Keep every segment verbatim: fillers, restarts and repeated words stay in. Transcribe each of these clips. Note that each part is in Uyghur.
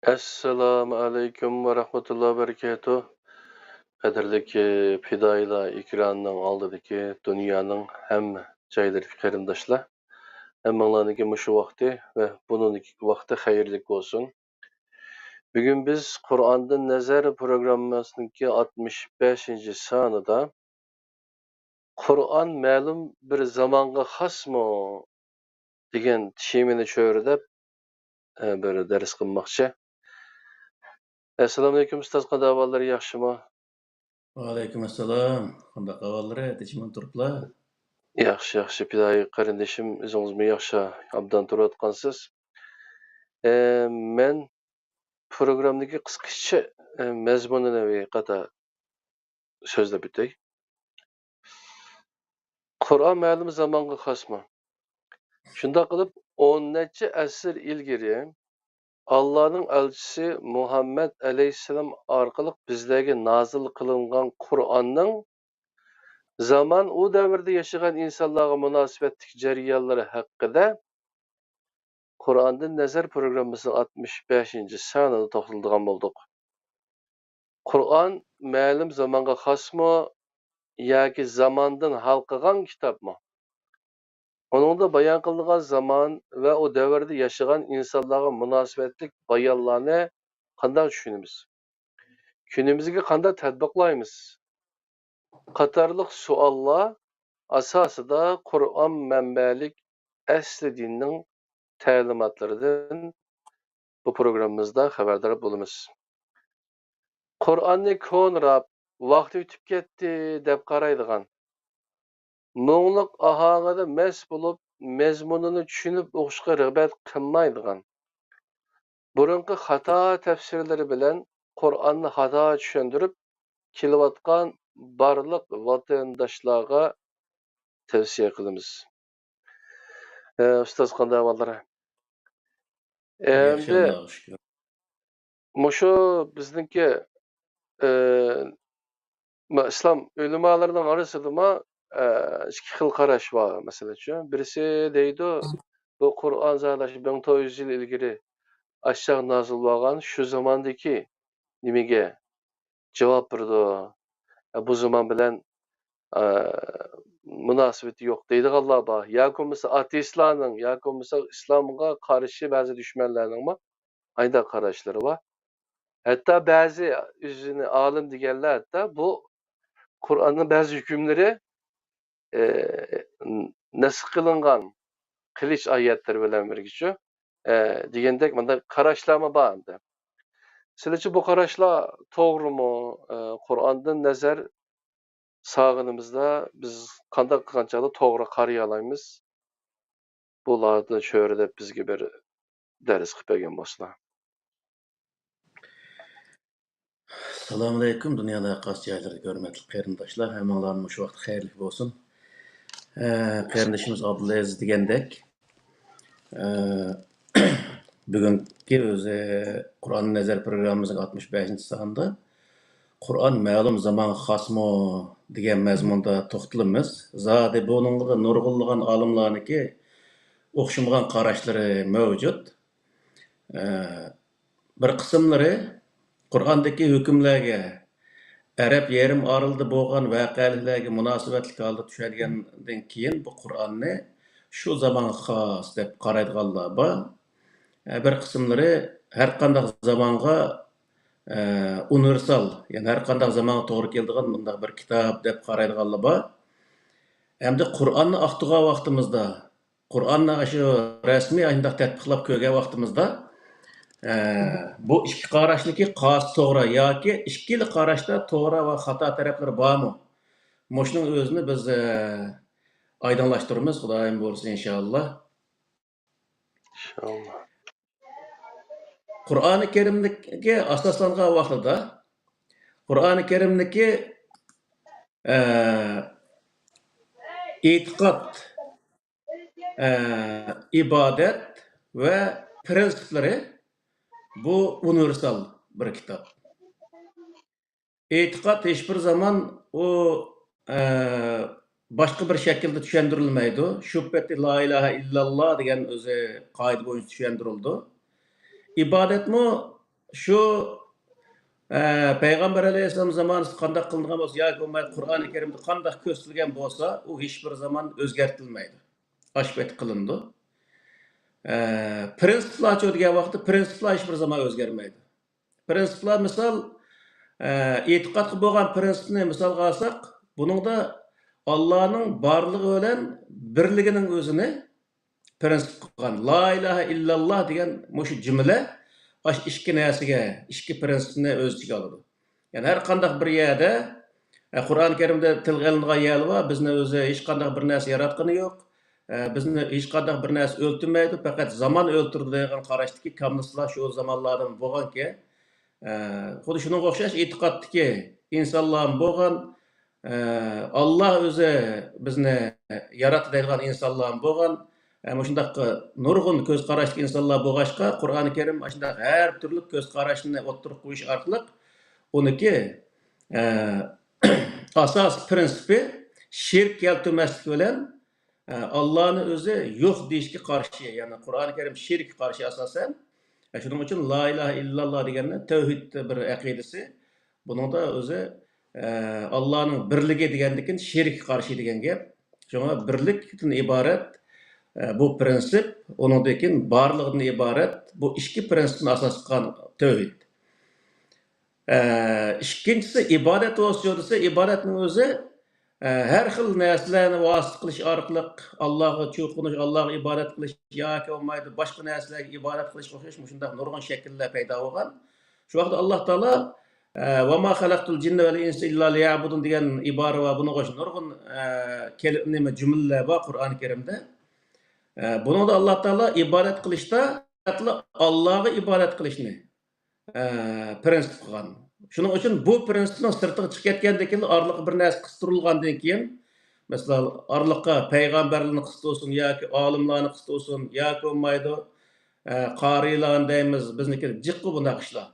ئەسسالامۇ ئەلەيكۇم ۋە رەھمەتۇللا ۋە بەرىكاتۇھ. قەدىرلىك، ئى، پىدائىيلار ئېكرانىنىڭ ئالدىدىكى دۇنيانىڭ ھەممە جايلىرىدىكى قېرىنداشلار. ھەممىڭلارنىڭكى مۇشۇ ۋاقتى ۋە بۇنىڭدىكى ۋاقتى خەيرلىك بولسۇن. بۈگۈن بىز قۇرئاندىن نەزەر پروگراممىسىنىڭكى ئاتمىش بەشىنچى سانىدا «قۇرئان مەلۇم بىر زامانغا خاسمۇ؟» دېگەن تېمىنى چۆرىدەپ، ئە، بىر دەرس قىلماقچى. ئەسسالامۇئەلەيكۇم ئۇستاز، قانداق ئەھۋاللىرى، ياخشىمۇ؟ ۋەئەلەيكۇم ئەسسالام. قانداق ئەھۋاللىرى؟ تىنچمۇ تۇرۇپلا؟ ياخشى، ياخشى. پىدائىي قېرىندىشىم، ئۆزىڭىزمۇ ياخشى، ئابدان تۇرۇۋاتقانسىز. ئە، مەن پروگراممىدىكى قىسقىچە، ئە، مەزمۇنىنى بىر قاتا سۆزلەپ ئۆتەي. قۇرئان مەلۇم زامانغا خاسمۇ؟ شۇنداق قىلىپ، ئون نەچچە ئەسىر ئىلگىرى ئاللانىڭ ئەلچىسى مۇھەممەد ئەلەيھىسسالام ئارقىلىق بىزلەرگە نازىل قىلىنغان قۇرئاننىڭ زامان، ئۇ دەۋردە ياشىغان ئىنسانلارغا مۇناسىۋەتلىك جەريانلىرى ھەققىدە قۇرئاندىن نەزەر پروگراممىسىنىڭ ئاتمىش بەشىنچى سانىدا توختىلىدىغان بولدۇق. قۇرئان مەلۇم زامانغا خاسمۇ ياكى زاماندىن ھالقىغان كىتابمۇ؟ ئۇنىڭدا بايان قىلىنغان زامان ۋە ئۇ دەۋردە ياشىغان ئىنسانلارغا مۇناسىۋەتلىك بايانلارنى قانداق چۈشىنىمىز؟ كۈنىمىزگە قانداق تەتبىقلايمىز؟ قاتارلىق سوئاللار ئاساسىدا قۇرئان مەنبەلىك ئەسلى دىننىڭ تەلىماتلىرىدىن بۇ پروگراممىمىزدا خەۋەردار بولىمىز. قۇرئاننى كونىراپ، ۋاقتى ئۆتۈپ كەتتى دەپ قارايدىغان، مۇڭلۇق ئاھاڭىدا مەست بولۇپ، مەزمۇنىنى چۈشىنىپ ئوقۇشقا رىغبەت قىلمايدىغان، بۇرۇنقى خاتا تەپسىرلىرى بىلەن قۇرئاننى خاتا چۈشەندۈرۈپ كېلىۋاتقان بارلىق ۋەتەنداشلارغا تەۋسىيە قىلىمىز. ئە، ئۇستاز، قانداق ئەھۋاللار؟ ياخشى، ئەمدى ئاللاغا شۈكۈر. مۇشۇ بىزنىڭكى، ئە، ما-، ئىسلام ئۆلىمالىرىنىڭ ئارىسىدىمۇ، ئە، ئىككى خىل قاراش بار، مەسىلەن، شۇ. بىرسى دەيدۇ، بۇ قۇرئان زادى شۇ مىڭ تۆت يۈز يىل ئىلگىرى ئاشۇنداق نازىل بولغان، شۇ زاماندىكى نېمىگە جاۋاب بېرىدۇ؟ ئە، بۇ زامان بىلەن، ئە، مۇناسىۋىتى يوق دەيدىغانلار بار. ياكى بولمىسا ئاتېئىستلارنىڭ، ياكى بولمىسا ئىسلامغا قارشى بەزى دۈشمەنلەرنىڭمۇ ئاينداق قاراشلىرى بار. ھەتتا بەزى ئۆزىنى ئالىم دېگەنلەر ھەتتا بۇ قۇرئاننىڭ بەزى ھۆكۈملىرى، ئە، نەسخ قىلىنغان قىلىچ ئايەتلىرى بىلەن بىرگىچۇ، ئە، دېگەندەك مۇنداق قاراشلارمۇ بار ئەمدى. سىلىچە بۇ قاراشلار توغرىمۇ؟ ئە، قۇرئاندىن نەزەر سالغىنىمىزدا بىز قانداق قىلغان چاغدا توغرا قارىيالايمىز؟ بۇلارنى چۆرىدەپ بىزگە بىر دەرس قىلىپ بەرگەن بولسىلا. ئەسسالامۇئەلەيكۇم، دۇنيانىڭ ھەر قايسى جايلىرىدىكى ھۆرمەتلىك قېرىنداشلار، ھەممىڭلارنىڭ مۇشۇ ۋاقىت خەيرلىك بولسۇن. ئە، قېرىندىشىمىز ئابدۇلئەزىز دېگەندەك، ئە، بۈگۈنكى ئۆزى قۇرئان نەزەر پروگراممىمىزنىڭ ئاتمىش بەشىنچى سانىدا «قۇرئان مەلۇم زامانغا خاسمۇ؟» دېگەن مەزمۇندا توختىلىمىز. زادى بۇنىڭغا نۇرغۇنلىغان ئالىملارنىڭكى ئوخشىمىغان قاراشلىرى مەۋجۇت. ئە، بىر قىسىملىرى قۇرئاندىكى ھۆكۈملەرگە، ئەرەب يېرىم ئارىلىدا بولغان ۋەقەلىكلەرگە مۇناسىۋەتلىك ھالدا چۈشەنگەندىن كېيىن، بۇ قۇرئاننى شۇ زامانغا خاس دەپ قارايدىغانلار بار. ئە، بىر قىسىملىرى ھەر قانداق زامانغا، ئە، ئۇنىۋېرسال، يەنى ھەر قانداق زامانغا توغرا كېلىدىغان مۇنداق بىر كىتاب دەپ قارايدىغانلار بار. ئەمدى قۇرئاننى ئاختۇرغان ۋاقتىمىزدا، قۇرئاننى ئاشۇ رەسمىي ئاشۇنداق تەتبىقلاپ كۆرگەن ۋاقتىمىزدا، ئە، بۇ ئىككى قاراشنىكى قايسى توغرا ياكى ئىككىلا قاراشتا توغرا ۋە خاتا تەرەپلىرى بارمۇ؟ مۇشۇنىڭ ئۆزىنى بىز، ئە، ئايدىڭلاشتۇرىمىز، خۇدايىم بۇيرۇسا، ئىنشائاللا. ئىنشائاللا. قۇرئانى كەرىمدىكى ئاساسلانغان ۋاقتىدا، قۇرئانى كەرىمدىكى، ئە، ئېتىقاد، ئە، ئىبادەت ۋە پىرىنسىپلىرى، بۇ ئۇنىۋېرسال بىر كىتاب. ئېتىقاد ھېچبىر زامان ئۇ، ئە، باشقا بىر شەكىلدە چۈشەندۈرۈلمەيدۇ. شۇ پېتى لا ئىلاھە ئىللاللا دېگەن ئۆزى قائىدە بويىچە چۈشەندۈرۈلىدۇ. ئىبادەتمۇ شۇ، ئە، پەيغەمبەر ئەلەيھىسسالام زامانىسىدا قانداق قىلىنغان بولسا ياكى بولمايدۇ، قۇرئانى كەرىمدە قانداق كۆرسىتىلگەن بولسا، ئۇ ھېچبىر زامان ئۆزگەرتىلمەيدۇ. ئاشۇ پېتى قىلىنىدۇ. ئە، پرىنسىپلارچۇ دېگەن ۋاقىتتا، پرىنسىپلار ھېچبىر زامان ئۆزگەرمەيدۇ. پرىنسىپلار مىسال، ئە، ئېتىقادقا بولغان پرىنسىپنى مىسالغا ئالساق، بۇنىڭدا ئاللانىڭ بارلىقى بىلەن بىرلىكىنىڭ ئۆزىنى پرىنسىپ قىلغان. لا ئىلاھە ئىللاللا دېگەن مۇشۇ جۈملە ئاشۇ ئىككى نەرسىگە، ئىككى پرىنسىپنى ئۆز ئىچىگە ئالىدۇ. يەنى ھەر قانداق بىر يەردە، ئە، قۇرئان كەرىمدە تىلغا ئېلىنغان يەر بار، بىزنى ئۆزى ھېچقانداق بىر نەرسە ياراتقىنى يوق، ئە، بىزنى ھېچقانداق بىر نەرسە ئۆلتۈرمەيدۇ، پەقەت زامان ئۆلتۈرىدۇ دېگەن قاراشتىكى كاممۇنىستلار شۇ زامانلاردىن بولغانكەن. ئە، خۇددى شۇنىڭغا ئوخشاش ئېتىقادتىكى ئىنسانلارمۇ بولغان، ئە، ئاللا ئۆزى بىزنى ياراتتى دەيدىغان ئىنسانلارمۇ بولغان. ئە، مۇشۇنداق نۇرغۇن كۆز قاراشلىق ئىنسانلار بولغاچقا، قۇرئانى كەرىم ئاشۇنداق ھەر تۈرلۈك كۆز قاراشنى ئوتتۇرىغا قويۇش ئارقىلىق ئۇنىڭكى، ئە، ئاساسىي پرىنسىپى شېرىك كەلتۈرمەسلىك بىلەن، ئە، ئاللانى ئۆزى يوق دېيىشكە قارشى، يەنى قۇرئانى كەرىم شېرىككە قارشى ئاساسەن. ئە، شۇنىڭ ئۈچۈن لا ئىلاھە ئىللاللا دېگەننى تەۋھىد بىر ئەقىدىسى. بۇنىڭدا ئۆزى، ئە، ئاللانىڭ بىرلىكى دېگەندىكىن شېرىككە قارشى دېگەن گەپ. شۇڭا بىرلىكتىن ئىبارەت، ئە، بۇ پرىنسىپ، ئۇنىڭدىن كېيىن بارلىقىدىن ئىبارەت بۇ ئىككى پرىنسىپنى ئاساس قىلغان تەۋھىد. ئە، ئىككىنچىسى ئىبادەت بولسىچۇ دېسە، ئىبادەتنىڭ ئۆزى، ئە، ھەر خىل نەرسىلەرنى ۋاسىتە قىلىش ئارقىلىق ئاللاغا چوقۇنۇش، ئاللاغا ئىبادەت قىلىش ياكى بولمايدۇ باشقا نەرسىلەرگە ئىبادەت قىلىشقا ئوخشاش مۇشۇنداق نۇرغۇن شەكىللەر پەيدا بولغان. شۇ ۋاقىتتا ئاللا تائالا، ئە، «ۋەما خەلەقتۇل جىننە ۋەل ئىنسە ئىللا لىيەبۇدۇن» دېگەن ئىبارە بار. بۇنىڭغا ئوخشاش نۇرغۇن، ئە، كەل-، نېمە، جۈملىلەر بار قۇرئانى كەرىمدە. ئە، بۇنىڭدا ئاللا تائالا ئىبادەت قىلىشتا پەقەتلا ئاللاغا ئىبادەت قىلىشنى، ئە، پرىنسىپ قىلغان. شۇنىڭ ئۈچۈن بۇ پرىنسىپنىڭ سىرتىغا چىقىپ كەتكەندىن كېيىن، ئارىلىققا بىر نەرسە قىستۇرۇلغاندىن كېيىن، مەسىلەن، ئارىلىققا پەيغەمبەرلەرنى قىستۇرسۇن ياكى ئالىملارنى قىستۇرسۇن ياكى بولمايدۇ، ئە، قارىيلارنى دەيمىز، بىزنىڭكى جىققۇ بۇنداق ئىشلار.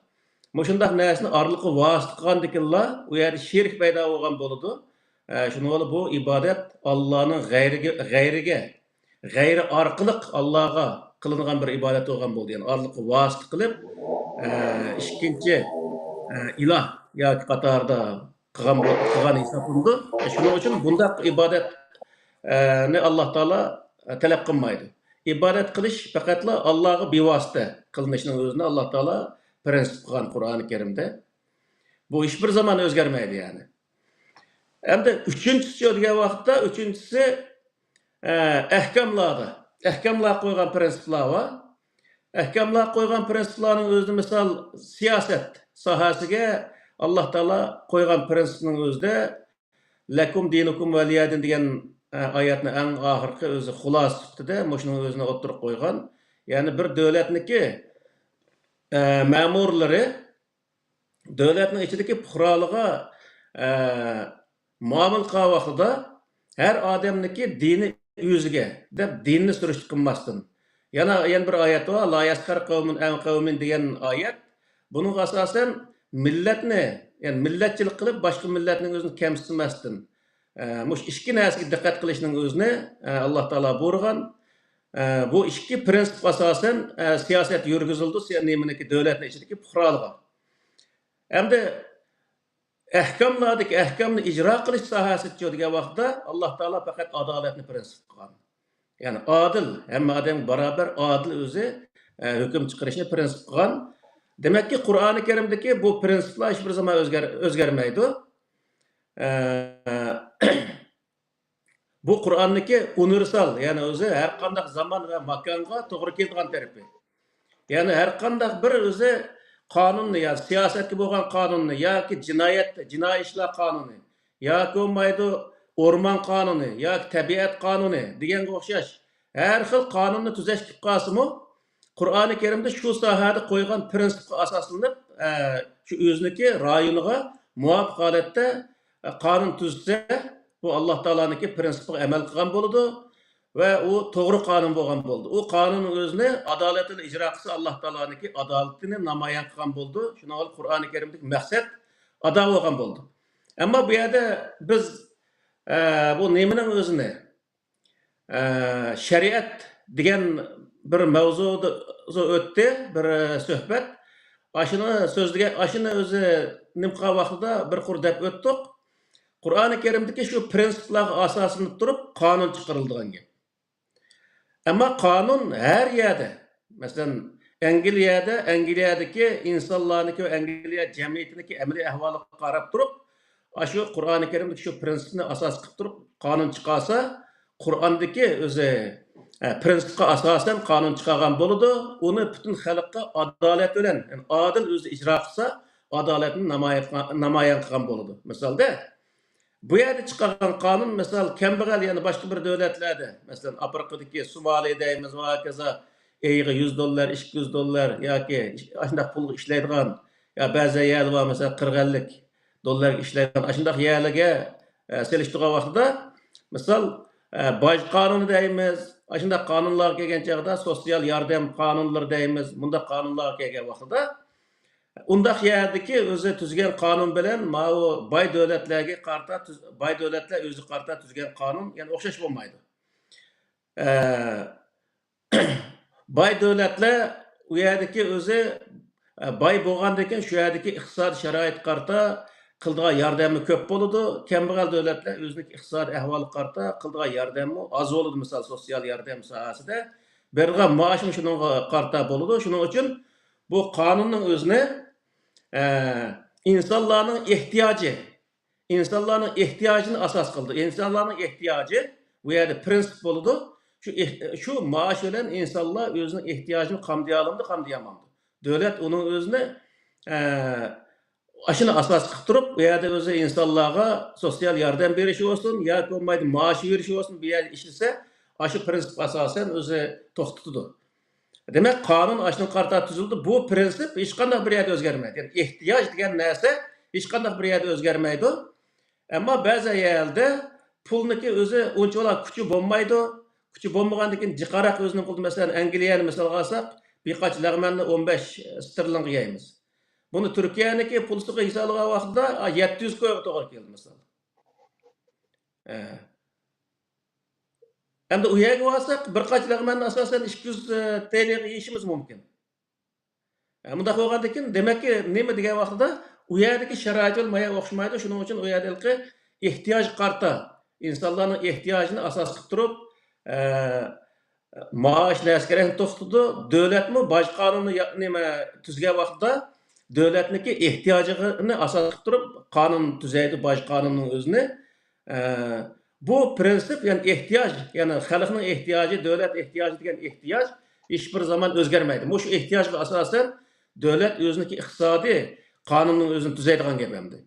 مۇشۇنداق نەرسىنى ئارىلىققا ۋاسىتە قىلغاندىكىنلا، ئۇ يەردە شېرىك پەيدا بولغان بولىدۇ. ئە، شۇنىڭ بىلەن بۇ ئىبادەت ئاللانىڭ غەيرىگە، غەيرىگە، غەيرى ئارقىلىق ئاللاغا قىلىنغان بىر ئىبادەت بولغان بولدى. يەنى ئارىلىققا ۋاسىتە قىلىپ، ئە، ئىككىنچى، ئە، ئىلاھ ياكى قاتاردا قىلغان بو-، قىلغان ھېسابلىنىدۇ. شۇنىڭ ئۈچۈن بۇنداق ئىبادەت، ئە، نى ئاللا تائالا، ئە، تەلەپ قىلمايدۇ. ئىبادەت قىلىش پەقەتلا ئاللاغا بىۋاسىتە قىلىنىشنىڭ ئۆزىنى ئاللا تائالا پرىنسىپ قىلغان قۇرئانى كەرىمدە. بۇ ھېچبىر زامان ئۆزگەرمەيدۇ، يەنى. ئەمدى ئۈچىنچىسى دېگەن ۋاقىتتا، ئۈچىنچىسى، ئە، ئەھكاملاردا. ئەھكاملار قويغان پرىنسىپلار بار. ئەھكاملار قويغان پرىنسىپلارنىڭ ئۆزىدە، مىسال، سىياسەت ساھەسىگە ئاللا تائالا قويغان پرىنسىپنىڭ ئۆزىدە «لەكۇم دىنۇكۇم ۋەلىيەدىن» دېگەن، ئە، ئايەتنى ئەڭ ئاخىرقى ئۆزى خۇلاسە سۈپىتىدە مۇشۇنىڭ ئۆزىنى ئوتتۇرىغا قويغان. يەنى بىر دۆلەتنىڭكى، ئە، مەمۇرلىرى دۆلەتنىڭ ئىچىدىكى پۇقرالىغا، ئە، مۇئامىلە قىلغان ۋاقتىدا ھەر ئادەمنىڭكى دىنى ئۆزىگە دەپ دىننى سۈرۈشتە قىلماستىن. يەنە، يەنە بىر ئايەت بار، «لا يەسخەر قەۋمۇن ئەن قەۋمىن» دېگەن ئايەت. بۇنىڭغا ئاساسەن مىللەتنى، يەنى مىللەتچىلىك قىلىپ باشقا مىللەتنىڭ ئۆزىنى كەمسىتمەستىن، ئە، مۇشۇ ئىككى نەرسىگە دىققەت قىلىشنىڭ ئۆزىنى، ئە، ئاللا تائالا بۇيرۇغان. ئە، بۇ ئىككى پرىنسىپقا ئاساسەن، ئە، سىياسەت يۈرگۈزۈلىدۇ، سىيا-، نېمىنىڭكى، دۆلەتنىڭ ئىچىدىكى پۇقرالىغا. ئەمدى ئەھكاملاردىكى ئەھكامنى ئىجرا قىلىش ساھەسىچۇ دېگەن ۋاقىتتا، ئاللا تائالا پەقەت ئادالەتنى پرىنسىپ قىلغان. يەنى ئادىل، ھەممە ئادەمگە باراۋەر ئادىل ئۆزى، ئە، ھۆكۈم چىقىرىشنى پرىنسىپ قىلغان. دېمەككى، قۇرئانى كەرىمدىكى بۇ پرىنسىپلار ھېچبىر زامان ئۆزگەر-، ئۆزگەرمەيدۇ. ئە، بۇ قۇرئاننىڭكى ئۇنىۋېرسال، يەنى ئۆزى ھەر قانداق زامان ۋە ماكانغا توغرا كېلىدىغان تەرىپى. يەنى ھەر قانداق بىر ئۆزى قانۇننى، يا سىياسەتكە بولغان قانۇننى ياكى جىنايەت، جىنايى ئىشلار قانۇنى ياكى بولمايدۇ ئورمان قانۇنى ياكى تەبىئەت قانۇنى دېگەنگە ئوخشاش ھەر خىل قانۇننى تۈزەش كېلىپ قالسىمۇ، قۇرئانى كەرىمدە شۇ ساھەدە قويغان پرىنسىپقا ئاساسلىنىپ، ئە، شۇ ئۆزىنىڭكى رايونىغا مۇۋاپىق ھالەتتە، ئە، قانۇن تۈزسە، بۇ ئاللا تائالانىڭكى پرىنسىپىغا ئەمەل قىلغان بولىدۇ ۋە ئۇ توغرا قانۇن بولغان بولىدۇ. ئۇ قانۇن ئۆزىنى ئادالەت بىلەن ئىجرا قىلسا، ئاللا تائالانىڭكى ئادالىتىنى نامايان قىلغان بولىدۇ. شۇنىڭ بىلەن قۇرئانى كەرىمدىكى مەقسەت ئادا بولغان بولىدۇ. ئەمما بۇ يەردە بىز، ئە، بۇ نېمىنىڭ ئۆزىنى، ئە، شەرىئەت دېگەن بىر مەۋزۇدا ئۆتتى، بىر سۆھبەت. ئاشۇنى سۆزلىگەن، ئاشۇنى ئۆزى نېمە قىلغان ۋاقتىدا بىر قۇر دەپ ئۆتتۇق. قۇرئانى كەرىمدىكى شۇ پىرىنسىپلارغا ئاساسلىنىپ تۇرۇپ قانۇن چىقىرىلىدىغان گەپ. ئەمما قانۇن ھەر يەردە، مەسىلەن، ئەنگلىيەدە، ئەنگلىيەدىكى ئىنسانلارنىڭكى ۋە ئەنگلىيە جەمئىيىتىنىڭكى ئەمەلىي ئەھۋالىغا قاراپ تۇرۇپ، ئاشۇ قۇرئانى كەرىمدىكى شۇ پىرىنسىپنى ئاساس قىلىپ تۇرۇپ قانۇن چىقارسا، قۇرئاندىكى ئۆزى، ئە، پىرىنسىپقا ئاساسەن قانۇن چىقارغان بولىدۇ. ئۇنى پۈتۈن خەلققە ئادالەت بىلەن، يەنى ئادىل ئۆزى ئىجرا قىلسا، ئادالەتنى نامايان، نامايان قىلغان بولىدۇ. مىسالدا، بۇ يەردە چىقارغان قانۇن، مىسال، كەمبەغەل، يەنى باشقا بىر دۆلەتلەردە، مەسىلەن، ئافرىقىدىكى سومالى دەيمىز، ۋە ھاكازا ئېيىغا يۈز دوللار، ئىككى يۈز دوللار ياكى ئاشۇنداق پۇلغا ئىشلەيدىغان، يا بەزى يەرلەر بار، مەسىلەن، قىرىق ئەللىك دوللارغا ئىشلەيدىغان، ئاشۇنداق يەرلەرگە، ئە، سېلىشتۇرغان ۋاقتىدا، مىسال، ئە، باج قانۇنى دەيمىز، ئاشۇنداق قانۇنلارغا كەلگەن چاغدا، سوتسىيال ياردەم قانۇنلىرى دەيمىز، مۇنداق قانۇنلارغا كەلگەن ۋاقتىدا، ئۇنداق يەردىكى ئۆزى تۈزگەن قانۇن بىلەن ماۋۇ باي دۆلەتلەرگە قارىتا تۈز-، باي دۆلەتلەر ئۆزىگە قارىتا تۈزگەن قانۇن، يەنى ئوخشاش بولمايدۇ. ئە، باي دۆلەتلەر ئۇ يەردىكى ئۆزى، ئە، باي بولغاندىن كېيىن شۇ يەردىكى ئىقتىسادىي شارائىتقا قارىتا قىلىدىغان ياردەممۇ كۆپ بولىدۇ. كەمبەغەل دۆلەتلەر ئۆزىنىڭ ئىقتىسادىي ئەھۋالىغا قارىتا قىلىدىغان ياردەممۇ ئاز بولىدۇ. مىسال، سوتسىيال ياردەم ساھەسىدە بېرىدىغان مائاشمۇ شۇنىڭغا قارىتا بولىدۇ. شۇنىڭ ئۈچۈن بۇ قانۇننىڭ ئۆزىنى، ئە، ئىنسانلارنىڭ ئېھتىياجى، ئىنسانلارنىڭ ئېھتىياجىنى ئاساس قىلىدۇ. ئىنسانلارنىڭ ئېھتىياجى بۇ يەردە پىرىنسىپ بولىدۇ. شۇ ئېھ-، شۇ مائاش بىلەن ئىنسانلار ئۆزىنىڭ ئېھتىياجىنى قامدىيالامدۇ، قامدىيالمامدۇ؟ دۆلەت ئۇنىڭ ئۆزىنى، ئە، ئاشۇنى ئاساس قىلىپ تۇرۇپ، بۇ يەردە ئۆزى ئىنسانلارغا سوتسىيال ياردەم بېرىشى بولسۇن ياكى بولمايدۇ مائاش بېرىشى بولسۇن، بۇ يەردە ئىشلىسە، ئاشۇ پىرىنسىپقا ئاساسەن ئۆزى توختىتىدۇ. دېمەك، قانۇن ئاشۇنىڭغا قارىتا تۈزۈلدى. بۇ پىرىنسىپ ھېچقانداق بىر يەردە ئۆزگەرمەيدۇ. يەنى ئېھتىياج دېگەن نەرسە ھېچقانداق بىر يەردە ئۆزگەرمەيدۇ. ئەمما بەزى يەردە پۇلنىڭكى ئۆزى ئۇنچىۋالا كۈچى بولمايدۇ. كۈچى بولمىغاندىن كېيىن جىقراق ئۆزىنىڭ پۇلىدا، مەسىلەن، ئەنگلىيەنى مىسالغا ئالساق، بىر قاچا لەغمەننى ئون بەش ستېرلىنگقا يەيمىز. بۇنى تۈركىيەنىڭكى پۇلىغا ھېسابلىغان ۋاقتىدا، ئا، يەتتە يۈز كويغا توغرا كېلىدۇ، مىسال. ئە. ئەمدى ئۇ يەرگە بارساق، بىر قاچا لەغمەننى ئاساسەن ئىككى يۈز تېلېغا يېيىشىمىز مۇمكىن. ئە، مۇنداق بولغاندىكىن، دېمەككى، نېمە دېگەن ۋاقتىدا، ئۇ يەردىكى شارائىت بىلەن ما يەر ئوخشىمايدۇ. شۇنىڭ ئۈچۈن ئۇ يەردە ھېلىقى ئېھتىياجغا قارىتا، ئىنسانلارنىڭ ئېھتىياجىنى ئاساس قىلىپ تۇرۇپ، ئە، مائاش نەرسە كېرەكنى توختىتىدۇ. دۆلەتمۇ باج قانۇنى يا-، نېمە، تۈزگەن ۋاقتىدا دۆلەتنىڭكى ئېھتىياجىنى ئاساس قىلىپ تۇرۇپ قانۇن تۈزەيدۇ، باج قانۇنىنىڭ ئۆزىنى. ئە، بۇ پىرىنسىپ، يەنى ئېھتىياج، يەنى خەلقنىڭ ئېھتىياجى، دۆلەت ئېھتىياجى دېگەن ئېھتىياج ھېچ بىر زامان ئۆزگەرمەيدۇ. مۇشۇ ئېھتىياجغا ئاساسەن دۆلەت ئۆزىنىڭكى ئىقتىسادىي قانۇنىنىڭ ئۆزىنى تۈزەيدىغان گەپ ئەمدى.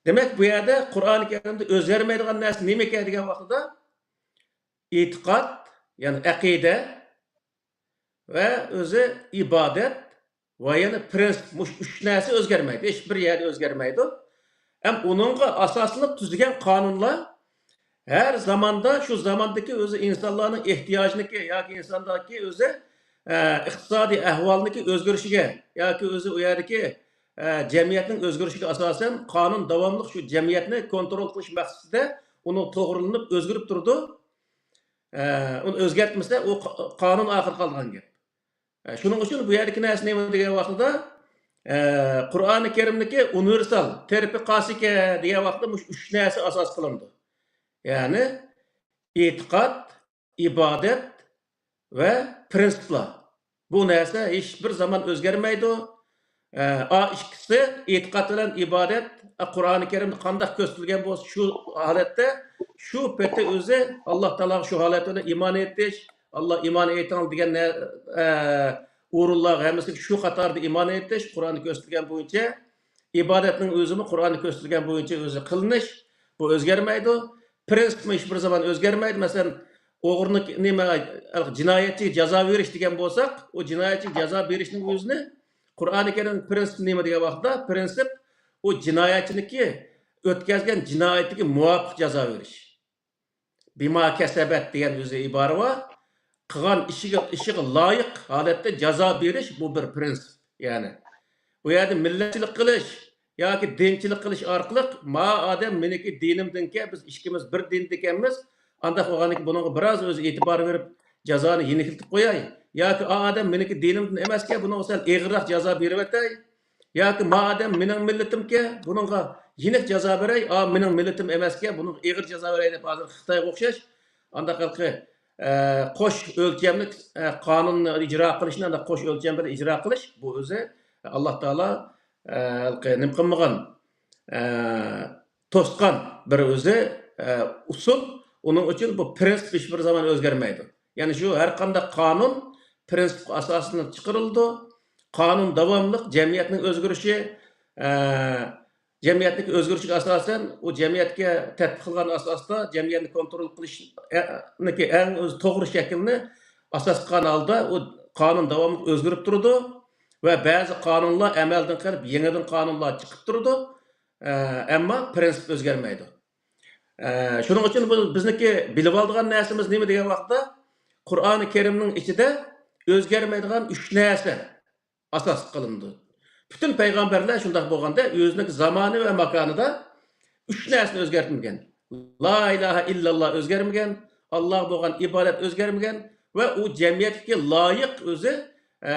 دېمەك، بۇ يەردە قۇرئانى كەرىمدە ئۆزگەرمەيدىغان نەرسە نېمىكەن دېگەن ۋاقتىدا، ئېتىقاد، يەنى ئەقىدە ۋە ئۆزى ئىبادەت ۋە يەنە پىرىنسىپ، مۇشۇ ئۈچ نەرسە ئۆزگەرمەيدۇ. ھېچ بىر يەردە ئۆزگەرمەيدۇ. ھەم ئۇنىڭغا ئاساسلىنىپ تۈزگەن قانۇنلار ھەر زاماندا شۇ زاماندىكى ئۆزى ئىنسانلارنىڭ ئېھتىياجىنىڭكى ياكى ئىنساندىكى ئۆزى، ئە، ئىقتىسادىي ئەھۋالنىڭكى ئۆزگىرىشىگە ياكى ئۆزى ئۇ يەردىكى، ئە، جەمئىيەتنىڭ ئۆزگىرىشىگە ئاساسەن قانۇن داۋاملىق شۇ جەمئىيەتنى كونترول قىلىش مەقسىتىدە ئۇنىڭ توغرىلىنىپ ئۆزگىرىپ تۇرىدۇ. ئە، ئۇنى ئۆزگەرتمىسە، ئۇ قا-، قانۇن ئاخىرى قالىدىغان گەپ. ئە، شۇنىڭ ئۈچۈن بۇ يەردىكى نەرسە نېمە دېگەن ۋاقتىدا، ئە، قۇرئانى كەرىمدىكى ئۇنىۋېرسال، تېرىپى قاسىكە دېگەن ۋاقتىدا مۇشۇ ئۈچ نەرسە ئاساس قىلىنىدۇ. يەنى ئېتىقاد، ئىبادەت ۋە پىرىنسىپلار. بۇ نەرسە ھېچ بىر زامان ئۆزگەرمەيدۇ. ئە، ئا ئىككىسى، ئېتىقاد بىلەن ئىبادەت، ئە، قۇرئانى كەرىمدە قانداق كۆرسىتىلگەن بولسا، شۇ ھالەتتە، شۇ پېتى ئۆزى ئاللا تائالاغا شۇ ھالەت بىلەن ئىمان ئېيتىش، ئاللا ئىمان ئېيتىڭ دېگەن نە-، ئە، ئورۇنلارغا ھەممىسىگە شۇ قاتاردا ئىمان ئېيتىش، قۇرئاندا كۆرسىتىلگەن بويىچە، ئىبادەتنىڭ ئۆزىمۇ قۇرئاندا كۆرسىتىلگەن بويىچە ئۆزى قىلىنىش، بۇ ئۆزگەرمەيدۇ. پىرىنسىپمۇ ھېچ بىر زامان ئۆزگەرمەيدۇ. مەسىلەن، ئوغرىنى، نېمە، جىنايەتچىگە جازا بېرىش دېگەن بولساق، ئۇ جىنايەتچىگە جازا بېرىشنىڭ ئۆزىنى قۇرئانى كەرىم پىرىنسىپ نېمە دېگەن ۋاقىتتا، پىرىنسىپ ئۇ جىنايەتچىنىڭكى ئۆتكەزگەن جىنايىتىگە مۇۋاپىق جازا بېرىش. بىما كەسەبەت دېگەن ئۆزى ئىبارە بار. قىلغان ئىشىغا، ئىشىغا لايىق ھالەتتە جازا بېرىش، بۇ بىر پىرىنسىپ. يەنى، بۇ يەردە مىللەتچىلىك قىلىش ياكى دىنچىلىك قىلىش ئارقىلىق، ما ئادەم مېنىڭكى دىنىمدىنكەن، بىز ئىككىمىز بىر دىندىكەنمىز، ئانداق بولغاندىكىن بۇنىڭغا بىراز ئۆزى ئېتىبار بېرىپ، جازانى يېنىكلىتىپ قوياي. ياكى ئا ئادەم مېنىڭكى دىنىمدىن ئەمەسكەن، بۇنىڭغا سەل ئېغىرراق جازا بېرىۋېتەي. ياكى ما ئادەم مېنىڭ مىللىتىمكەن، بۇنىڭغا يېنىك جازا بېرەي، ئا مېنىڭ مىللىتىم ئەمەسكەن، بۇنىڭغا ئېغىر جازا بېرەي دەپ ھازىر خىتايغا ئوخشاش ئانداق ھېلىقى، ئە، قوش ئۆلچەملىك، ئە، قانۇننى ئىجرا قىلىشنى، ئانداق قوش ئۆلچەم بىلەن ئىجرا قىلىش، بۇ ئۆزى ئاللا تائالا، ئە، ھېلىقى نېمە قىلمىغان، ئە، توسقان بىر ئۆزى، ئە، ئۇسۇل. ئۇنىڭ ئۈچۈن بۇ پرىنسىپ ھېچبىر زامان ئۆزگەرمەيدۇ. يەنى شۇ ھەر قانداق قانۇن پرىنسىپقا ئاساسلىنىپ چىقىرىلىدۇ. قانۇن داۋاملىق جەمئىيەتنىڭ ئۆزگىرىشى، ئە، جەمئىيەتنىڭ ئۆزگىرىشىگە ئاساسەن، ئۇ جەمئىيەتكە تەتبىق قىلغان ئاساستا جەمئىيەتنى كونترول قىلىشنىڭكى ئەڭ ئۆز توغرا شەكلىنى ئاساس قىلغان ھالدا ئۇ قانۇن داۋاملىق ئۆزگىرىپ تۇرىدۇ ۋە بەزى قانۇنلار ئەمەلدىن قېلىپ، يېڭىدىن قانۇنلار چىقىپ تۇرىدۇ. ئە، ئەمما پرىنسىپ ئۆزگەرمەيدۇ. ئە، شۇنىڭ ئۈچۈن بۇ بىزنىڭكى بىلىۋالىدىغان نەرسىمىز نېمە دېگەن ۋاقىتتا، قۇرئانى كەرىمنىڭ ئىچىدە ئۆزگەرمەيدىغان ئۈچ نەرسە ئاساس قىلىنىدۇ. پۈتۈن پەيغەمبەرلەر شۇنداق بولغاندا، ئۆزىنىڭ زامانى ۋە ماكانىدا ئۈچ نەرسىنى ئۆزگەرتمىگەن. لا ئىلاھە ئىللاللا ئۆزگەرمىگەن، ئاللاغا بولغان ئىبادەت ئۆزگەرمىگەن ۋە ئۇ جەمئىيەتكە لايىق ئۆزى، ئە،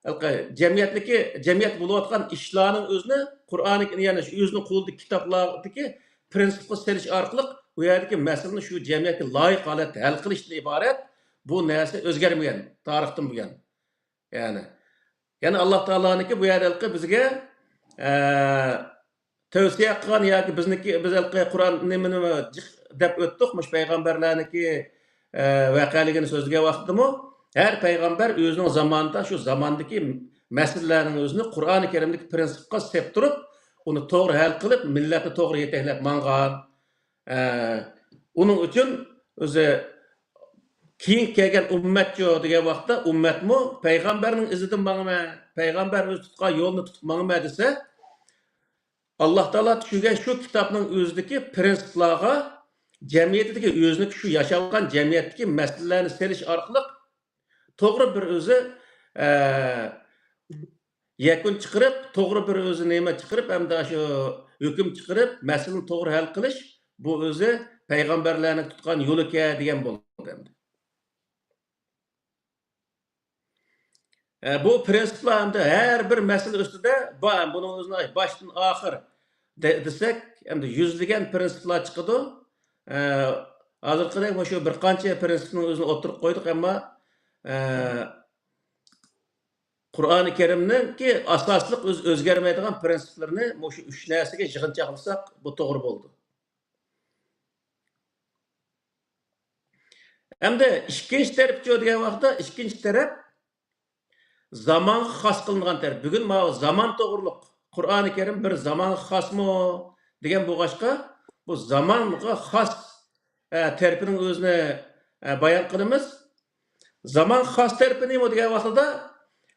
ھېلىقى جەمئىيەتنىكى، جەمئىيەت بولۇۋاتقان ئىشلارنىڭ ئۆزىنى قۇرئانى، يەنى شۇ ئۆزىنىڭ قولىدىكى كىتابلاردىكى پرىنسىپقا سېلىش ئارقىلىق ئۇ يەردىكى مەسىلىنى شۇ جەمئىيەتكە لايىق ھالەتتە ھەل قىلىشتىن ئىبارەت. بۇ نەرسە ئۆزگەرمىگەن تارىختىن بۇيان. يەنى، يەنى ئاللا تائالانىڭكى بۇ يەردە ھېلىقى بىزگە، ئە، تەۋسىيە قىلغان ياكى بىزنىڭكى، بىز ھېلىقى قۇرئان نېمىنى جىق دەپ ئۆتتۇق، مۇشۇ پەيغەمبەرلەرنىڭكى، ئە، ۋەقەلىكىنى سۆزلىگەن ۋاقىتتىمۇ، ھەر پەيغەمبەر ئۆزىنىڭ زامانىدا شۇ زاماندىكى مەسىلىلەرنىڭ ئۆزىنى قۇرئانى كەرىمدىكى پرىنسىپقا سېپ تۇرۇپ، ئۇنى توغرا ھەل قىلىپ، مىللەتنى توغرا يېتەكلەپ ماڭغان. ئە، ئۇنىڭ ئۈچۈن ئۆزى كېيىن كەلگەن ئۈممەتچۇ دېگەن ۋاقىتتا، ئۈممەتمۇ پەيغەمبەرنىڭ ئىزىدىن ماڭىمەن، پەيغەمبەر ئۆزى تۇتقان يولنى تۇتۇپ ماڭىمەن دېسە، ئاللا تائالا چۈشۈرگەن شۇ كىتابنىڭ ئۆزىدىكى پرىنسىپلارغا، جەمئىيىتىدىكى ئۆزىنىڭ شۇ ياشاۋاتقان جەمئىيەتتىكى مەسىلىلەرنى سېلىش ئارقىلىق توغرا بىر ئۆزى، ئە، يەكۈن چىقىرىپ، توغرا بىر ئۆزى نېمە چىقىرىپ، ھەمدە شۇ ھۆكۈم چىقىرىپ، مەسىلىنى توغرا ھەل قىلىش، بۇ ئۆزى پەيغەمبەرلەرنىڭ تۇتقان يولىكەن دېگەن بولدى ئەمدى. ئە، بۇ پرىنسىپلار ئەمدى ھەر بىر مەسىلە ئۈستىدە بار. بۇنىڭ ئۆزىنى باشتىن ئاخىر دە-، دېسەك، ئەمدى يۈزلىگەن پرىنسىپلار چىقىدۇ. ئە، ھازىرقىدەك مۇشۇ بىر قانچە پرىنسىپنىڭ ئۆزىنى ئوتتۇرىغا قويدۇق، ئەمما، ئە، قۇرئانى كەرىمنىڭكى ئاساسلىق ئۆز-، ئۆزگەرمەيدىغان پرىنسىپلىرىنى مۇشۇ ئۈچ نەرسىگە يىغىنچاقلىساق، بۇ توغرا بولىدۇ. ئەمدى ئىككىنچى تەرىپىچۇ دېگەن ۋاقىتتا، ئىككىنچى تەرەپ زامانغا خاس قىلىنغان تەرەپ. بۈگۈن ماۋۇ زامان توغرۇلۇق، قۇرئانى كەرىم بىر زامانغا خاسمۇ دېگەن بولغاچقا، بۇ زامانغا خاس، ئە، تەرىپىنىڭ ئۆزىنى، ئە، بايان قىلىمىز. زامان خاس تەرىپى نېمە دېگەن ۋاقتىدا،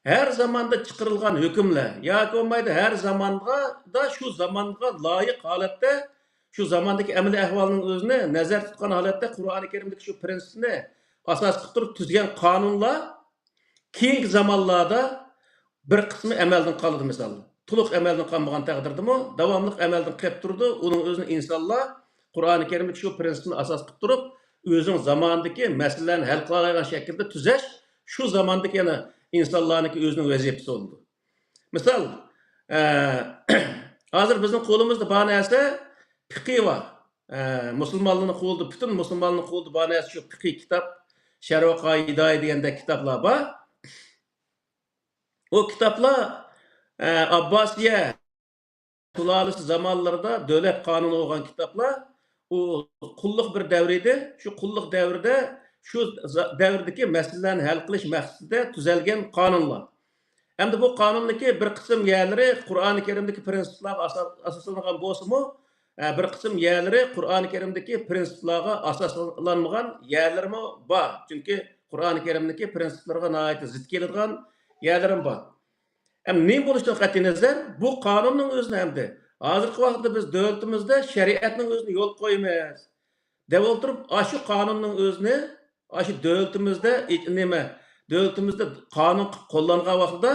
ھەر زاماندا چىقىرىلغان ھۆكۈملەر ياكى بولمايدۇ، ھەر زاماندا شۇ زامانغا لايىق ھالەتتە، شۇ زاماندىكى ئەمەلىي ئەھۋالنىڭ ئۆزىنى نەزەر تۇتقان ھالەتتە قۇرئانى كەرىمدىكى شۇ پرىنسىپنى ئاساس قىلىپ تۇرۇپ تۈزگەن قانۇنلار كېيىنكى زامانلاردا بىر قىسمى ئەمەلدىن قالىدۇ، مىسال، تولۇق ئەمەلدىن قالمىغان تەقدىردىمۇ داۋاملىق ئەمەلدىن قېلىپ تۇرىدۇ. ئۇنىڭ ئۆزىنى ئىنسانلار قۇرئانى كەرىمدىكى شۇ پرىنسىپنى ئاساس قىلىپ تۇرۇپ، ئۆزىنىڭ زامانىدىكى مەسىلىلەرنى ھەل قىلالايدىغان شەكىلدە تۈزەش، شۇ زاماندىكى يەنە ئىنسانلارنىڭكى ئۆزىنىڭ ۋەزىپىسى بولىدۇ. مىسال، ئە، ھازىر بىزنىڭ قولىمىزدا بار نەرسە پىقى بار. ئە، مۇسۇلمانلارنىڭ قولىدا، پۈتۈن مۇسۇلمانلارنىڭ قولىدا بار نەرسە شۇ پىقى كىتاب، شەرھۇ قائىدە دېگەندەك كىتابلار بار. ئۇ كىتابلار، ئە، ئابباسىيە سۇلالىسى زامانلىرىدا دۆلەت قانۇنى بولغان كىتابلار، ئۇ قۇللۇق بىر دەۋر ئىدى. شۇ قۇللۇق دەۋرىدە، شۇ زا-، دەۋردىكى مەسىلىلەرنى ھەل قىلىش مەقسىتىدە تۈزەلگەن قانۇنلار. ئەمدى بۇ قانۇندىكى بىر قىسىم يەرلىرى قۇرئانى كەرىمدىكى پرىنسىپلارغا ئاساس-، ئاساسلانغان بولسىمۇ، ئە، بىر قىسىم يەرلىرى قۇرئانى كەرىمدىكى پرىنسىپلارغا ئاساسلانمىغان يەرلىرىمۇ بار. چۈنكى قۇرئانى كەرىمدىكى پرىنسىپلارغا ناھايىتى زىت كېلىدىغان يەرلىرىمۇ بار. ئەمدى نېمە بولۇشىدىن قەتئىينەزەر، بۇ قانۇننىڭ ئۆزىنى ئەمدى ھازىرقى ۋاقىتتا بىز دۆلىتىمىزدە شەرىئەتنىڭ ئۆزىنى يولغا قويىمىز دەپ ئولتۇرۇپ، ئاشۇ قانۇننىڭ ئۆزىنى ئاشۇ دۆلىتىمىزدە ئى-، نېمە، دۆلىتىمىزدە قانۇن قىلىپ قوللانغان ۋاقتىدا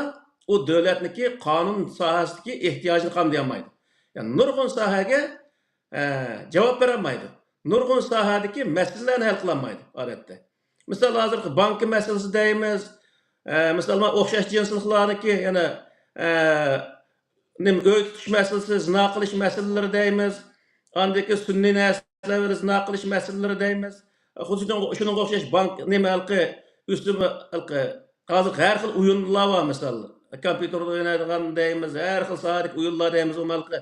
ئۇ دۆلەتنىڭكى قانۇن ساھەسىدىكى ئېھتىياجىنى قامدىيالمايدۇ. يەنى نۇرغۇن ساھەگە، ئە، جاۋاب بېرەلمەيدۇ. نۇرغۇن ساھەدىكى مەسىلىلەرنى ھەل قىلالمايدۇ ئادەتتە. مىسال، ھازىرقى بانكا مەسىلىسى دەيمىز. ئە، مىسال، مانا ئوخشاش جىنسلىقلارنىڭكى يەنە، ئە، نېمە، ئۆي تۇتۇش مەسىلىسى، زىنا قىلىش مەسىلىلىرى دەيمىز. ئاندىن كېيىن سۈنئىي نەرسىلەر بىلەن زىنا قىلىش مەسىلىلىرى دەيمىز. خۇددى شۇنىڭغا، شۇنىڭغا ئوخشاش بانك، نېمە، ھېلىقى ئۆسۈم، ھېلىقى ھازىر ھەر خىل ئويۇنلار بار، مىسال، كومپيۇتېردا ئوينايدىغان دەيمىز، ھەر خىل ساھەدىكى ئويۇنلار دەيمىز، ئۇ ھېلىقى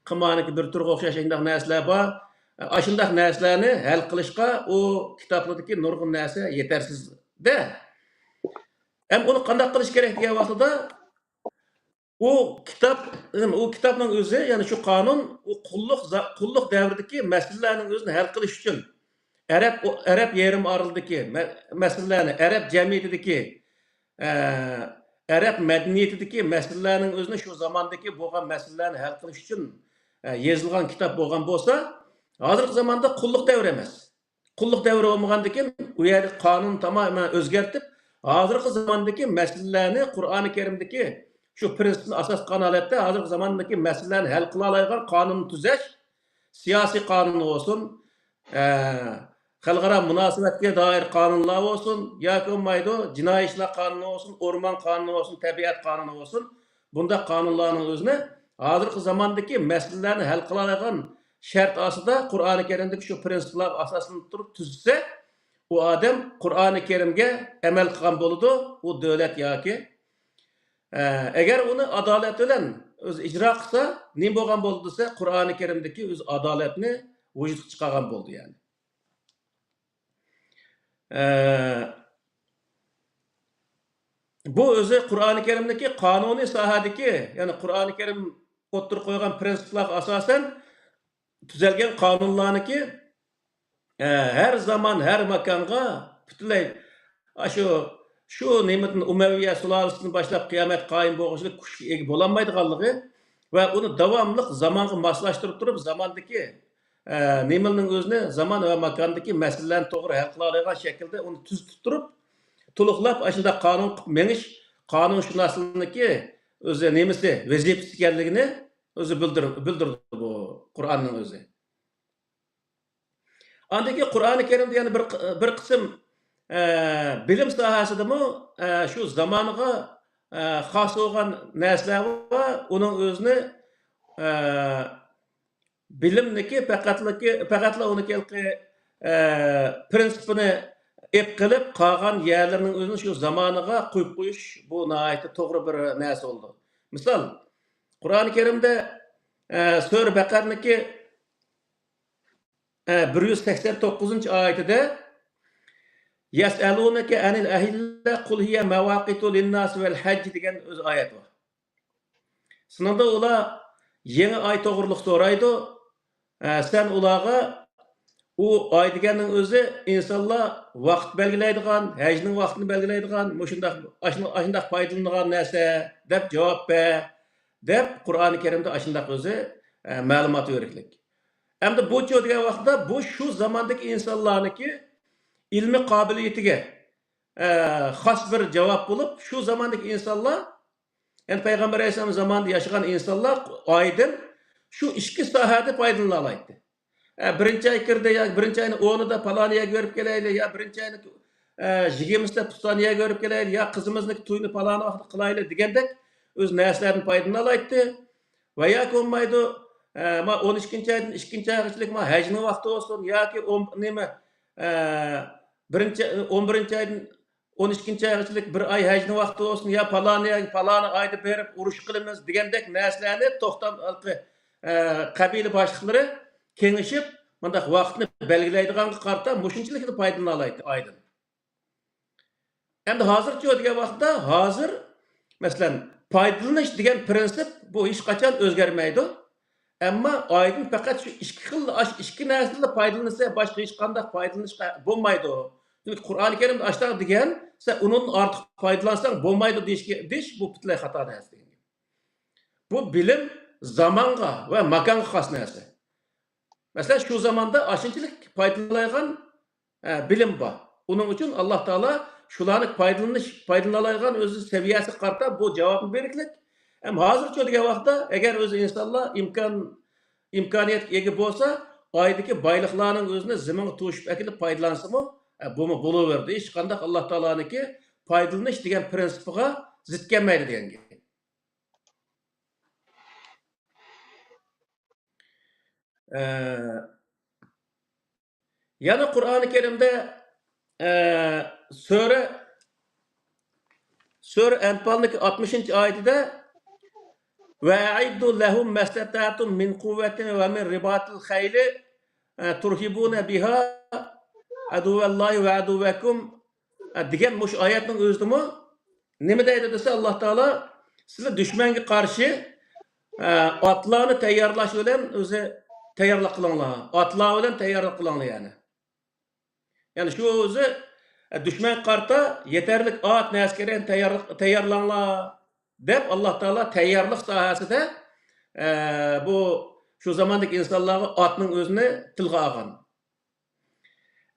قىمارنىڭكى بىر تۈرىگە ئوخشاش شۇنداق نەرسىلەر بار. ئاشۇنداق نەرسىلەرنى ھەل قىلىشقا ئۇ كىتابلاردىكى نۇرغۇن نەرسە يېتەرسىز-دە. ھەم ئۇنى قانداق قىلىش كېرەك دېگەن ۋاقتىدا، ئۇ كىتاب، ئۇ كىتابنىڭ ئۆزى، يەنى شۇ قانۇن، ئۇ قۇللۇق زا-، قۇللۇق دەۋرىدىكى مەسىلىلەرنىڭ ئۆزىنى ھەل قىلىش ئۈچۈن، ئەرەب، ئەرەب يېرىم ئارىلىدىكى مە-، مەسىلىلەرنى، ئەرەب جەمئىيىتىدىكى، ئە، ئەرەب مەدەنىيىتىدىكى مەسىلىلەرنىڭ ئۆزىنى، شۇ زاماندىكى بولغان مەسىلىلەرنى ھەل قىلىش ئۈچۈن، ئە، يېزىلغان كىتاب بولغان بولسا، ھازىرقى زاماندا قۇللۇق دەۋرى ئەمەس. قۇللۇق دەۋرى بولمىغاندىكىن، ئۇ يەردىكى قانۇننى تامامەن ئۆزگەرتىپ، ھازىرقى زاماندىكى مەسىلىلەرنى، قۇرئانى كەرىمدىكى شۇ پىرىنسىپنى ئاساس قىلغان ھالەتتە، ھازىرقى زاماندىكى مەسىلىلەرنى ھەل قىلالايدىغان قانۇننى تۈزەش، سىياسىي قانۇن بولسۇن، ئە، خەلقئارا مۇناسىۋەتكە دائىر قانۇنلار بولسۇن، ياكى بولمايدۇ، جىنايى ئىشلار قانۇنى بولسۇن، ئورمان قانۇنى بولسۇن، تەبىئەت قانۇنى بولسۇن، بۇنداق قانۇنلارنىڭ ئۆزىنى ھازىرقى زاماندىكى مەسىلىلەرنى ھەل قىلالايدىغان شەرت ئاستىدا، قۇرئانى كەرىمدىكى شۇ پىرىنسىپلارغا ئاساسلىنىپ تۇرۇپ تۈزسە، ئۇ ئادەم قۇرئانى كەرىمگە ئەمەل قىلغان بولىدۇ، ئۇ دۆلەت ياكى، ئە، ئەگەر ئۇنى ئادالەت بىلەن ئۆزى ئىجرا قىلسا، نېمە بولغان بولىدۇ دېسە، قۇرئانى كەرىمدىكى ئۆزى ئادالەتنى ۋۇجۇدقا چىقارغان بولىدۇ، يەنى. ئە، بۇ ئۆزى قۇرئانى كەرىمدىكى قانۇنىي ساھەدىكى، يەنى قۇرئانى كەرىم ئوتتۇرىغا قويغان پىرىنسىپلارغا ئاساسەن تۈزەلگەن قانۇنلارنىكى، ئە، ھەر زامان، ھەر ماكانغا پۈتۈنلەي ئاشۇ، شۇ نېمىدىن، ئۇمەۋىيە سۇلالىسىدىن باشلاپ قىيامەت قايىم بولغۇچىلىك كۈچكە ئىگە بولالمايدىغانلىقى ۋە ئۇنى داۋاملىق زامانغا ماسلاشتۇرۇپ تۇرۇپ، زاماندىكى، ئە، نېمىلىنىڭ ئۆزىنى، زامان ۋە ماكاندىكى مەسىلىلەرنى توغرا ھەل قىلالايدىغان شەكىلدە ئۇنى تۈزىتىپ تۇرۇپ، تولۇقلاپ ئاشۇنداق قانۇن قىلىپ مېڭىش قانۇنشۇناسلىقنىڭكى ئۆزى نېمىسى، ۋەزىپىسى ئىكەنلىكىنى ئۆزى بىلدۈر-، بىلدۈرىدۇ بۇ قۇرئاننىڭ ئۆزى. ئاندىن كېيىن قۇرئانى كەرىمدە يەنە بىر، بىر قىسىم، ئە، بىلىم ساھەسىدىمۇ، ئە، شۇ زامانىغا، ئە، خاس بولغان نەرسىلەر بار. ئۇنىڭ ئۆزىنى، ئە، بىلىمنىكى پەقەتلىكى، پەقەتلا ئۇنىڭكى ھېلىقى، ئە، پىرىنسىپىنى ئېپ قېلىپ، قالغان يەرلىرىنىڭ ئۆزىنى شۇ زامانىغا قويۇپ قويۇش، بۇ ناھايىتى توغرا بىر نەرسە بولىدۇ. مىسال، قۇرئانى كەرىمدە، ئە، سۈرە بەقەرىنىڭكى، ئە، بىر يۈز سەكسەن توققۇزىنچى ئايىتىدە، يەسئەلۇنەكە ئەنىل ئەھىللە قۇل ھىيە مەۋاقىتۇ لىنناسى ۋەل ھەججى دېگەن ئۆزى ئايەت بار. شۇنىڭدا ئۇلار يېڭى ئاي توغرۇلۇق سورايدۇ. ئە، سەن ئۇلارغا، ئۇ ئاي دېگەننىڭ ئۆزى ئىنسانلار ۋاقىت بەلگىلەيدىغان، ھەجنىڭ ۋاقتىنى بەلگىلەيدىغان، مۇشۇنداق، ئاشۇنداق، ئاشۇنداق پايدىلىنىدىغان نەرسە، دەپ جاۋاب بەر، دەپ قۇرئانى كەرىمدە ئاشۇنداق ئۆزى، ئە، مەلۇمات بېرىكلىك. ئەمدى بۇچۇ دېگەن ۋاقىتتا بۇ شۇ زاماندىكى ئىنسانلارنىڭكى ئىلمىي قابىلىيىتىگە، ئە، خاس بىر جاۋاب بولۇپ، شۇ زاماندىكى ئىنسانلار، يەنى پەيغەمبەر ئەلەيھىسسالام زامانىدا ياشىغان ئىنسانلار ئايدىن شۇ ئىككى ساھەدە پايدىلىنالايتتى. ئە، بىرىنچى ئاي كىردى، يا بىرىنچى ئاينىڭ ئونىدا پالان يەرگە بېرىپ كېلەيلى، يا بىرىنچى ئاينىڭ، ئە، يىگىرمىسىدە پۇلان يەرگە بېرىپ كېلەيلى، يا قىزىمىزنىڭكى تويىنى پالان ۋاقىتتا قىلايلى دېگەندەك ئۆز نەرسىلەردىن پايدىلىنالايتتى. ۋە ياكى بولمايدۇ، ئە، ما ئون ئىككىنچى ئايدىن ئىككىنچى ئايغىچىلىك ما ھەجنىڭ ۋاقتى بولسۇن، ياكى ئون، نېمە، ئە، بىرىنچى، ئون بىرىنچى ئايدىن ئون ئىككىنچى ئايغىچىلىك بىر ئاي ھەجنىڭ ۋاقتى بولسۇن، يا پالان يەرگە، پالان ئايدا بېرىپ ئۇرۇش قىلىمىز دېگەندەك نەرسىلەرنى توختام، ھېلىقى، ئە، قەبىلە باشلىقلىرى كېڭىشىپ، مۇنداق ۋاقىتنى بەلگىلەيدىغانغا قارىتا مۇشۇنچىلىكلا پايدىلىنالايتتى ئايدىن. ئەمدى ھازىرچۇ دېگەن ۋاقىتتا، ھازىر، مەسىلەن، پايدىلىنىش دېگەن پىرىنسىپ بۇ ھېچقاچان ئۆزگەرمەيدۇ. ئەمما ئايدىن پەقەت شۇ ئىككى خىل، ئاش-، ئىككى نەرسىدىنلا پايدىلىنىلسە، باشقا ھېچقانداق پايدىلىنىشقا بولمايدۇ. چۈنكى قۇرئانى كەرىمدە ئاشۇنداق دېگەن، سەن ئۇنىڭدىن ئارتۇق پايدىلانساڭ بولمايدۇ دېيىشكە، دېيىش بۇ پۈتۈنلەي خاتا نەرسە دېگەن گەپ. بۇ بىلىم زامانغا ۋە ماكانغا خاس نەرسە. مەسىلەن، شۇ زاماندا ئاشۇنچىلىك پايدىلىنالايدىغان، ئە، بىلىم بار. ئۇنىڭ ئۈچۈن ئاللا تائالا شۇلارنى پايدىلىنىش، پايدىلىنالايدىغان ئۆزى سەۋىيەسىگە قارىتا بۇ جاۋابنى بېرىكلىك. ھەم ھازىرچۇ دېگەن ۋاقىتتا، ئەگەر ئۆزى ئىنسانلار ئىمكان، ئىمكانىيەتكە ئىگە بولسا، ئايدىكى بايلىقلارنىڭ ئۆزىنى زېمىنغا توشۇپ ئەكېلىپ پايدىلانسىمۇ، ئە، بۇمۇ بولۇۋېرىدۇ. ھېچقانداق ئاللا تائالانىڭكى پايدىلىنىش دېگەن پرىنسىپىغا زىت كەلمەيدۇ دېگەن گەپ. ئە، يەنە قۇرئانى كەرىمدە، ئە، سۈرە، سۈرە ئەنپالنىڭ ئاتمىشىنچى ئايىتىدە، «وَأَعِدُّوا لَهُم مَّا اسْتَطَعْتُم مِّن قُوَّةٍ وَمِن رِّبَاطِ الْخَيْلِ، ئە، تُرْهِبُونَ بِهَا عَدُوَّ اللَّهِ وَعَدُوَّكُم» دېگەن مۇشۇ ئايەتنىڭ ئۆزىدىمۇ نېمە دەيدۇ دېسە، ئاللا تائالا، سىلەر دۈشمەنگە قارشى، ئە، ئاتلارنى تەييارلاش بىلەن ئۆزى تەييارلىق قىلىڭلار. ئاتلار بىلەن تەييارلىق قىلىڭلار، يەنى. يەنى شۇ ئۆزى، ئە، دۈشمەنگە قارىتا يېتەرلىك ئات، نەرسە كېرەكنى تەييارلىق، تەييارلاڭلار، دەپ ئاللا تائالا تەييارلىق ساھەسىدە، ئە، بۇ شۇ زاماندىكى ئىنسانلارغا ئاتنىڭ ئۆزىنى تىلغا ئالغان.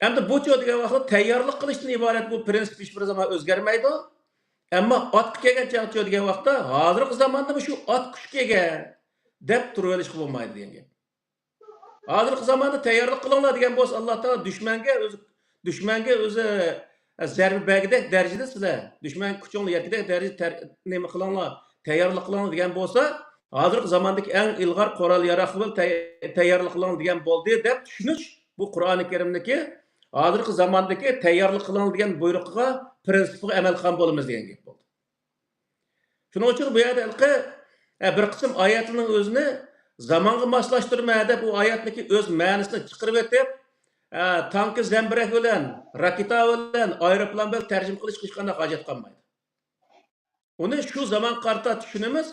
ئەمدى بۇچۇ دېگەن ۋاقىتتا تەييارلىق قىلىشتىن ئىبارەت بۇ پرىنسىپ ھېچبىر زامان ئۆزگەرمەيدۇ. ئەمما ئاتقا كەلگەن چاغچۇ دېگەن ۋاقىتتا، ھازىرقى زاماندا شۇ ئات كۈچكە ئىگە دەپ تۇرۇۋېلىشقا بولمايدۇ دېگەن گەپ. ھازىرقى زاماندا تەييارلىق قىلىڭلار دېگەن بولسا، ئاللا تائالا دۈشمەنگە ئۆزى، دۈشمەنگە ئۆزى، ئە، زەربە بەرگۈدەك دەرىجىدە سىلەر، دۈشمەن كۈچۈڭلار يەتكۈدەك دەرىجىدە تەر-، نېمە قىلىڭلار، تەييارلىق قىلىڭلار دېگەن بولسا، ھازىرقى زاماندىكى ئەڭ ئىلغار قورال ياراغلار بىلەن تەي-، تەييارلىق قىلىڭلار دېگەن بولدى دەپ چۈشىنىش، بۇ قۇرئانى كەرىمدىكى ھازىرقى زاماندىكى تەييارلىق قىلىڭلار دېگەن بۇيرۇقىغا، پرىنسىپىغا ئەمەل قىلغان بولىمىز دېگەن گەپ بولدى. شۇنىڭ ئۈچۈن بۇ يەردە ھېلىقى، ئە، بىر قىسىم ئايەتلەرنىڭ ئۆزىنى زامانغا ماسلاشتۇرما دەپ، ئۇ ئايەتنىڭكى ئۆز مەنىسىنى چىقىرىۋېتىپ، ئە، تانكا زەمبىرەك بىلەن، راكېتا بىلەن، ئايروپىلان بىلەن تەرجىمە قىلىشقا ھېچقانداق ھاجەت قالمايدۇ. ئۇنى شۇ زامانغا قارىتا چۈشىنىمىز.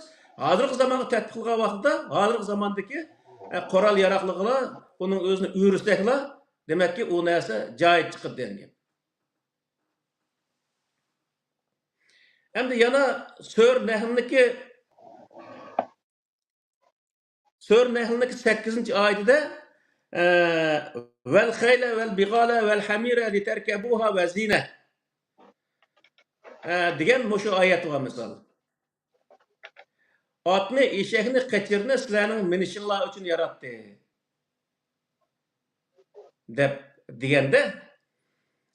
ھازىرقى زامانغا تەتبىق قىلغان ۋاقىتتا، ھازىرقى زاماندىكى، ئە، قورال ياراغلىقلار، ئۇنىڭ ئۆزىنى ئۆرۈسەكلا، دېمەككى، ئۇ نەرسە جايىدا چىقىدۇ دېگەن گەپ. ئەمدى يەنە سۈرە نەھلنىڭكى، سۈرە نەھلنىڭكى سەككىزىنچى ئايىتىدە، ئە، «وَالْخَيْلَ وَالْبِغَالَ وَالْحَمِيرَ لِتَرْكَبُوهَا وَزِينَةً» ئە، دېگەن مۇشۇ ئايەت بار مىسال. «ئاتنى، ئېشەكنى، قېچىرنى سىلەرنىڭ مىنىشىڭلار ئۈچۈن ياراتتى» دەپ دېگەندە،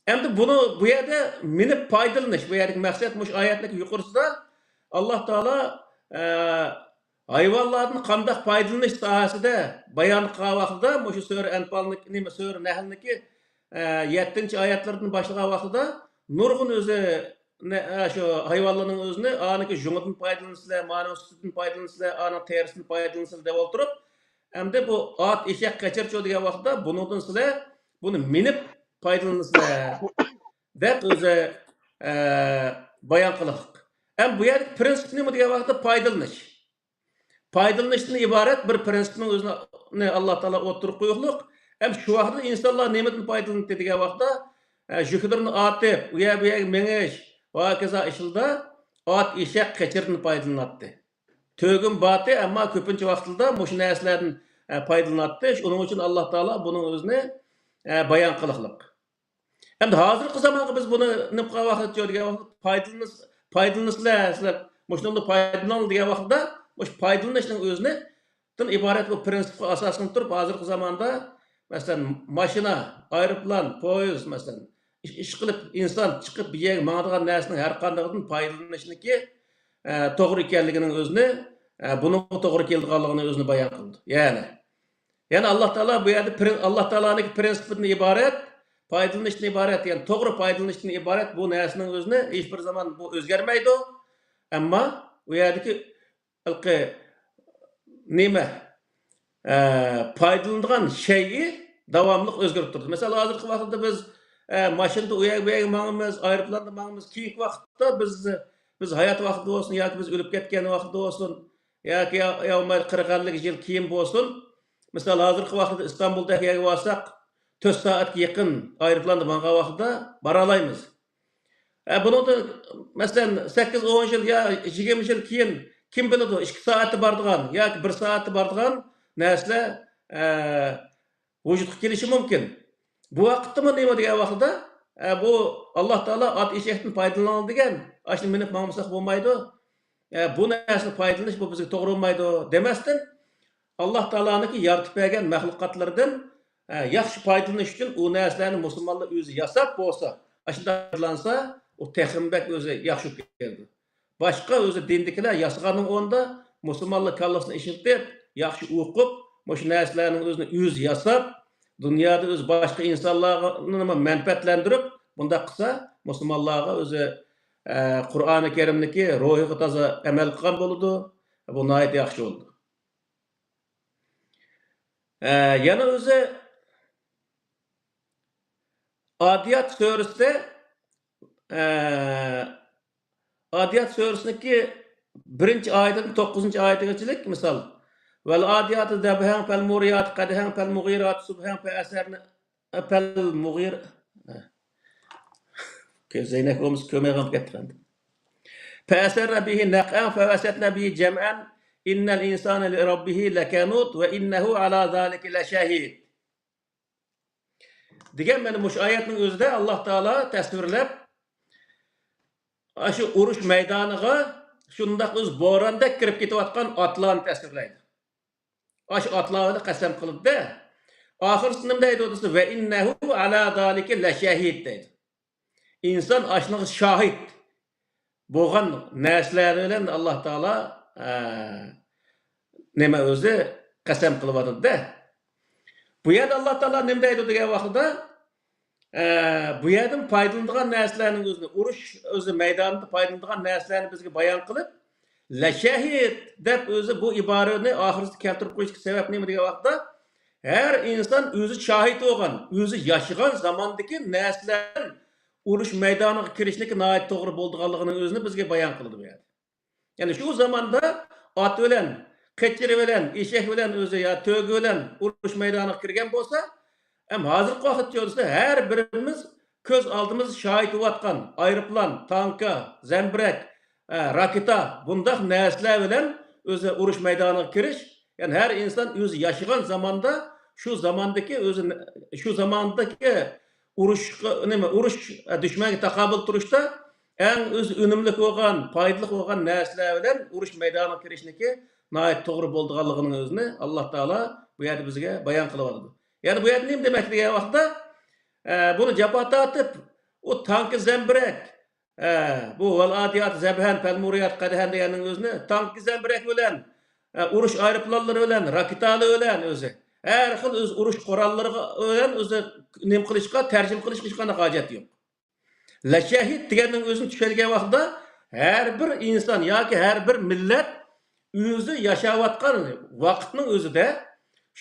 ئەمدى بۇنى بۇ يەردە مىنىپ پايدىلىنىش، بۇ يەردىكى مەقسەت مۇشۇ ئايەتنىڭ يۇقىرىسىدا ئاللا تائالا، ئە، ھايۋانلاردىن قانداق پايدىلىنىش ساھەسىدە بايان قىلغان ۋاقتىدا، مۇشۇ سۈرە ئەنپالنىڭ، نېمە، سۈرە نەھلنىڭكى، ئە، يەتتىنچى ئايەتلىرىدىن باشلىغان ۋاقتىدا نۇرغۇن ئۆزى، نە-، ئە، شۇ ھايۋانلارنىڭ ئۆزىنى، ئانىڭكى يۇڭىدىن پايدىلىنىسىلەر، مانىڭ سۈتىدىن پايدىلىنىسىلەر، ئانىڭ تېرىسىدىن پايدىلىنىسىلەر دەپ ئولتۇرۇپ، ئەمدى بۇ ئات، ئېشەك، قېچىرچۇ دېگەن ۋاقىتتا بۇنىڭدىن سىلەر بۇنى مىنىپ پايدىلىنىسىلەر دەپ ئۆزى، ئە، بايان قىلىقلىق. ئەمما بۇ يەردىكى پرىنسىپ نېمە دېگەن ۋاقىتتا پايدىلىنىش. پايدىلىنىشتىن ئىبارەت بىر پرىنسىپنىڭ ئۆزىنى ئاللا تائالا ئوتتۇرىغا قويۇقلۇق. ئەمما شۇ ۋاقىتتا ئىنسانلار نېمىدىن پايدىلىنىدۇ دېگەن ۋاقىتتا، ئە، يۈكلىرىنى ئارتىپ، ئۇ يەر بۇ يەرگە مېڭىش ۋە ھاكازا ئىشلىرىدا ئات، ئېشەك، قېچىردىن پايدىلىناتتى. تۆگىمۇ بارتى، ئەمما كۆپىنچە ۋاقىتلىرىدا مۇشۇ نەرسىلەردىن، ئە، پايدىلىناتتى. ئۇنىڭ ئۈچۈن ئاللا تائالا بۇنىڭ ئۆزىنى، ئە، بايان قىلىقلىق. ئەمدى ھازىرقى زامانغا بىز بۇنى نېمە قىلغان ۋاقىتتا دېگەن ۋاقىتتا پايدىلىنىس-، پايدىلىنىسىلەر، سىلەر مۇشۇنىڭدىن پايدىلىنىڭلار دېگەن ۋاقىتتا، مۇشۇ پايدىلىنىشنىڭ ئۆزىنى دىن ئىبارەت بۇ پرىنسىپقا ئاساسلىنىپ تۇرۇپ، ھازىرقى زاماندا، مەسىلەن، ماشىنا، ئايروپىلان، پويىز، مەسىلەن، ئىش، ئىشقىلىپ ئىنسان چىقىپ بىر يەرگە ماڭىدىغان نەرسىنىڭ ھەر قاندىقىدىن پايدىلىنىشنىڭكى، ئە، توغرا ئىكەنلىكىنىڭ ئۆزىنى، ئە، بۇنىڭغا توغرا كېلىدىغانلىقىنىڭ ئۆزىنى بايان قىلىدۇ. يەنى، يەنى ئاللا تائالا بۇ يەردە پرىن-، ئاللا تائالانىڭكى پرىنسىپىدىن ئىبارەت، پايدىلىنىشتىن ئىبارەت، يەنى توغرا پايدىلىنىشتىن ئىبارەت بۇ نەرسىنىڭ ئۆزىنى ھېچبىر زامان بۇ ئۆزگەرمەيدۇ. ئەمما ئۇ يەردىكى ھېلىقى نېمە، ئە، پايدىلىنىدىغان شەيئى داۋاملىق ئۆزگىرىپ تۇرىدۇ. مىسال، ھازىرقى ۋاقىتتا بىز، ئە، ماشىنىدا ئۇ يەرگە، بۇ يەرگە ماڭىمىز، ئايروپىلاندا ماڭىمىز. كېيىنكى ۋاقىتتا بىز، بىز ھايات ۋاقتىدا بولسۇن ياكى بىز ئۆلۈپ كەتكەن ۋاقتىدا بولسۇن، ياكى يا-، يا بولمايدۇ قىرىق ئەللىك يىل كېيىن بولسۇن. مىسال، ھازىرقى ۋاقىتتا ئىستانبۇلدەك يەرگە بارساق، تۆت سائەتكە يېقىن ئايروپىلاندا ماڭغان ۋاقتىدا بارالايمىز. ئە، بۇنىڭدىن، مەسىلەن، سەككىز، ئون يىل يا يىگىرمە يىل كېيىن كىم بىلىدۇ، ئىككى سائەتتە بارىدىغان ياكى بىر سائەتتە بارىدىغان نەرسىلەر، ئە، ۋۇجۇدقا كېلىشى مۇمكىن. بۇ ۋاقىتتىمۇ نېمە دېگەن ۋاقتىدا، ئە، بۇ ئاللا تائالا ئات ئېشەكتىن پايدىلىنىڭلار دېگەن، ئاشۇنى مىنىپ ماڭمىساق بولمايدۇ. ئە، بۇ نەرسىدىن پايدىلىنىش بۇ بىزگە توغرا بولمايدۇ دېمەستىن، ئاللا تائالانىڭكى يارىتىپ بەرگەن مەخلۇقاتلىرىدىن، ئە، ياخشى پايدىلىنىش ئۈچۈن ئۇ نەرسىلەرنى مۇسۇلمانلار ئۆزى ياساپ بولسا، ئاشۇنداق پايدىلانسا، ئۇ تېخىمۇ بەك ئۆزى ياخشى بولۇپ كېتىدۇ. باشقا ئۆزى دىندىكىلەر ياسىغاننىڭ ئورنىدا مۇسۇلمانلار كاللىسىنى ئىشلىتىپ، ياخشى ئوقۇپ، مۇشۇ نەرسىلەرنىڭ ئۆزىنى ئۆزى ياساپ، دۇنيادا ئۆزى باشقا ئىنسانلارنى مەنپەئەتلەندۈرۈپ، بۇنداق قىلسا، مۇسۇلمانلارغا ئۆزى، ئە، قۇرئانى كەرىمنىكى روھىغا تازا ئەمەل قىلغان بولىدۇ. بۇ ناھايىتى ياخشى بولىدۇ. ئە، يەنە ئۆزى ئادىيات سۈرىسىدە، ئە، ئادىيات سۈرىسىنىڭكى بىرىنچى ئايىتىدىن توققۇزىنچى ئايىتىگىچىلىك مىسال. ۋەل ئادىياتى دەبھەن، پەل مۇرىياتى قەدھەن، پەل مۇغىراتى سۇبھەن، پەئەسەرنى، پەل مۇغىر-، زەينەك بولمىسا كۆرمەيدىغان بولۇپ كەتتى ئەمدى. پەئەسەرنە بىھى نەقئەن، فەۋەسەتنە بىھى جەمئەن، ئىننەل ئىنسانە لىرەببىھى لەكەنۇت ۋە ئىننەھۇ ئەلا زالىكە لەشەھىد. دېگەن مانا مۇشۇ ئايەتنىڭ ئۆزىدە ئاللا تائالا تەسۋىرلەپ، ئاشۇ ئۇرۇش مەيدانىغا شۇنداق ئۆز بوراندەك كىرىپ كېتىۋاتقان ئاتلارنى تەسۋىرلەيدۇ. ئاشۇ ئاتلار بىلەن قەسەم قىلىدۇ-دە. ئاخىرسىدا نېمە دەيدۇ دېسە، ۋە ئىننەھۇ ئەلا زالىكە لەشەھىد دەيدۇ. ئىنسان ئاشۇنىڭغا شاھىت بولغان نەرسىلەر بىلەن ئاللا تائالا، ئە، نېمە ئۆزى قەسەم قىلىۋاتىدۇ-دە. بۇ يەردە ئاللا تائالا نېمە دەيدۇ دېگەن ۋاقتىدا، ئە، بۇ يەردىن پايدىلىنىدىغان نەرسىلەرنىڭ ئۆزىنى، ئۇرۇش ئۆزى مەيدانىدا پايدىلىنىدىغان نەرسىلەرنى بىزگە بايان قىلىپ، لەشەھىد دەپ ئۆزى بۇ ئىبارىنى ئاخىرىسىدا كەلتۈرۈپ قويۇشتىكى سەۋەب نېمە دېگەن ۋاقىتتا، ھەر ئىنسان ئۆزى شاھىت بولغان، ئۆزى ياشىغان زاماندىكى نەرسىلەر ئۇرۇش مەيدانىغا كىرىشنىڭكى ناھايىتى توغرا بولىدىغانلىقىنىڭ ئۆزىنى بىزگە بايان قىلىدۇ بۇ يەردە. يەنى شۇ زاماندا ئات بىلەن، قېچىرى بىلەن، ئېشەك بىلەن ئۆزى يا تۆگە بىلەن ئۇرۇش مەيدانىغا كىرگەن بولسا، ئەم ھازىرقى ۋاقىتتا دېسە، ھەر بىرىمىز كۆز ئالدىمىزدا شاھىت بولۇۋاتقان ئايروپىلان، تانكا، زەمبىرەك، ئە، راكېتا، بۇنداق نەرسىلەر بىلەن ئۆزى ئۇرۇش مەيدانىغا كىرىش، يەنى ھەر ئىنسان ئۆزى ياشىغان زاماندا، شۇ زاماندىكى ئۆزى، شۇ زاماندىكى ئۇرۇشقا، نېمە، ئۇرۇش، ئە، دۈشمەنگە تاقابىل تۇرۇشتا ئەڭ ئۆزى ئۈنۈملۈك بولغان، پايدىلىق بولغان نەرسىلەر بىلەن ئۇرۇش مەيدانىغا كىرىشنىكى ناھايىتى توغرا بولىدىغانلىقىنىڭ ئۆزىنى ئاللا تائالا بۇ يەردە بىزگە بايان قىلىۋاتىدۇ. يەنى بۇ يەردە نېمە دېمەكچى دېگەن ۋاقىتتا، ئە، بۇنى جاپا تارتىپ، ئۇ تانكا زەمبىرەك، ئە، بۇ ۋەل ئادىيات زەبھەن، پەل مۇرىيات قەدھەن دېگەننىڭ ئۆزىنى تانكا زەمبىرەك بىلەن، ئە، ئۇرۇش ئايروپىلانلىرى بىلەن، راكېتالىرى بىلەن ئۆزى، ھەر خىل ئۆزى ئۇرۇش قوراللىرى بىلەن ئۆزى نېمە قىلىشقا، تەرجىمە قىلىشقا ھېچقانداق ھاجەت يوق. لەشەھىد دېگەننىڭ ئۆزىنى چۈشەنگەن ۋاقتىدا ھەر بىر ئىنسان ياكى ھەر بىر مىللەت ئۆزى ياشاۋاتقان ۋاقىتنىڭ ئۆزىدە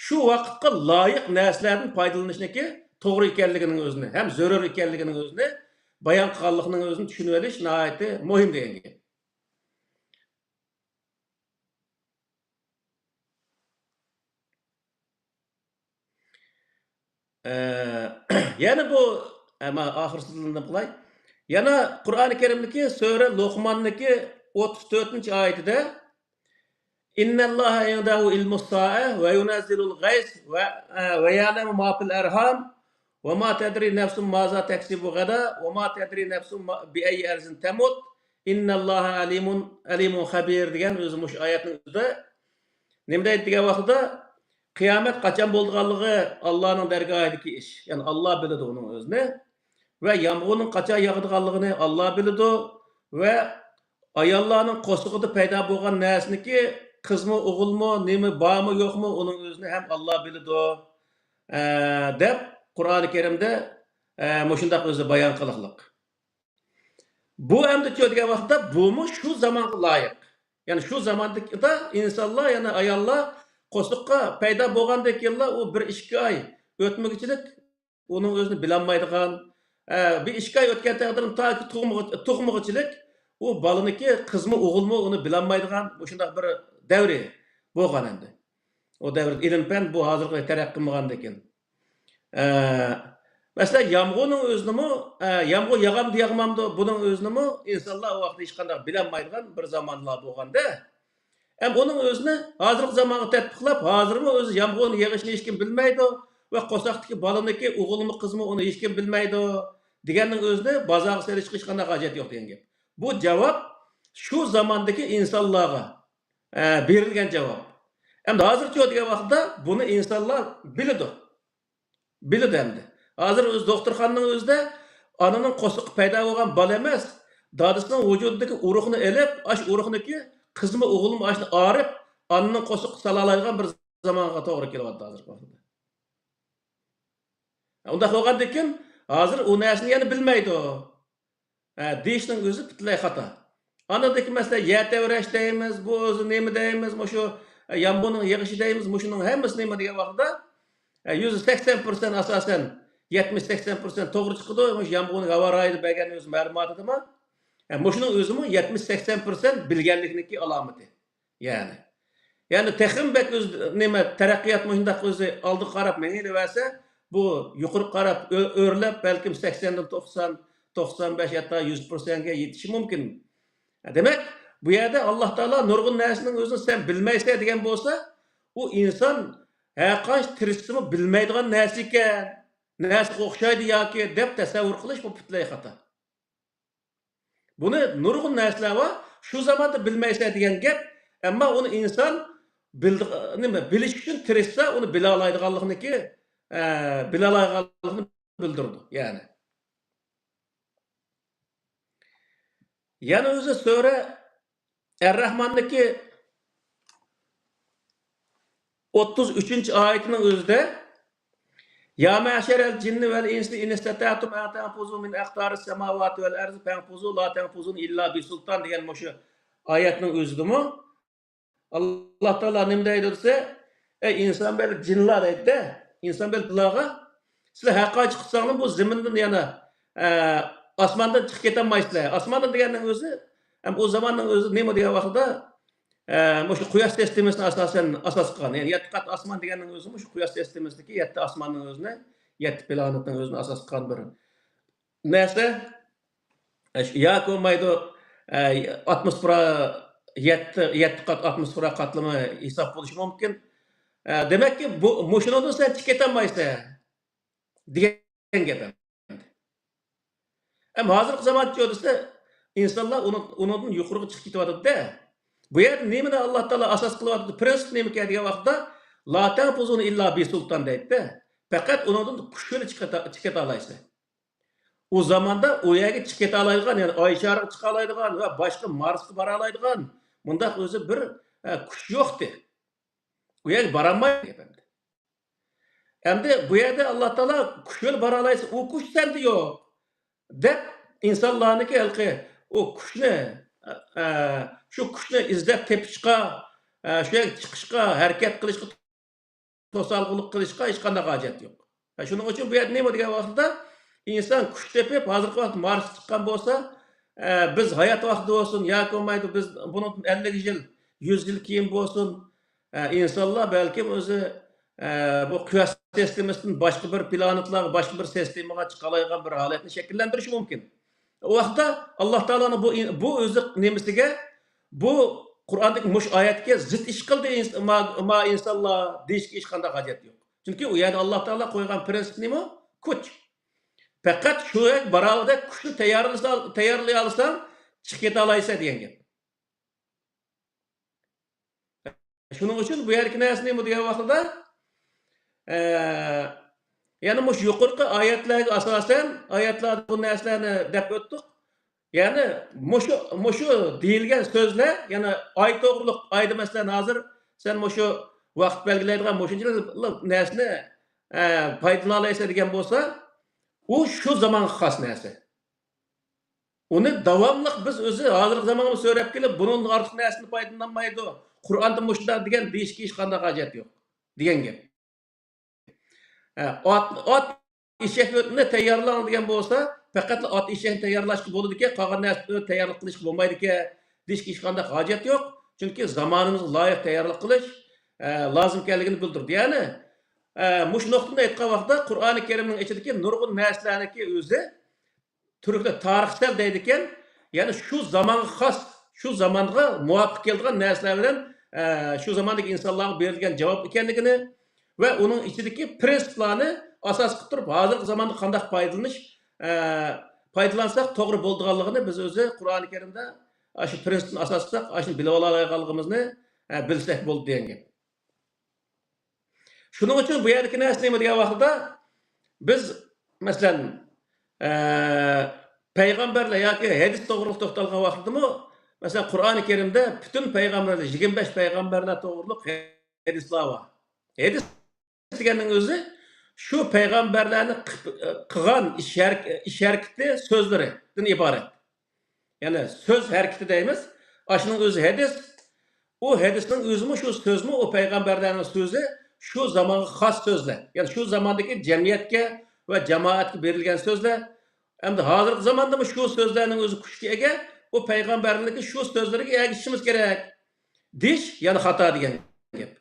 شۇ ۋاقىتقا لايىق نەرسىلەردىن پايدىلىنىشنىڭكى توغرا ئىكەنلىكىنىڭ ئۆزىنى ھەم زۆرۈر ئىكەنلىكىنىڭ ئۆزىنى بايان قىلغانلىقىنىڭ ئۆزىنى چۈشىنىۋېلىش ناھايىتى مۇھىم دېگەن گەپ. ئە، يەنە بۇ، ئە، ما-، ئاخىرسىدىن قىلاي. يەنە قۇرئانى كەرىمدىكى سۈرە لوقماننىكى ئوتتۇز تۆتىنچى ئايىتىدە، «إن الله عنده علم الساعة وينزل الغيث و، ئە، ويعلم ما في الأرحام وما تدري نفس ماذا تكسب غدا وما تدري نفس ما، بأي أرض تموت إن الله عليم، عليم خبير» دېگەن ئۆزى مۇشۇ ئايەتنىڭ ئۆزىدە نېمە دەيدۇ دېگەن ۋاقتىدا، قىيامەت قاچان بولىدىغانلىقى ئاللانىڭ دەرگاھىدىكى ئىش. يەنى ئاللا بىلىدۇ ئۇنىڭ ئۆزىنى. ۋە يامغۇرنىڭ قاچان ياغىدىغانلىقىنى ئاللا بىلىدۇ. ۋە ئاياللارنىڭ قورسىقىدا پەيدا بولغان نەرسىنىكى قىزمۇ، ئوغۇلمۇ، نېمە بارمۇ، يوقمۇ، ئۇنىڭ ئۆزىنى ھەم ئاللا بىلىدۇ، ئە، دەپ قۇرئانى كەرىمدە، ئە، مۇشۇنداق ئۆزى بايان قىلىقلىق. بۇ ئەمدىچۇ دېگەن ۋاقىتتا بۇمۇ شۇ زامانغا لايىق. يەنى شۇ زاماندا ئىنسانلار، يەنى ئاياللار قورساققا پەيدا بولغاندىن كېيىنلا ئۇ بىر ئىككى ئاي ئۆتمىگۈچىلىك ئۇنىڭ ئۆزىنى بىلەلمەيدىغان، ئە، بىر ئىككى ئاي ئۆتكەن تەقدىردە تاكى تۇغمىغۇ-، تۇغمىغۇچىلىك ئۇ بالىنىڭكى قىزمۇ ئوغۇلمۇ ئۇنى بىلەلمەيدىغان مۇشۇنداق بىر دەۋرى بولغان ئەمدى. ئۇ دەۋردە ئىلىم-پەن بۇ ھازىرقى تەرەققىي قىلمىغاندىكىن. ئە، مەسىلەن، يامغۇرنىڭ ئۆزىنىمۇ، ئە، يامغۇر ياغامدۇ، ياغمامدۇ، بۇنىڭ ئۆزىنىمۇ ئىنسانلار ئۇ ۋاقىتتا ھېچقانداق بىلەلمەيدىغان بىر زامانلار بولغاندا، ھەم ئۇنىڭ ئۆزىنى ھازىرقى زامانغا تەتبىقلاپ، ھازىرمۇ ئۆزى يامغۇرنى يېغىشىنى ھېچكىم بىلمەيدۇ ۋە قورساقتىكى بالىنىڭكى ئوغۇلمۇ، قىزمۇ ئۇنى ھېچكىم بىلمەيدۇ دېگەننىڭ ئۆزىنى بازارغا سېلىشقا ھېچقانداق ھاجەت يوق دېگەن گەپ. بۇ جاۋاب شۇ زاماندىكى ئىنسانلارغا، ئە، بېرىلگەن جاۋاب. ئەمدى ھازىرچۇ دېگەن ۋاقىتتا بۇنى ئىنسانلار بىلىدۇ. بىلىدۇ ئەمدى. ھازىر ئۆزى دوختۇرخانىنىڭ ئۆزىدە ئانىنىڭ قورسىقى پەيدا بولغان بالا ئەمەس، دادىسىنىڭ ۋۇجۇدىدىكى ئۇرۇقنى ئېلىپ، ئاشۇ ئۇرۇقنىكى قىزمۇ ئوغۇلمۇ ئاشۇنى ئاغرىپ، ئانىنىڭ قورسىقىغا سالالايدىغان بىر زامانغا توغرا كېلىۋاتىدۇ ھازىرقى ۋاقىتتا. ئۇنداق بولغاندىكىن، ھازىر ئۇ نەرسىنى يەنە بىلمەيدۇ. ھە، دېيىشنىڭ ئۆزى پۈتۈنلەي خاتا. ئاندىكى مەسىلە يەر تەۋرەش دەيمىز، بۇ ئۆزى نېمە دەيمىز، مۇشۇ، ئە، يامغۇرنىڭ يېغىشى دەيمىز، مۇشۇنىڭ ھەممىسى نېمە دېگەن ۋاقىتتا، ئە، يۈزدە سەكسەن پىرسەنت ئاساسەن، يەتمىش سەكسەن پىرسەنت توغرا چىقىدۇ. مۇشۇ يامغۇرنى ھاۋا رايىدا بەرگەن ئۆزى مەلۇماتىدىمۇ. ئە، مۇشۇنىڭ ئۆزىمۇ يەتمىش سەكسەن پىرسەنت بىلگەنلىكنىڭكى ئالامىتى. يەنى. يەنى تېخىمۇ بەك ئۆز-، نېمە، تەرەققىيات مۇشۇنداق ئۆزى ئالدىغا قاراپ مېڭىۋېرىسە، بۇ يۇقىرىغا قاراپ ئۆ-، ئۆرلەپ، بەلكىم سەكسەندىن توقسان، توقسان بەش، ھەتتا يۈز پىرسەنتكە يېتىشى مۇمكىن. دېمەك، بۇ يەردە ئاللا تائالا نۇرغۇن نەرسىنىڭ ئۆزىنى سەن بىلمەيسەن دېگەن بولسا، ئۇ ئىنسان ھەرقانچە تىرىشسىمۇ بىلمەيدىغان نەرسە ئىكەن، نەرسىگە ئوخشايدۇ ياكى دەپ تەسەۋۋۇر قىلىش، بۇ پۈتۈنلەي خاتا. بۇنى نۇرغۇن نەرسىلەر بار، شۇ زاماندا بىلمەيسەن دېگەن گەپ، ئەمما ئۇنى ئىنسان بىلدى-، نېمە، بىلىش ئۈچۈن تىرىشسا، ئۇنى بىلالايدىغانلىقنىكى، ئە، بىلالايدىغانلىقنى بىلدۈرىدۇ، يەنى. يەنە ئۆزى سۈرە ئەر-راھماندىكى ئوتتۇز ئۈچىنچى ئايىتىنىڭ ئۆزىدە، يا مەشەرەل جىننى ۋەل ئىنسى ئىن ئىستەتەتۇم ئەن تەنفۇزۇ مىن ئەقتارىس سەماۋاتى ۋەل ئەرزى فەنفۇزۇ لا تەنفۇزۇنە ئىللا بىسۇلتان دېگەن مۇشۇ ئايەتنىڭ ئۆزىدىمۇ ئاللا تائالا نېمە دەيدۇ دېسە، ئەي ئىنسان بىلەن جىنلار دەيدۇ-دە، ئىنسان بىلەن جىنلارغا، سىلەر ھەر قايچە قىلساڭلار بۇ زېمىندىن يەنە، ئە، ئاسماندىن چىقىپ كېتەلمەيسىلەر. ئاسماندىن دېگەننىڭ ئۆزى، ھەم ئۇ زاماننىڭ ئۆزى نېمە دېگەن ۋاقىتتا، ئە، مۇشۇ قۇياش سىستېمىسىنى ئاساسەن ئاساس قىلغان. يەنى يەتتە قات ئاسمان دېگەننىڭ ئۆزى مۇشۇ قۇياش سىستېمىسىدىكى يەتتە ئاسماننىڭ ئۆزىنى، يەتتە پلانېتنىڭ ئۆزىنى ئاساس قىلغان بىر نەرسە. ئە، شۇ ياكى بولمايدۇ، ئە، ئاتموسفېرا، يەتتە، يەتتە قات ئاتموسفېرا قاتلىمى ھېساب بولۇشى مۇمكىن. ئە، دېمەككى، بۇ، مۇشۇنىڭدىن سەن چىقىپ كېتەلمەيسەن دېگەن گەپ ئەمدى. ئەمما ھازىرقى زامانچە دېسە، ئىنسانلار ئۇنىڭ، ئۇنىڭدىن يۇقىرىغا چىقىپ كېتىۋاتىدۇ-دە. بۇ يەردە نېمىنى ئاللا تائالا ئاساس قىلىۋاتىدۇ؟ پرىنسىپ نېمىكەن دېگەن ۋاقىتتا، لا تەنفۇزۇنە ئىللا بىسۇلتان دەيدۇ-دە. پەقەت ئۇنىڭدىن كۈچ بىلەن چىقىتا-، چىقىپ كېتەلەيسەن. ئۇ زاماندا ئۇ يەرگە چىقىپ كېتەلەيدىغان، يەنى ئاي شارىغا چىقالايدىغان ۋە باشقا مارسقا بارالايدىغان مۇنداق ئۆزى بىر، ئە، كۈچ يوقتى. ئۇ يەرگە بارالمايدۇ ئەمدى. ئەمدى بۇ يەردە ئاللا تائالا كۈچ بىلەن بارالايسەن، ئۇ كۈچ سەندە يوق، دەپ ئىنسانلارنىڭكى ھېلىقى ئۇ كۈچنى، ئە، شۇ كۈچنى ئىزدەپ تېپىشقا، ئە، شۇ يەرگە چىقىشقا، ھەرىكەت قىلىشقا توسالغۇلۇق قىلىشقا ھېچقانداق ھاجەت يوق. ھە، شۇنىڭ ئۈچۈن بۇ يەردە نېمە دېگەن ۋاقىتتا، ئىنسان كۈچ تېپىپ، ھازىرقى ۋاقىتتا مارسقا چىققان بولسا، ئە، بىز ھايات ۋاقتىدا بولسۇن ياكى بولمايدۇ، بىز بۇنىڭدىن ئەللىك يىل، يۈز يىل كېيىن بولسۇن، ئە، ئىنسانلار بەلكىم ئۆزى، ئە، بۇ قۇياش سىستېمىسىدىن باشقا بىر پلانېتلارغا، باشقا بىر سىستېمىغا چىقالايدىغان بىر ھالەتنى شەكىللەندۈرۈشى مۇمكىن. ئۇ ۋاقىتتا ئاللا تائالانىڭ بۇ، بۇ ئۆزى نېمىسىگە، بۇ قۇرئاندىكى مۇشۇ ئايەتكە زىت ئىش قىلدى ئىنس-، ما، ما ئىنسانلار دېيىشكە ھېچقانداق ھاجەت يوق. چۈنكى ئۇ يەردە ئاللا تائالا قويغان پرىنسىپ نېمە؟ كۈچ. پەقەت شۇ يەرگە بارالىدەك كۈچنى تەييارلىسا-، تەييارلىيالىساڭ، چىقىپ كېتەلەيسەن دېگەن گەپ. شۇنىڭ ئۈچۈن بۇ يەردىكى نەرسە نېمە دېگەن ۋاقتىدا، ئە، يەنە مۇشۇ يۇقىرىقى ئايەتلەرگە ئاساسەن، ئايەتلەردە بۇ نەرسىلەرنى دەپ ئۆتتۇق. يەنى مۇشۇ، مۇشۇ دېيىلگەن سۆزلەر، يەنى ئاي توغرۇلۇق، ئايدا مەسىلەن، ھازىر سەن مۇشۇ ۋاقىت بەلگىلەيدىغان مۇشۇنچىلىك نەرسىنى، ئە، پايدىلىنالايسەن دېگەن بولسا، ئۇ شۇ زامانغا خاس نەرسە. ئۇنى داۋاملىق بىز ئۆزى ھازىرقى زامانغا سۆرەپ كېلىپ، بۇنىڭدىن ئارتۇق نەرسىنى پايدىلىنالمايدۇ. قۇرئاندا مۇشۇنداق دېگەن دېيىشكە ھېچقانداق ھاجەت يوق دېگەن گەپ. ئە، ئات، ئات ئېشەكنى تەييارلاڭ دېگەن بولسا، پەقەتلا ئات ئېشەكنى تەييارلاشقا بولىدىكەن، قالغان نەرسىنى تەييارلىق قىلىشقا بولمايدىكەن دېيىشكە ھېچقانداق ھاجەت يوق. چۈنكى زامانىمىزغا لايىق تەييارلىق قىلىش، ئە، لازىم ئىكەنلىكىنى بىلدۈرىدۇ. يەنى، ئە، مۇشۇ نۇقتىنى ئېيتقان ۋاقىتتا، قۇرئانى كەرىمنىڭ ئىچىدىكى نۇرغۇن نەرسىلەرنىڭكى ئۆزى تۈركلەر تارىخسەل دەيدىكەن، يەنى شۇ زامانغا خاس، شۇ زامانغا مۇۋاپىق كېلىدىغان نەرسىلەر بىلەن، ئە، شۇ زاماندىكى ئىنسانلارغا بېرىلگەن جاۋاب ئىكەنلىكىنى ۋە ئۇنىڭ ئىچىدىكى پرىنسىپلارنى ئاساس قىلىپ تۇرۇپ، ھازىرقى زاماندا قانداق پايدىلىنىش، ئە، پايدىلانساق توغرا بولىدىغانلىقىنى بىز ئۆزى قۇرئانى كەرىمدە ئاشۇ پرىنسىپنى ئاساس قىلساق، ئاشۇنى بىلىۋالالايدىغانلىقىمىزنى، ئە، بىلسەك بولدى دېگەن گەپ. شۇنىڭ ئۈچۈن بۇ يەردىكى نەرسە نېمە دېگەن ۋاقتىدا، بىز، مەسىلەن، ئە، پەيغەمبەرلەر ياكى ھەدىس توغرىلىق توختالغان ۋاقىتتىمۇ، مەسىلەن، قۇرئانى كەرىمدە پۈتۈن پەيغەمبەرلەر، يىگىرمە بەش پەيغەمبەرلەر توغرىلىق ھەدىسلار بار. ھەدىس دېگەننىڭ ئۆزى شۇ پەيغەمبەرلەرنى قىپ-، قىلغان ئىش ھەرىك-، ئىش ھەرىكىتى، سۆزلىرىدىن ئىبارەت. يەنى سۆز ھەرىكىتى دەيمىز. ئاشۇنىڭ ئۆزى ھەدىس. ئۇ ھەدىسنىڭ ئۆزىمۇ، شۇ سۆزمۇ، ئۇ پەيغەمبەرلەرنىڭ سۆزى، شۇ زامانغا خاس سۆزلەر. يەنى شۇ زاماندىكى جەمئىيەتكە ۋە جامائەتكە بېرىلگەن سۆزلەر. ئەمدى ھازىرقى زاماندىمۇ شۇ سۆزلەرنىڭ ئۆزى كۈچكە ئىگە، ئۇ پەيغەمبەرلەرنىڭكى شۇ سۆزلىرىگە ئەگىشىشىمىز كېرەك. دېيىش يەنە خاتا دېگەن گەپ.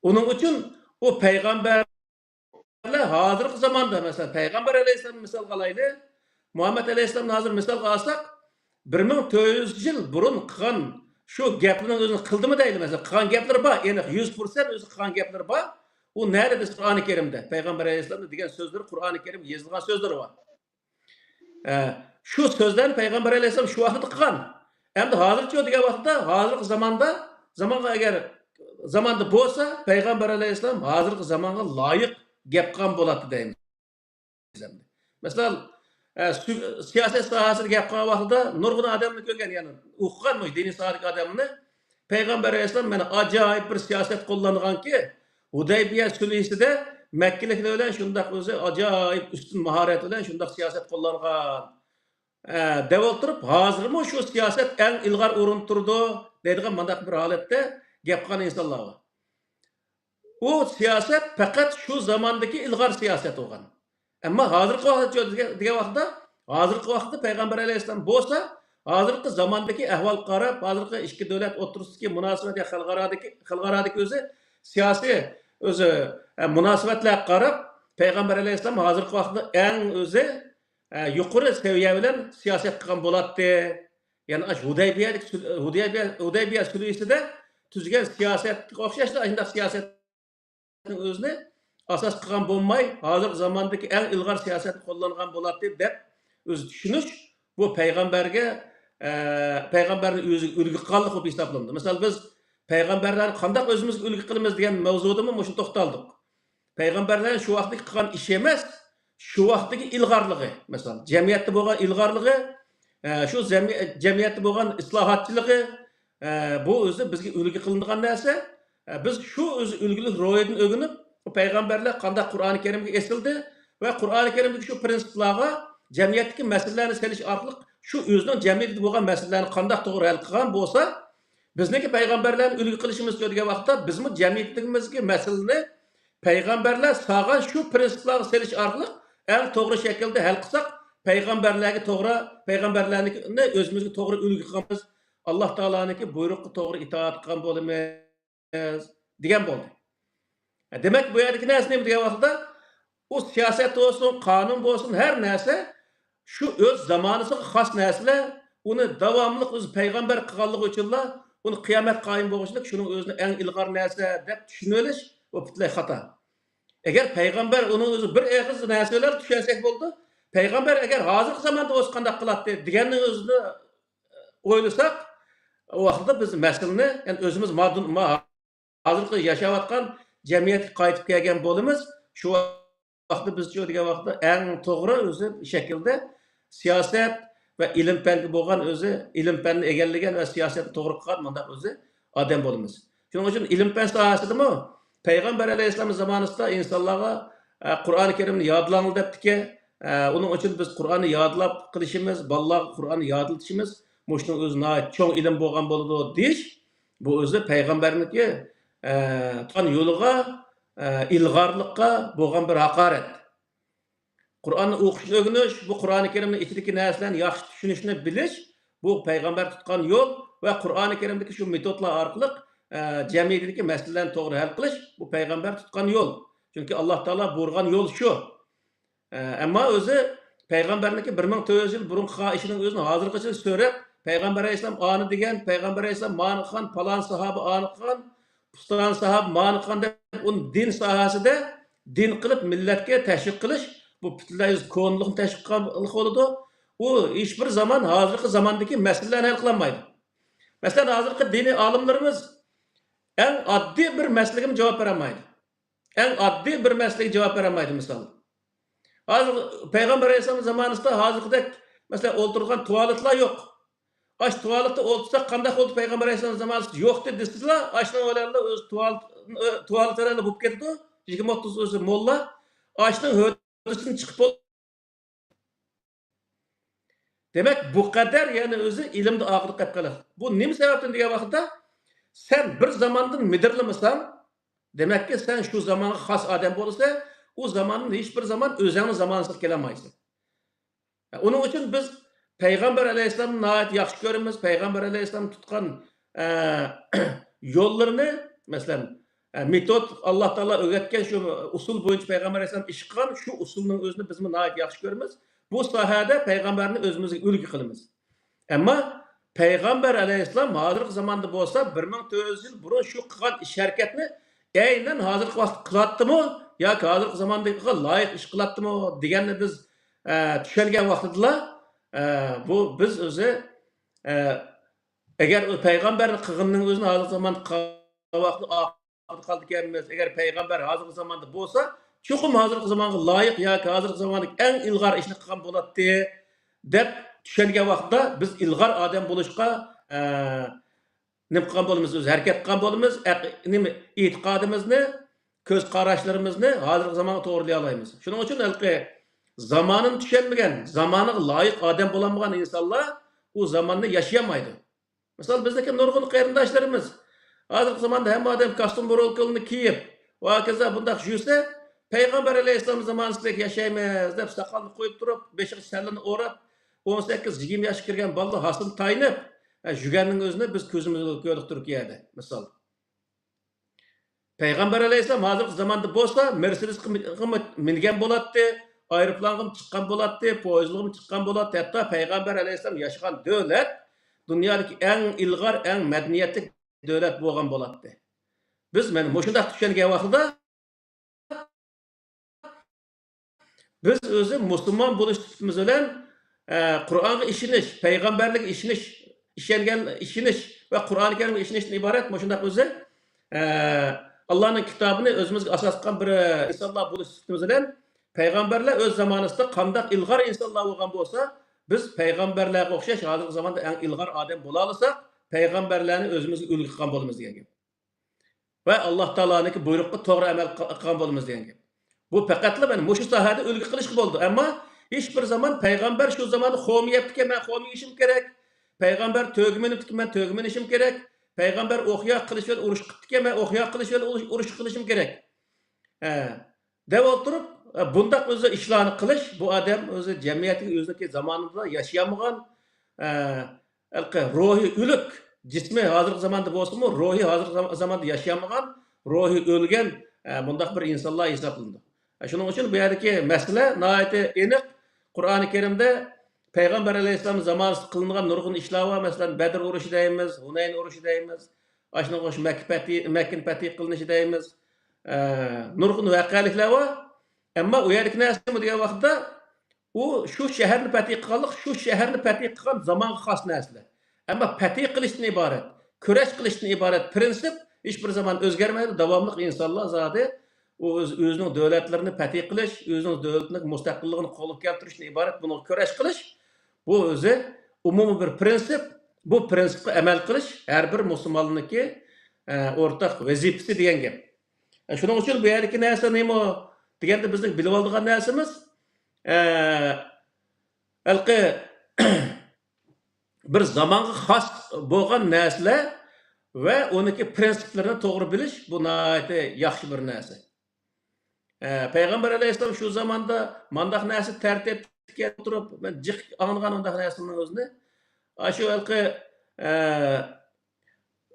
ئۇنىڭ ئۈچۈن ئۇ پەيغەمبەر ھازىرقى زاماندا، مەسىلەن، پەيغەمبەر ئەلەيھىسسالامنى مىسالغا ئالايلى. مۇھەممەد ئەلەيھىسسالامنى ھازىر مىسالغا ئالساق، بىر مىڭ تۆت يۈز يىل بۇرۇن قىلغان شۇ گەپنىڭ ئۆزىنى قىلدىمۇ دەيلى، مەسىلەن، قىلغان گەپلىرى بار، ئېنىق، يۈز پىرسەنت ئۆزى قىلغان گەپلىرى بار. ئۇ نەدە دېسە، قۇرئانى كەرىمدە پەيغەمبەر ئەلەيھىسسالامنىڭ دېگەن سۆزلىرى، قۇرئانى كەرىمگە يېزىلغان سۆزلىرى بار. ئە، شۇ سۆزلەرنى پەيغەمبەر ئەلەيھىسسالام شۇ ۋاقىتتا قىلغان. ئەمدى ھازىرچۇ دېگەن ۋاقىتتا، ھازىرقى زاماندا، زامانغا ئەگەر زاماندا بولسا، پەيغەمبەر ئەلەيھىسسالام ھازىرقى زامانغا لايىق گەپ قىلغان بولاتتى دەيمىز ئەمدى. مەسىلەن، ئە، سۈ-، سىياسەت ساھەسىدە گەپ قىلغان ۋاقتىدا نۇرغۇن ئادەمنى كۆرگەن، يەنى ئوقۇغان مۇشۇ دىنىي ساھەدىكى ئادەمنى. پەيغەمبەر ئەلەيھىسسالام مانا ئاجايىپ بىر سىياسەت قوللانغانكى، ھۇدەيبىيە سۈلھىسىدە مەككىلىكلەر بىلەن شۇنداق ئۆزى ئاجايىپ ئۈستۈن ماھارەت بىلەن شۇنداق سىياسەت قوللانغان، ئە، دەپ ئولتۇرۇپ، ھازىرمۇ شۇ سىياسەت ئەڭ ئىلغار ئورۇندا تۇرىدۇ دەيدىغان مانداق بىر ھالەتتە گەپ قىلغان ئىنسانلار بار. ئۇ سىياسەت پەقەت شۇ زاماندىكى ئىلغار سىياسەت بولغان. ئەمما ھازىرقى ۋاقىتتا دېگەن، دېگەن ۋاقىتتا، ھازىرقى ۋاقىتتا پەيغەمبەر ئەلەيھىسسالام بولسا، ھازىرقى زاماندىكى ئەھۋالغا قاراپ، ھازىرقى ئىككى دۆلەت ئوتتۇرىسىدىكى مۇناسىۋەت يا خەلقئارادىكى، خەلقئارادىكى ئۆزى سىياسىي، ئۆزى، ئە، مۇناسىۋەتلەرگە قاراپ، پەيغەمبەر ئەلەيھىسسالام ھازىرقى ۋاقىتتا ئەڭ ئۆزى، ئە، يۇقىرى سەۋىيە بىلەن سىياسەت قىلغان بولاتتى. يەنى ئاشۇ ھۇدەيبىيەدىكى سۈل-، ھۇدەيبىيە، ھۇدەيبىيە سۈلھىسىدە تۈزگەن سىياسەتكە ئوخشاشلا ئاشۇنداق سىياسەتنىڭ ئۆزىنى ئاساس قىلغان بولماي، ھازىرقى زاماندىكى ئەڭ ئىلغار سىياسەتنى قوللانغان بولاتتى دەپ ئۆزى چۈشىنىش، بۇ پەيغەمبەرگە، ئە، پەيغەمبەرنى ئۆزىگە ئۈلگە قىلغانلىق بولۇپ ھېسابلىنىدۇ. مىسال، بىز پەيغەمبەرلەرنى قانداق ئۆزىمىزگە ئۈلگە قىلىمىز دېگەن مەۋزۇدىمۇ مۇشۇ توختالدۇق. پەيغەمبەرلەرنىڭ شۇ ۋاقىتتىكى قىلغان ئىشى ئەمەس، شۇ ۋاقىتتىكى ئىلغارلىقى، مەسىلەن، جەمئىيەتتە بولغان ئىلغارلىقى، ئە، شۇ زەمئىي-، جەمئىيەتتە بولغان ئىسلاھاتچىلىقى، ئە، بۇ ئۆزى بىزگە ئۈلگە قىلىنىدىغان نەرسە. ئە، بىز شۇ ئۆزى ئۈلگىلىك روھىدىن ئۆگىنىپ، بۇ پەيغەمبەرلەر قانداق قۇرئانى كەرىمگە ئېسىلدى ۋە قۇرئانى كەرىمدىكى شۇ پىرىنسىپلارغا جەمئىيەتتىكى مەسىلىلەرنى سېلىش ئارقىلىق شۇ ئۆزىنىڭ جەمئىيىتىدە بولغان مەسىلىلەرنى قانداق توغرا ھەل قىلغان بولسا، بىزنىڭكى پەيغەمبەرلەرنى ئۈلگە قىلىشىمىزچۇ دېگەن ۋاقىتتا، بىزمۇ جەمئىيىتىمىزدىكى مەسىلىنى پەيغەمبەرلەر سالغان شۇ پىرىنسىپلارغا سېلىش ئارقىلىق ئەڭ توغرا شەكىلدە ھەل قىلساق، پەيغەمبەرلەرگە توغرا، پەيغەمبەرلەرنى ئۆزىمىزگە توغرا ئۈلگە قىلغان بولىمىز، ئاللا تائالانىڭكى بۇيرۇقىغا توغرا ئىتائەت قىلغان بولىمىز، دېگەن بولدى. دېمەك، بۇ يەردىكى نەرسە نېمە دېگەن ۋاقىتتا، ئۇ سىياسەت بولسۇن، قانۇن بولسۇن، ھەر نەرسە شۇ ئۆز زامانىسىغا خاس نەرسىلەر، ئۇنى داۋاملىق ئۆزى پەيغەمبەر قىلغانلىقى ئۈچۈنلا، ئۇنى قىيامەت قايىم بولغۇچىلىك شۇنىڭ ئۆزىنى ئەڭ ئىلغار نەرسە دەپ چۈشىنىۋېلىش، بۇ پۈتۈنلەي خاتا. ئەگەر پەيغەمبەر ئۇنىڭ ئۆزى بىر ئېغىز نەرسىلەر چۈشەنسەك بولىدۇ. پەيغەمبەر ئەگەر ھازىرقى زاماندا بولسا قانداق قىلاتتى دېگەننىڭ ئۆزىنى ئويلىساق، ئۇ ۋاقىتتا بىز مەسىلىنى، يەنى ئۆزىمىز ما-، ما-، ھازىرقى ياشاۋاتقان جەمئىيەتكە قايتىپ كەلگەن بولىمىز. شۇ ۋاقىتتا بىزچۇ دېگەن ۋاقىتتا ئەڭ توغرا ئۆزى شەكىلدە سىياسەت ۋە ئىلىم-پەنگە بولغان ئۆزى، ئىلىم-پەننى ئىگىلىگەن ۋە سىياسەتنى توغرا قىلغان مۇنداق ئۆزى ئادەم بولىمىز. شۇنىڭ ئۈچۈن ئىلىم-پەن ساھەسىدىمۇ پەيغەمبەر ئەلەيھىسسالام زامانىسىدا ئىنسانلارغا، ئە، قۇرئانى كەرىمنى يادلاڭلار دەپتىكەن. ئە، ئۇنىڭ ئۈچۈن بىز قۇرئاننى يادلاپ قىلىشىمىز، بالىلارغا قۇرئاننى يادلىتىشىمىز، مۇشۇنىڭ ئۆزى ناھايىتى چوڭ ئىلىم بولغان بولىدۇ دېيىش، بۇ ئۆزى پەيغەمبەرنىڭكى، ئە، تۇتقان يولىغا، ئە، ئىلغارلىققا بولغان بىر ھاقارەت. قۇرئاننى ئوقۇشنى ئۆگىنىش، بۇ قۇرئانى كەرىمنىڭ ئىچىدىكى نەرسىلەرنى ياخشى چۈشىنىشنى بىلىش، بۇ پەيغەمبەر تۇتقان يول ۋە قۇرئانى كەرىمدىكى شۇ مېتودلار ئارقىلىق، ئە، جەمئىيىتىدىكى مەسىلىلەرنى توغرا ھەل قىلىش، بۇ پەيغەمبەر تۇتقان يول. چۈنكى ئاللا تائالا بۇيرۇغان يول شۇ. ئە، ئەمما ئۆزى پەيغەمبەرنىڭكى بىر مىڭ تۆت يۈز يىل بۇرۇنقى قىلغان ئىشىنىڭ ئۆزىنى ھازىرغىچە سۆرەپ، پەيغەمبەر ئەلەيھىسسالام ئانى دېگەن، پەيغەمبەر ئەلەيھىسسالام مانى قىلغان، پالان ساھابە ئانى قىلغان، پۇستان ساھابە مانى قىلغان دەپ ئۇنى دىن ساھەسىدە دىن قىلىپ مىللەتكە تەشۋىق قىلىش، بۇ پۈتۈنلەي كونىلىقنى تەشۋىق قىلغانلىق بولىدۇ. ئۇ ھېچبىر زامان ھازىرقى زاماندىكى مەسىلىلەرنى ھەل قىلالمايدۇ. مەسىلەن، ھازىرقى دىنىي ئالىملىرىمىز ئەڭ ئاددىي بىر مەسىلىگىمۇ جاۋاب بېرەلمەيدۇ. ئەڭ ئاددىي بىر مەسىلىگە جاۋاب بېرەلمەيدۇ، مىسال. ھازىر پەيغەمبەر ئەلەيھىسسالام زامانىسىدا ھازىرقىدەك، مەسىلەن، ئولتۇرغان تۇالېتلار يوق. ئاش تۇالېتتا ئولتۇرساق قانداق بولدى پەيغەمبەر ئەلەيھىسسالام زامانىسىدا يوق دېدى دېسىلا، ئاشۇنىڭ بىلەن ئۆزى تۇالېت، تۇالېت بىلەن بولۇپ كېتىدۇ. يىگىرمە ئوتتۇز ئۆزى موللا. ئاشنىڭ ھۆددىسىدىن چىقىپ بول-، دېمەك، بۇ قەدەر يەنە ئۆزى ئىلىمدا ئارقىدا قېلىپ قالىدۇ. بۇ نېمە سەۋەبتىن دېگەن ۋاقىتتا، سەن بىر زاماندىن مىدىرلىمىساڭ، دېمەككى، سەن شۇ زامانغا خاس ئادەم بولىسەن، ئۇ زاماندىن ھېچبىر زامان ئۆزەڭنىڭ زامانىسىغا كېلەلمەيسەن. ئۇنىڭ ئۈچۈن بىز پەيغەمبەر ئەلەيھىسسالامنى ناھايىتى ياخشى كۆرىمىز. پەيغەمبەر ئەلەيھىسسالام تۇتقان، ئە، يوللىرىنى، مەسىلەن، ئە، مېتود، ئاللا تائالا ئۆگەتكەن شۇ ئۇسۇل بويىچە پەيغەمبەر ئەلەيھىسسالام ئىش قىلغان شۇ ئۇسۇلنىڭ ئۆزىنى بىزمۇ ناھايىتى ياخشى كۆرىمىز. بۇ ساھەدە پەيغەمبەرنى ئۆزىمىزگە ئۈلگە قىلىمىز. ئەمما پەيغەمبەر ئەلەيھىسسالام ھازىرقى زاماندا بولسا، بىر مىڭ تۆت يۈز يىل بۇرۇن شۇ قىلغان ئىش ھەرىكەتنى ئەينەن ھازىرقى ۋاقىتتا قىلاتتىمۇ ياكى ھازىرقى زاماندىكىغا لايىق ئىش قىلاتتىمۇ دېگەننى بىز، ئە، چۈشەنگەن ۋاقتىدىلا، ئە، بۇ بىز ئۆزى، ئە، ئەگەر ئۇ پەيغەمبەرنى قىلغىنىنىڭ ئۆزىنى ھازىرقى زاماندا قىلغان ۋاقتى ئارقىدا قالىدىكەنمىز. ئەگەر پەيغەمبەر ھازىرقى زاماندا بولسا، چوقۇم ھازىرقى زامانغا لايىق ياكى ھازىرقى زاماندىكى ئەڭ ئىلغار ئىشنى قىلغان بولاتتى، دەپ چۈشەنگەن ۋاقىتتا بىز ئىلغار ئادەم بولۇشقا، ئە، نېمە قىلغان بولىمىز؟ ئۆزى ھەرىكەت قىلغان بولىمىز. ئەق-، نېمە، ئېتىقادىمىزنى، كۆز قاراشلىرىمىزنى ھازىرقى زامانغا توغرىلىيالايمىز. شۇنىڭ ئۈچۈن ھېلىقى زامانىنى چۈشەنمىگەن، زامانىغا لايىق ئادەم بولالمىغان ئىنسانلار ئۇ زاماننى ياشىيالمايدۇ. مىسال، بىزنىڭكى نۇرغۇن قېرىنداشلىرىمىز، ھازىرقى زاماندا ھەممە ئادەم كاستيۇم، رولكىلىنى كىيىپ، ۋە ھاكازا بۇنداق يۈرسە، پەيغەمبەر ئەلەيھىسسالام زامانىسىدەك ياشايمىز دەپ، ساقالنى قويۇپ تۇرۇپ، بېشىغا سەللىنى ئوراپ، ئون سەككىز، يىگىرمە ياشقا كىرگەن بالىلار ھاسىنى تايىنىپ، ھە، يۈرگەننىڭ ئۆزىنى بىز كۆزىمىز بىلەن كۆردۇق تۈركىيەدە، مىسال. پەيغەمبەر ئەلەيھىسسالام ھازىرقى زاماندا بولسا، مېرسېدېسقا مىنگەن بولاتتى، ئايروپىلانغىمۇ چىققان بولاتتى، پويىزلىغىمۇ چىققان بولاتتى. ھەتتا پەيغەمبەر ئەلەيھىسسالام ياشىغان دۆلەت دۇنيادىكى ئەڭ ئىلغار، ئەڭ مەدەنىيەتلىك دۆلەت بولغان بولاتتى. بىز مانا مۇشۇنداق چۈشەنگەن ۋاقتىدا، بىز ئۆزى مۇسۇلمان بولۇش سۈپىتىمىز بىلەن، ئە، قۇرئانغا ئىشىنىش، پەيغەمبەرلىككە ئىشىنىش، ئىشەنگەن، ئىشىنىش ۋە قۇرئانى كەرىمگە ئىشىنىشتىن ئىبارەت مۇشۇنداق ئۆزى، ئە، ئاللانىڭ كىتابىنى ئۆزىمىزگە ئاساس قىلغان بىر، ئە، ئىنسانلار بولۇش سۈپىتىمىز بىلەن پەيغەمبەرلەر ئۆز زامانىسىدا قانداق ئىلغار ئىنسانلار بولغان بولسا، بىز پەيغەمبەرلەرگە ئوخشاش ھازىرقى زاماندا ئەڭ ئىلغار ئادەم بولالىساق، پەيغەمبەرلەرنى ئۆزىمىزگە ئۈلگە قىلغان بولىمىز دېگەن گەپ. ۋە ئاللا تائالانىڭكى بۇيرۇقىغا توغرا ئەمەل قىلغان بولىمىز دېگەن گەپ. بۇ پەقەتلا مانا مۇشۇ ساھەدە ئۈلگە قىلىشقا بولىدۇ. ئەمما ھېچ بىر زامان پەيغەمبەر شۇ زاماندا خورما يەپتىكەن، مەن خورما يېيىشىم كېرەك. پەيغەمبەر تۆگە مىنىپتىكەن، مەن تۆگە مىنىشىم كېرەك. پەيغەمبەر ئوق ياغ قىلىچ بىلەن ئۇرۇش قىپتىكەن، مەن ئوق ياغ قىلىچ بىلەن ئۇرۇش، ئۇرۇش قىلىشىم كېرەك. ھە. دەپ ئولتۇرۇپ، ئە، بۇنداق ئۆزى ئىشلارنى قىلىش، بۇ ئادەم ئۆزى جەمئىيەتتىكى ئۆزىنىڭكى زامانىدا ياشىيالمىغان، ئە، ھېلىقى روھى ئۆلۈك، جىسمى ھازىرقى زاماندا بولسىمۇ، روھى ھازىرقى زام-، زاماندا ياشىيالمىغان، روھى ئۆلگەن، ئە، بۇنداق بىر ئىنسانلار ھېسابلىنىدۇ. ئە، شۇنىڭ ئۈچۈن بۇ يەردىكى مەسىلە ناھايىتى ئېنىق. قۇرئانى كەرىمدە پەيغەمبەر ئەلەيھىسسالام زامانىسىدا قىلىنغان نۇرغۇن ئىشلار بار. مەسىلەن، بەدر ئۇرۇشى دەيمىز، ھۇنەين ئۇرۇشى دەيمىز. ئاشۇنىڭغا ئوخشاش مەككە پەتھى، مەككىنى پەتھى قىلىنىشى دەيمىز. ئە، نۇرغۇن ۋەقەلىكلەر بار. ئەمما ئۇ يەردىكى نەرسە نېمە دېگەن ۋاقىتتا، ئۇ شۇ شەھەرنى پەتھى قىلغانلىق، شۇ شەھەرنى پەتھى قىلغان زامانغا خاس نەرسىلەر. ئەمما پەتھى قىلىشتىن ئىبارەت، كۈرەش قىلىشتىن ئىبارەت پىرىنسىپ ھېچ بىر زامان ئۆزگەرمەيدۇ. داۋاملىق ئىنسانلار زادى ئۇ ئۆز-، ئۆزىنىڭ دۆلەتلىرىنى پەتھى قىلىش، ئۆزىنىڭ دۆلىتىنىڭ مۇستەقىللىقىنى قولغا كەلتۈرۈشتىن ئىبارەت. بۇنىڭغا كۈرەش قىلىش، بۇ ئۆزى ئومۇمىي بىر پىرىنسىپ. بۇ پىرىنسىپقا ئەمەل قىلىش ھەر بىر مۇسۇلماننىڭكى، ئە، ئورتاق ۋەزىپىسى دېگەن گەپ. ئە، شۇنىڭ ئۈچۈن بۇ يەردىكى نەرسە نېمە دېگەندە، بىزنىڭ بىلىۋالىدىغان نەرسىمىز، ئە، ھېلىقى بىر زامانغا خاس بولغان نەرسىلەر ۋە ئۇنىڭكى پىرىنسىپلىرىنى توغرا بىلىش، بۇ ناھايىتى ياخشى بىر نەرسە. ئە، پەيغەمبەر ئەلەيھىسسالام شۇ زاماندا مانداق نەرسە تەرتىپكە تۇرۇپ، مەن جىق ئاڭلىغان ئۇنداق نەرسىنىڭ ئۆزىنى. ئاشۇ ھېلىقى، ئە،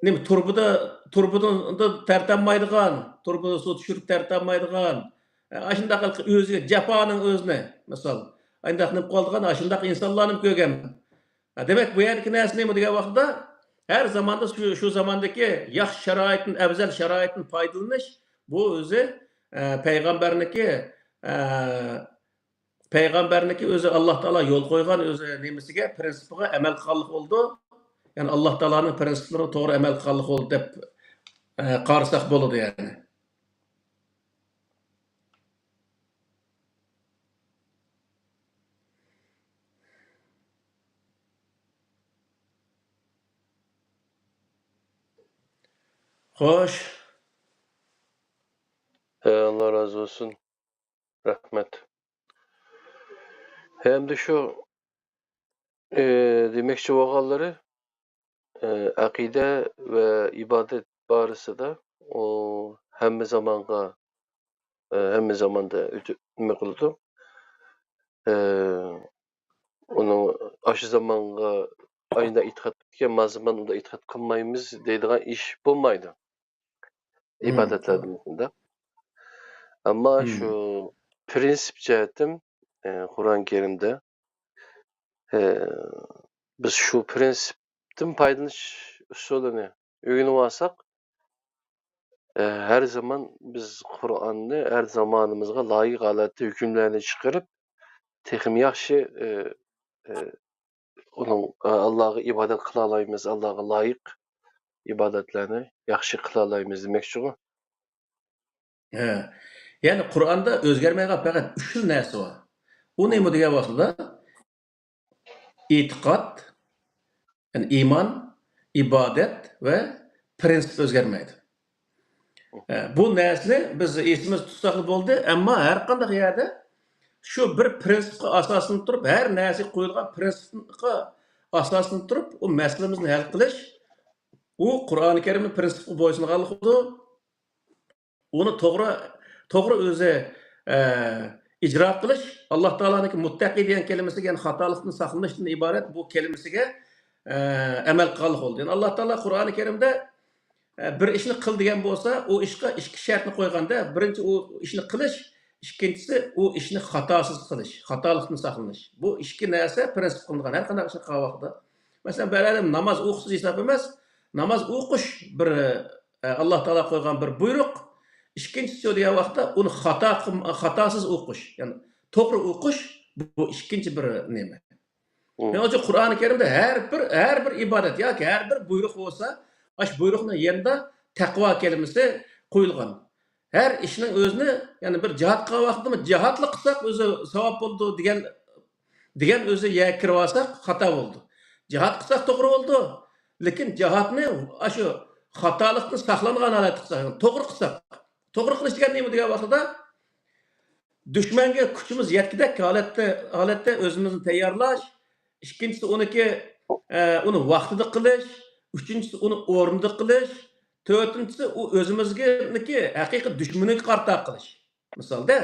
نېمە، تۇرۇبىدا، تۇرۇبىدا تەرتەلمەيدىغان، تۇرۇبىدا سۇ چۈشۈرۈپ تەرتەلمەيدىغان، ئە، ئاشۇنداق ھېلىقى ئۆزىگە جاپانىڭ ئۆزىنى، مىسال، ئانداق نېمە قىلىدىغان، ئاشۇنداق ئىنسانلارنى كۆرگەنمەن. ھە، دېمەك، بۇ يەردىكى نەرسە نېمە دېگەن ۋاقىتتا، ھەر زاماندا شۇ، شۇ زاماندىكى ياخشى شارائىتتىن، ئەۋزەل شارائىتتىن پايدىلىنىش، بۇ ئۆزى، ئە، پەيغەمبەرنىڭكى، ئە، پەيغەمبەرنىڭكى ئۆزى ئاللا تائالا يول قويغان ئۆزى نېمىسىگە، پىرىنسىپىغا ئەمەل قىلغانلىق بولىدۇ. يەنى ئاللا تائالانىڭ پىرىنسىپلىرىغا توغرا ئەمەل قىلغانلىق بولىدۇ دەپ، ئە، قارىساق بولىدۇ يەنى. خوش. ئاللا رازى بولسۇن. رەھمەت. ھەمدە شۇ، ئى، دېمەكچى بولغانلىرى، ئى، ئەقىدە ۋە ئىبادەت بارىسىدا ئۇ ھەممە زامانغا، ئى، ھەممە زاماندا ئۆتۈ-، نېمە قىلىدۇ. ئى، ئۇنىڭ ئاشۇ زامانغا ئاينا ئېتىقاد قىلىدىكەن، ما زامان ئۇندا ئېتىقاد قىلمايمىز دەيدىغان ئىش بولمايدۇ. مم. ئىبادەتلەردىن مۇنداق. ئەمما مم. شۇ پرىنسىپ جەھەتتىن، ئى، قۇرئان كەرىمدە، ئى، بىز شۇ پرىنسىپتىن پايدىلىنىش ئۇسۇلىنى ئۆگىنىۋالساق، ئى، ھەر زامان بىز قۇرئاننى ھەر زامانىمىزغا لايىق ھالەتتە ھۆكۈملەرنى چىقىرىپ، تېخىمۇ ياخشى، ئى، ئى، ئۇنىڭ، ئە، ئاللاغا ئىبادەت قىلالايمىز، ئاللاغا لايىق ئىبادەتلەرنى ياخشى قىلالايمىز دېمەكچىغۇ. ھە. يەنى قۇرئاندا ئۆزگەرمەيدىغان پەقەت ئۈچ خىل نەرسە بار. ئۇ نېمە دېگەن ۋاقتىدا، ئېتىقاد، يەنى ئىمان، ئىبادەت ۋە پرىنسىپ ئۆزگەرمەيدۇ. ئە، بۇ نەرسىنى بىز ئېسىمىزدە تۇتساقلا بولدى، ئەمما ھەر قانداق يەردە شۇ بىر پرىنسىپقا ئاساسلىنىپ تۇرۇپ، ھەر نەرسىگە قويۇلغان پرىنسىپقا ئاساسلىنىپ تۇرۇپ، ئۇ مەسىلىمىزنى ھەل قىلىش، ئۇ قۇرئانى كەرىمنىڭ پرىنسىپقا بويسۇنغانلىقىدۇر. ئۇنى توغرا، توغرا ئۆزى، ئە، ئىجرا قىلىش، ئاللا تائالانىڭكى مۇتتەقى دېگەن كەلىمىسى، يەنى خاتالىقتىن ساقلىنىشتىن ئىبارەت بۇ كەلىمىسىگە، ئە، ئەمەل قىلغانلىق بولدى. يەنى ئاللا تائالا قۇرئانى كەرىمدە، ئە، بىر ئىشنى قىل دېگەن بولسا، ئۇ ئىشقا ئىككى شەرتنى قويغاندا، بىرىنچى ئۇ ئىشنى قىلىش، ئىككىنچىسى ئۇ ئىشنى خاتاسىز قىلىش، خاتالىقتىن ساقلىنىش. بۇ ئىككى نەرسە پرىنسىپ قىلىنغان ھەر قانداق ئىشنى قىلغان ۋاقتىدا. مەسىلەن، بىر ئادەم ناماز ئوقۇسىز ھېساب ئەمەس، ناماز ئوقۇش بىر، ئە، ئاللا تائالا قويغان بىر بۇيرۇق. ئىككىنچىسى دېگەن ۋاقىتتا ئۇنى خاتا قىلم-، خاتاسىز ئوقۇش، يەنى توغرا ئوقۇش، بۇ ئىككىنچى بىر نېمە. مم. شۇنىڭ ئۈچۈن قۇرئانى كەرىمدە ھەر بىر، ھەر بىر ئىبادەت ياكى ھەر بىر بۇيرۇق بولسا، ئاشۇ بۇيرۇقنىڭ يېنىدا تەقۋا كەلىمىسى قويۇلغان. ھەر ئىشنىڭ ئۆزىنى، يەنى بىر جىھاد قىلغان ۋاقتىمۇ جىھادلا قىلساق ئۆزى ساۋاب بولىدۇ دېگەن، دېگەن ئۆزى يەرگە كىرىۋالساق خاتا بولىدۇ. جىھاد قىلساق توغرا بولىدۇ، لېكىن جىھادنى ئاشۇ خاتالىقتىن ساقلانغان ھالەتتە قىلساق، يەنى توغرا قىلساق. توغرا قىلىش دېگەن نېمە دېگەن ۋاقتىدا، دۈشمەنگە كۈچىمىز يەتكۈدەك ھالەتتە، ھالەتتە ئۆزىمىزنى تەييارلاش. ئىككىنچىسى، ئۇنىكى، ئە، ئۇنى ۋاقتىدا قىلىش. ئۈچىنچىسى، ئۇنى ئورنىدا قىلىش. تۆتىنچىسى، ئۇ ئۆزىمىزگىنىكى ھەقىقىي دۈشمىنىگە قارىتا قىلىش. مىسالدا،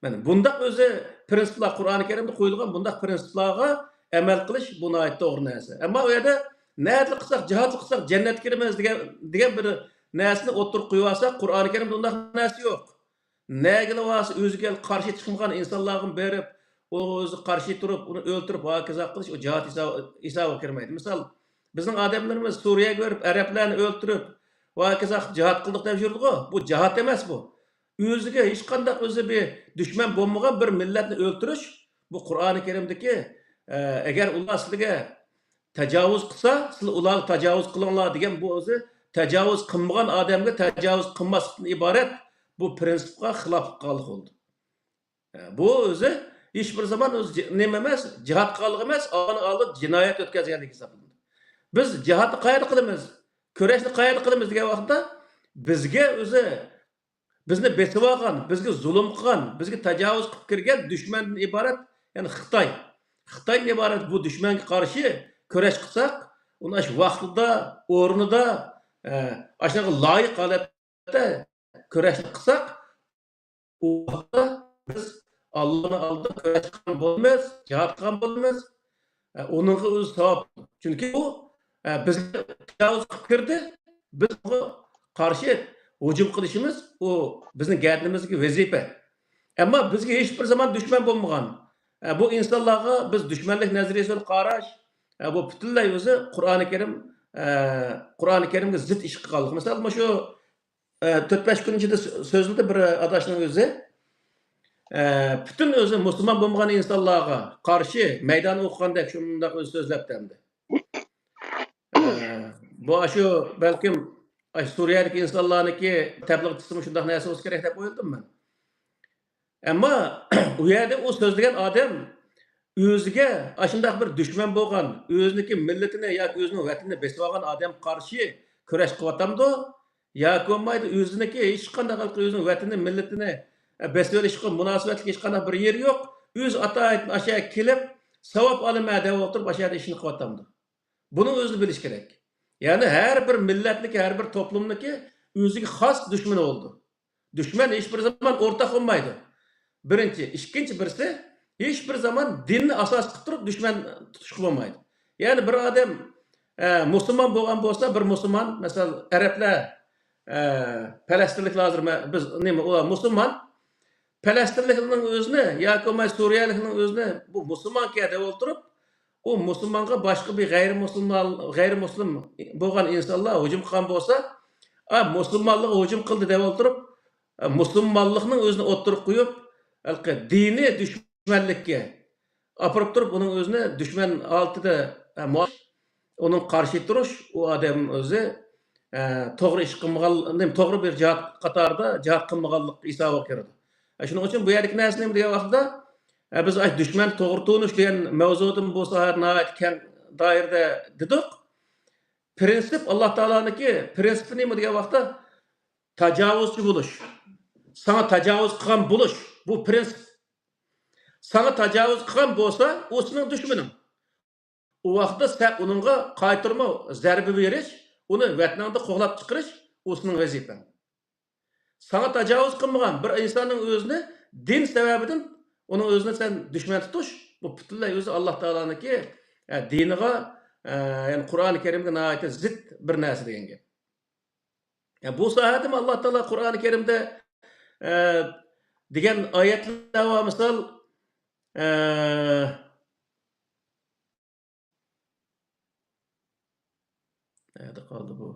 مانا بۇنداق ئۆزى پرىنسىپلار، قۇرئانى كەرىمدە قويۇلغان بۇنداق پرىنسىپلارغا ئەمەل قىلىش، بۇ ناھايىتى توغرا نەرسە. ئەمما ئۇ يەردە نەدىلا قىلساق، جىھادلا قىلساق جەننەتكە كىرىمىز دېگەن، دېگەن بىر نەرسىنى ئوتتۇرىغا قويۇۋالساق، قۇرئانى كەرىمدە ئۇنداق نەرسە يوق. نەگىلا بارسا ئۆزىگە قارشى چىقمىغان ئىنسانلارغا بېرىپ، ئۇ ئۆزىگە قارشى تۇرۇپ، ئۇنى ئۆلتۈرۈپ، ھاكازا قىلىش، ئۇ جىھاد ھېسابى-، ھېسابىغا كىرمەيدۇ. مىسال، بىزنىڭ ئادەملىرىمىز سۈرىيەگە بېرىپ، ئەرەبلەرنى ئۆلتۈرۈپ، ۋە ھاكازا جىھاد قىلدۇق دەپ يۈرىدىغۇ. بۇ جىھاد ئەمەس بۇ. ئۆزىگە ھېچقانداق ئۆزى بىر دۈشمەن بولمىغان بىر مىللەتنى ئۆلتۈرۈش، بۇ قۇرئانى كەرىمدىكى، ئە، ئەگەر ئۇلار سىلىگە تاجاۋۇز قىلسا، سىلەر ئۇلارغا تاجاۋۇز قىلىڭلار دېگەن بۇ ئۆزى تاجاۋۇز قىلمىغان ئادەمگە تاجاۋۇز قىلماسلىقتىن ئىبارەت بۇ پرىنسىپقا خىلاپلىق قىلغانلىق بولىدۇ. بۇ ئۆزى ھېچ بىر زامان ئۆزى جى-، نېمە ئەمەس، جىھاد قىلغانلىق ئەمەس، ئۇنىڭ ئالدىدا جىنايەت ئۆتكۈزگەنلىك ھېسابلىنىدۇ. بىز جىھادنى قەيەردە قىلىمىز، كۈرەشنى قەيەردە قىلىمىز دېگەن ۋاقىتتا بىزگە ئۆزى بىزنى بېسىۋالغان، بىزگە زۇلۇم قىلغان، بىزگە تاجاۋۇز قىلىپ كىرگەن دۈشمەندىن ئىبارەت، يەنى خىتاي. خىتايدىن ئىبارەت بۇ دۈشمەنگە قارشى كۈرەش قىلساق، ئۇنى ئاشۇ ۋاقتىدا، ئورنىدا، ئە، ئاشۇنىڭغا لايىق ھالەتتە كۈرەشنى قىلساق، ئۇ ۋاقىتتا بىز ئاللانىڭ ئالدىدا كۈرەش قىلغان بولىمىز، جىھاد قىلغان بولىمىز. ئە، ئۇنىڭغا ئۆزى ساۋاب. چۈنكى ئۇ، ئە، بىزگە تاجاۋۇز قىلىپ كىردى، بىز ئۇنىڭغا قارشى ھۇجۇم قىلىشىمىز، ئۇ بىزنىڭ گەدىنىمىزدىكى ۋەزىپە. ئەمما بىزگە ھېچ بىر زامان دۈشمەن بولمىغان، ئە، بۇ ئىنسانلارغا بىز دۈشمەنلىك نەزەرىيىسى بىلەن قاراش، ئە، بۇ پۈتۈنلەي ئۆزى قۇرئانى كەرىم، ئە، قۇرئانى كەرىمگە زىت ئىش قىلغانلىق. مىسال، مۇشۇ ئە، تۆت-بەش كۈن ئىچىدە سۆ-، سۆزلىدى بىر ئاداشنىڭ ئۆزى. ئە، پۈتۈن ئۆزى مۇسۇلمان بولمىغان ئىنسانلارغا قارشى مەيدان ئوقۇغاندەك شۇنداق ئۆزى سۆزلەپتۇ ئەمدى. ئە، بۇ ئاشۇ بەلكىم ئاشۇ سۈرىيەدىكى ئىنسانلارنىڭكى تەبلىغچىسىمۇ شۇنداق نەرسە بولسا كېرەك دەپ ئويلىدىم مەن. ئەمما ئۇ يەردە ئۇ سۆزلىگەن ئادەم ئۆزىگە ئاشۇنداق بىر دۈشمەن بولغان، ئۆزىنىڭكى مىللىتىنى ياكى ئۆزىنىڭ ۋەتىنىنى بېسىۋالغان ئادەمگە قارشى كۈرەش قىلىۋاتامدۇ؟ ياكى بولمايدۇ ئۆزىنىكى ھېچقانداق ئۆزىنىڭ ۋەتىنى، مىللىتىنى، ئە، بېسىۋېلىشقا مۇناسىۋەتلىك ھېچقانداق بىر يېرى يوق. ئۆزى ئاتايىتىن ئاشۇ يەرگە كېلىپ، ساۋاب ئالىمەن دەپ ئولتۇرۇپ، ئاشۇ يەردە ئىشىنى قىلىۋاتامدۇ؟ بۇنىڭ ئۆزىنى بىلىش كېرەك. يەنى ھەر بىر مىللەتنىكى، ھەر بىر توپلۇمنىكى ئۆزىگە خاس دۈشمىنى بولىدۇ. دۈشمەن ھېچ بىر زامان ئورتاق بولمايدۇ. بىرىنچى. ئىككىنچى بىرسى، ھېچ بىر زامان دىننى ئاساس قىلىپ تۇرۇپ دۈشمەن تۇتۇشقا بولمايدۇ. يەنى بىر ئادەم، ئە، مۇسۇلمان بولغان بولسا، بىر مۇسۇلمان، مەسىلەن، ئەرەبلەر، ئە، پەلەستىنلىكلەر ھازىر مە-، بىز نېمە، ئۇلار مۇسۇلمان. پەلەستىنلىكنىڭ ئۆزىنى ياكى بولماي سۈرىيەلىكنىڭ ئۆزىنى بۇ مۇسۇلمانكەن دەپ ئولتۇرۇپ، ئۇ مۇسۇلمانغا باشقا بىر غەيرىي مۇسۇلمان، غەيرىي مۇسلىم بولغان ئىنسانلار ھۇجۇم قىلغان بولسا، ئا، مۇسۇلمانلىققا ھۇجۇم قىلدى دەپ ئولتۇرۇپ، ئا، مۇسۇلمانلىقنىڭ ئۆزىنى ئوتتۇرىغا قويۇپ، ھېلىقى دىنىي دۈشمەنلىككە ئاپىرىپ تۇرۇپ، ئۇنىڭ ئۆزىنى دۈشمەن ھالىتىدە، ئا، مۇ-، ئۇنىڭ قارشى تۇرۇش، ئۇ ئادەم ئۆزى، ئە، توغرا ئىش قىلمىغان، نېمە، توغرا بىر جىھاد قاتارىدا جىھاد قىلمىغانلىق ھېسابىغا كىرىدۇ. ئە، شۇنىڭ ئۈچۈن بۇ يەردىكى نەرسە نېمە دېگەن ۋاقىتتا، ئە، بىز ئاشۇ دۈشمەن توغرا تونۇش دېگەن مەۋزۇدىن بۇ ساھەدە ناھايىتى كەڭ دائىرىدە دېدۇق. پىرىنسىپ، ئاللا تائالانىڭكى پىرىنسىپى نېمە دېگەن ۋاقىتتا، تاجاۋۇزچى بولۇش. ساڭا تاجاۋۇز قىلغان بولۇش، بۇ پىرىنسىپ. ساڭا تاجاۋۇز قىلغان بولسا، ئۇ سېنىڭ دۈشمىنىڭ. ئۇ ۋاقىتتا سەن ئۇنىڭغا قايتۇرما زەربە بېرىش، ئۇنى ۋەتىنىڭدىن قوغلاپ چىقىرىش، ئۇ سېنىڭ ۋەزىپەڭ. ساڭا تاجاۋۇز قىلمىغان بىر ئىنساننىڭ ئۆزىنى دىن سەۋەبىدىن ئۇنىڭ ئۆزىنى سەن دۈشمەن تۇتۇش، بۇ پۈتۈنلەي ئۆزى ئاللا تائالانىڭكى، ئە، دىنىغا، ئە، يەنى قۇرئانى كەرىمگە ناھايىتى زىت بىر نەرسە دېگەن گەپ. يا، بۇ ساھەدىمۇ ئاللا تائالا قۇرئانى كەرىمدە، ئە، دېگەن ئايەتلەر بار، مىسال، ئە، نەدە قالدى بۇ؟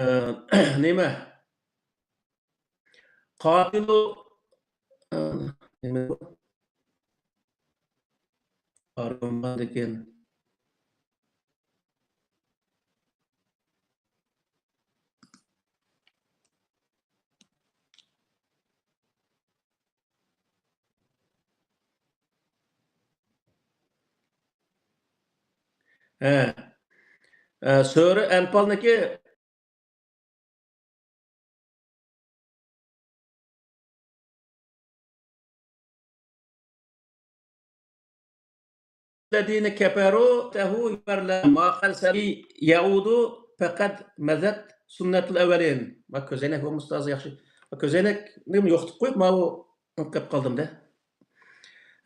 ئە، نېمە؟ قاتىلۇ، ئە، نېمە بۇ؟ ئارماندىكىن. ھە. ئە، سۈرە ئەنپالنىكى الذين كفروا تهوا يبرلون ما قال سبي يعود فقد مزت سنة الأولين. ما كۆزەينەك بولمىسا تازا ياخشى. ما كۆزەينەكنى يوقىتىپ قويۇپ، ماۋۇ قىلىپ قالدىم دە.